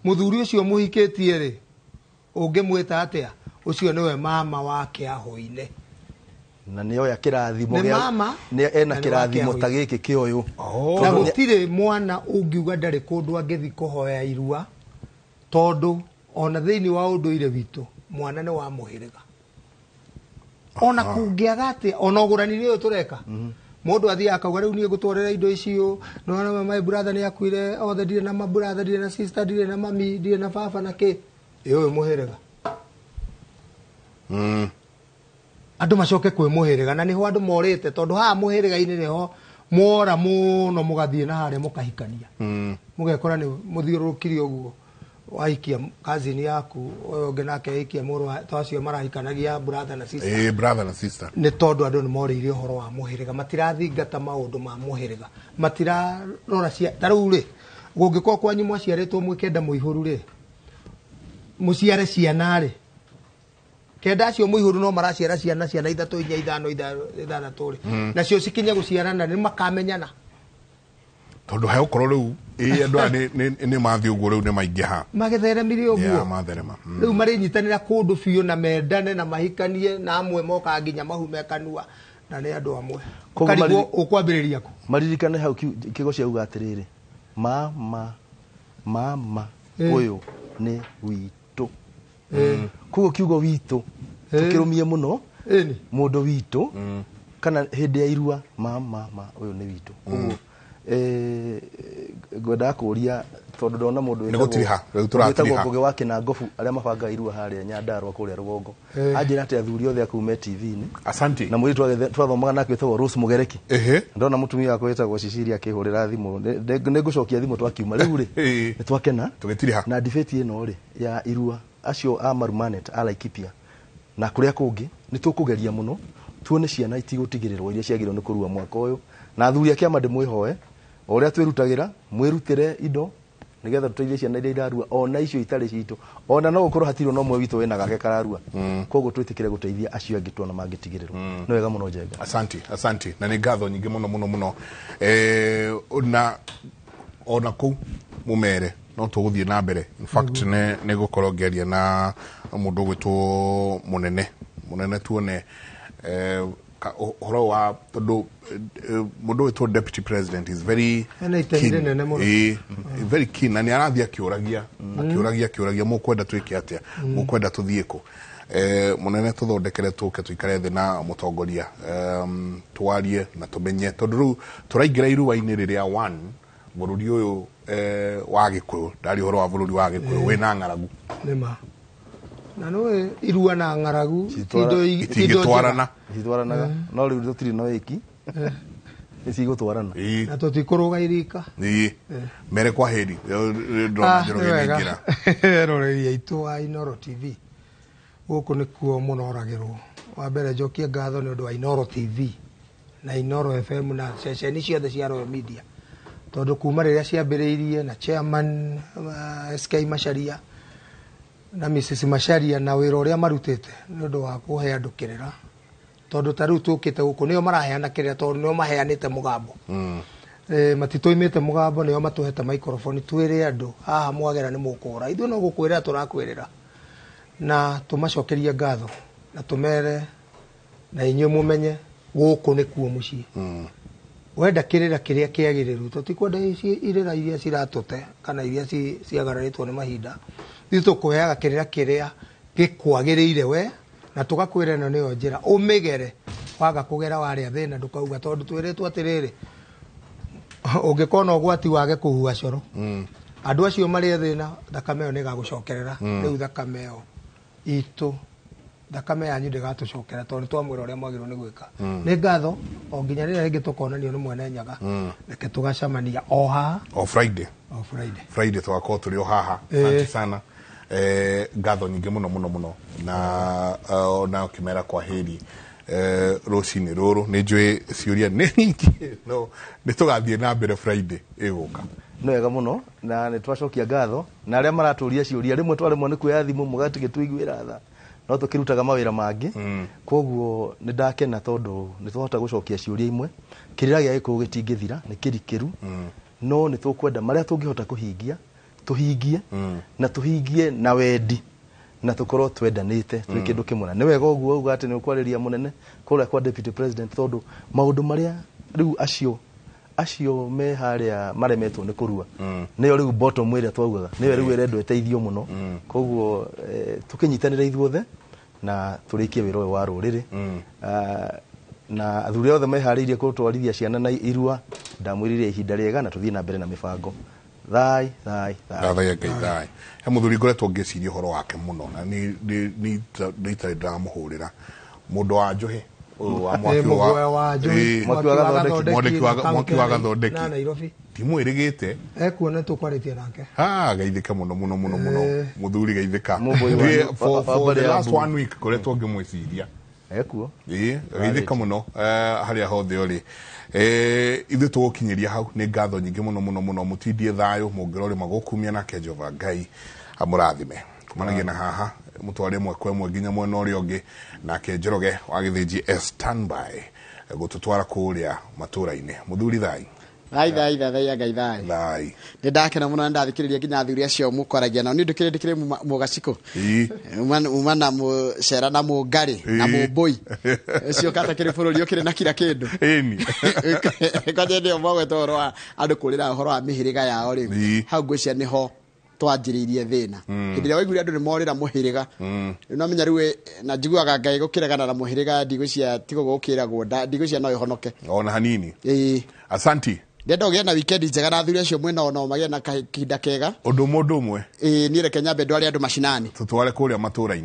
Mũthuri ũcio mũhikĩtie rĩ ũngĩmwĩta atĩa? Ũcio nĩwe mama wa kĩahũ-inĩ. Na nĩ oya kĩrathimo gĩa mama nĩ ena kĩrathimo ta gĩkĩ kĩoyũ. Na gũtirĩ mwana ũngiuga ndarĩ kũndũ angĩthiĩ kũhoya irua, tondũ ona thĩinĩ wa ũndũire witũ mwana nĩ wa mũhĩrĩga. Ona kũngĩaga atĩa, ona ũgũrani-inĩ ũyũ tũreka, mũndũ athiaga akauga rĩu niĩ ngũtwarĩra indo icio, no my brother nĩ akuire othe, ndirĩ na ma brother, ndirĩ na sister, ndirĩ na mami, ndirĩ na baba na kĩ. Ĩ ũyũ mũhĩrĩga. Andũ macoke kwĩ mũhĩrĩga, na nĩho andũ morĩte, tondũ haha mũhĩrĩga-inĩ nĩho mwora mũno mũgathiĩ na harĩa mũkahikania. Mũgekora nĩ mũthiũrũrũkire ũguo. Wahikia cousin yaku, ũyũ ũngĩ nake ahikia mũrũ wa to acio marahikanagia brother na sister. Brother na sister. Nĩ tondũ andũ nĩ morĩire ũhoro wa mũhĩrĩga, matirathingata maũndũ ma mũhĩrĩga, matirarora cia ta rĩu rĩ, gũngĩkorwo kwanyu mwaciarĩtwo mwĩ kenda mũihũru rĩ, mũciare ciana rĩ, kenda acio mũihũru no maraciara ciana, ciana ithatũ, inya, ithano, ithathatũ rĩ, nacio cikinye gũciarana nĩ makamenyana. Tondũ he ũkorwo rĩu andũ aya nĩ mathiĩ ũguo rĩu nĩ maingĩha. Magĩtheremire ũguo. Matherema. Rĩu marĩnyitanĩra kũndũ biũ na mendane na mahikanie, na amwe mokaga nginya mahume kanua na nĩ andũ amwe. Ũkarigwo ũkwambĩrĩria kũ? Maririkane hau kĩgo ciauga atĩrĩrĩ, mama mama ũyũ nĩ witũ. Koguo kiugo witũ tũkĩrũmie mũno, mũndũ witũ kana hĩndĩ ya irua mama ma ũyũ nĩ witũ. Koguo ngwendaga kũria tondũ ndona mũndũ wĩtagwo Ngũgĩ wa Kĩnangobu arĩa mabangaga irua harĩa Nyandarua kũrĩa rũgongo, anjĩra atĩ athuri othe a kũu me TV-inĩ. Asante. Na mũirĩtu twathomaga nake wĩtagwo Rose Mũgereki. Ndona mũtumia wakwa wĩtagwo Cecilia akĩhũrĩra thimũ, nĩ ngũcokia thimũ twakiuma rĩu rĩ, nĩ twakena tũgĩtiriha. Na debate ĩno rĩ ya irua acio a Marumanet a Laikipia na kũrĩa kũngĩ nĩ tũkũgeria mũno tuone ciana itigũtigĩrĩrwo iria ciagĩrĩirwo nĩ kũrua mwaka ũyũ. Na athuri a kĩama ndĩmwĩhoe o ũrĩa twĩrutagĩra mwĩrutĩre indo nĩgetha tũteithie ciana iria irarua ona icio itarĩ citũ, ona no gũkorwo hatirĩ ona ũmwe witũ wĩna gake kararua. Koguo twĩtĩkĩre gũteithia acio angĩ tuona mangĩtigĩrĩrwo. Nĩ wega mũno Njenga. Asante, asante. Na nĩ ngatho nyingĩ mũno mũno mũno. Na ona kũu mũmere no tũgũthiĩ na mbere. In fact nĩ gũkorwo ngĩaria na mũndũ ũgwĩtwo mũnene mũnene tuone ũhoro wa tondũ mũndũ wĩtwo deputy president is very keen. Very keen na nĩ arathiĩ akĩũragia akĩũragia mũkwenda twĩke atĩa, mũkwenda tũthiĩ kũ. Mũnene tũthondekere tũke tũikare thĩ na mũtongoria, twarie na tũmenye tondũ rĩu tũraingĩra irua-inĩ rĩrĩa one Bũrũri ũyũ wa Gĩkũyũ, ndari ũhoro wa bũrũri wa Gĩkũyũ wĩna ng'aragu. Nĩma na nĩũĩ irua na ng'aragu itingĩtwarana. Ititwaranaga, no rĩu tũtirĩ na wĩki nĩcigũtwarana na tũtikũrũga irika. Mere kwa heri ndĩrona Njoroge nĩingĩra. Eroreri aitũ a Inooro TV, gũkũ nĩkuo mũnoragĩrwo. Wa mbere njokie ngatho nĩ ũndũ wa Inooro TV na Inooro FM na ceceni ciothe cia Royal Media, tondũ kuma rĩrĩa ciambĩrĩirie na chairman SK Macharia na Mrs Macharia na wĩra ũrĩa marutĩte nĩ ũndũ wa kũhe andũ kĩrĩra, tondũ ta rĩu tũkĩte gũkũ nĩo maraheana kĩrĩra, tondũ nĩo maheanĩte mũgambo. Matitũimĩte mũgambo, nĩo matũhete microphone twĩre andũ haha mwagera nĩ mũkũra, ithuĩ no gũkwĩrĩra tũrakwĩrĩra, na tũmacokerie ngatho na tũmere na inyuĩ mũmenye gũkũ nĩkuo mũciĩ. Wenda kĩrĩra kĩrĩa kĩagĩrĩru, tũtikwenda irĩra iria ciratũte kana iria ciagararĩtwo nĩ mahinda. Ithuĩ tũkũheaga kĩrĩra kĩrĩa gĩkwagĩrĩire we, na tũgakwĩra ĩno nĩyo njĩra ũmĩgere, waga kũgera warĩa thĩna ndũkauga, tondũ twĩrĩtwo atĩrĩrĩ, ũngĩkona ũgwati wage kũhua coro, andũ acio marĩe thĩna, thakame ĩyo nĩĩgagũcokerera. Rĩu thakame ĩyo itũ, thakame yanyu ndĩgatũcokera, tondũ nĩtwamwĩra ũrĩa mwagĩrĩirwo nĩ gwĩka. Nĩ ngatho o nginya rĩrĩa rĩngĩ tũkonanio nĩ mwene Nyaga, reke tũgacemania o haha o Friday. O Friday. Friday tũgakorwo tũrĩ o haha. Asante sana. Ngatho nyingĩ mũno mũno mũno na ona ũkĩmera kwa heri rũcinĩ rũrũ. Nĩ njũĩ ciũria nĩ nyingĩ, no nĩ tũgathiĩ na mbere Friday ĩgũka. Nĩ wega mũno na nĩ twacokia ngatho na arĩa maratũria ciũria, rĩmwe twaremwo nĩ kuoya thimũ mũgatigĩtũiguĩra tha, no tũkĩrutaga mawĩra mangĩ. Koguo nĩ ndakena tondũ nĩ twahota gũcokia ciũria imwe. Kĩrĩra gĩa Gĩkũyũ gĩtingĩthira, nĩ kĩrikĩru, no nĩ tũkwenda marĩa tũngĩhota kũhingia tũhingie, na tũhingie na wendi, na tũkorwo twendanĩte twĩ kĩndũ kĩmwe. Na nĩ wega ũguo uga atĩ nĩ ũkwarĩria mũnene kũrĩa kwa deputy president, tondũ maũndũ marĩa rĩu acio me harĩa maremetwo nĩ kũrua, nĩyo rĩu bottom ĩrĩa twaugaga, nĩyo rĩu ĩrendwo ĩteithio mũno. Koguo tũkĩnyitanĩra ithuothe na tũrĩkie wĩra ũyũ wa rũrĩrĩ. Na athuri othe meharĩirie gũtwarithia ciana na irua, ndamwĩrire ihinda rĩega na tũthiĩ na mbere na mĩbango. Thai thai thai. Thai Ngai thai. He mũthuri ngoretwo ngĩciria ũhoro wake mũno na nĩ itarĩ ndĩramũhũrĩra, mũndũ wa Njũhĩ wa mwaki wa Gathondeki ndimwĩrĩgĩte ekuona tũkwarĩtie nake. Geithĩka mũno mũno mũno mũno mũthuri, geithĩka. For the last 1 week ngoretwo ngĩmwĩciria ekuo. Geithĩka mũno harĩa hothe ũrĩ. Ithuĩ tũgũkinyĩria hau. Nĩ ngatho nyingĩ mũno mũno mũno, mũtindie thayũ, mũngĩrore magũkumia nake Jehova Ngai amũrathime. Kumanagia na haha mũtware ĩmwe kwa ĩmwe nginya mwena ũrĩa ũngĩ, nake Njoroge wa Gĩthĩnji standby gũtũtwara kũrĩa matũra-inĩ. Mũthuri thai. Thai thai thai Ngai thai. Thai. Nĩ ndakena mũno na ndathikĩrĩria nginya athuri acio mũkwaragia nao. Nĩ ũndũ kĩrĩ ndĩkĩrĩ mũgacikũ. Uma na mũcera na mũngarĩ na mũmbũi. Ũcio kata kĩrĩ bũrũri ũkĩrĩ na kira kĩndũ. Ĩni. Kwanja nĩo magweta ũhoro wa andũ kũrĩra ũhoro wa mĩhĩrĩga yao rĩ. Hau ngwĩciria nĩho twanjĩrĩirie thĩna. Hĩndĩ ĩrĩa waiguire andũ nĩ morĩra mũhĩrĩga, no menya rĩu na njiguaga Ngai gũkĩregana na mũhĩrĩga, ndigwĩciria tigo gũkĩragwo, ndigwĩciria no ĩhonoke ona hanini. Asanti. Ndenda ũgĩe na weekend njega na athuri acio mwĩnao no magĩe na kahinda kega. Ũndũ mũndũ ũmwe. Niĩ reke nyambe ndware andũ macinani. Tũtware kũrĩa matũra-inĩ.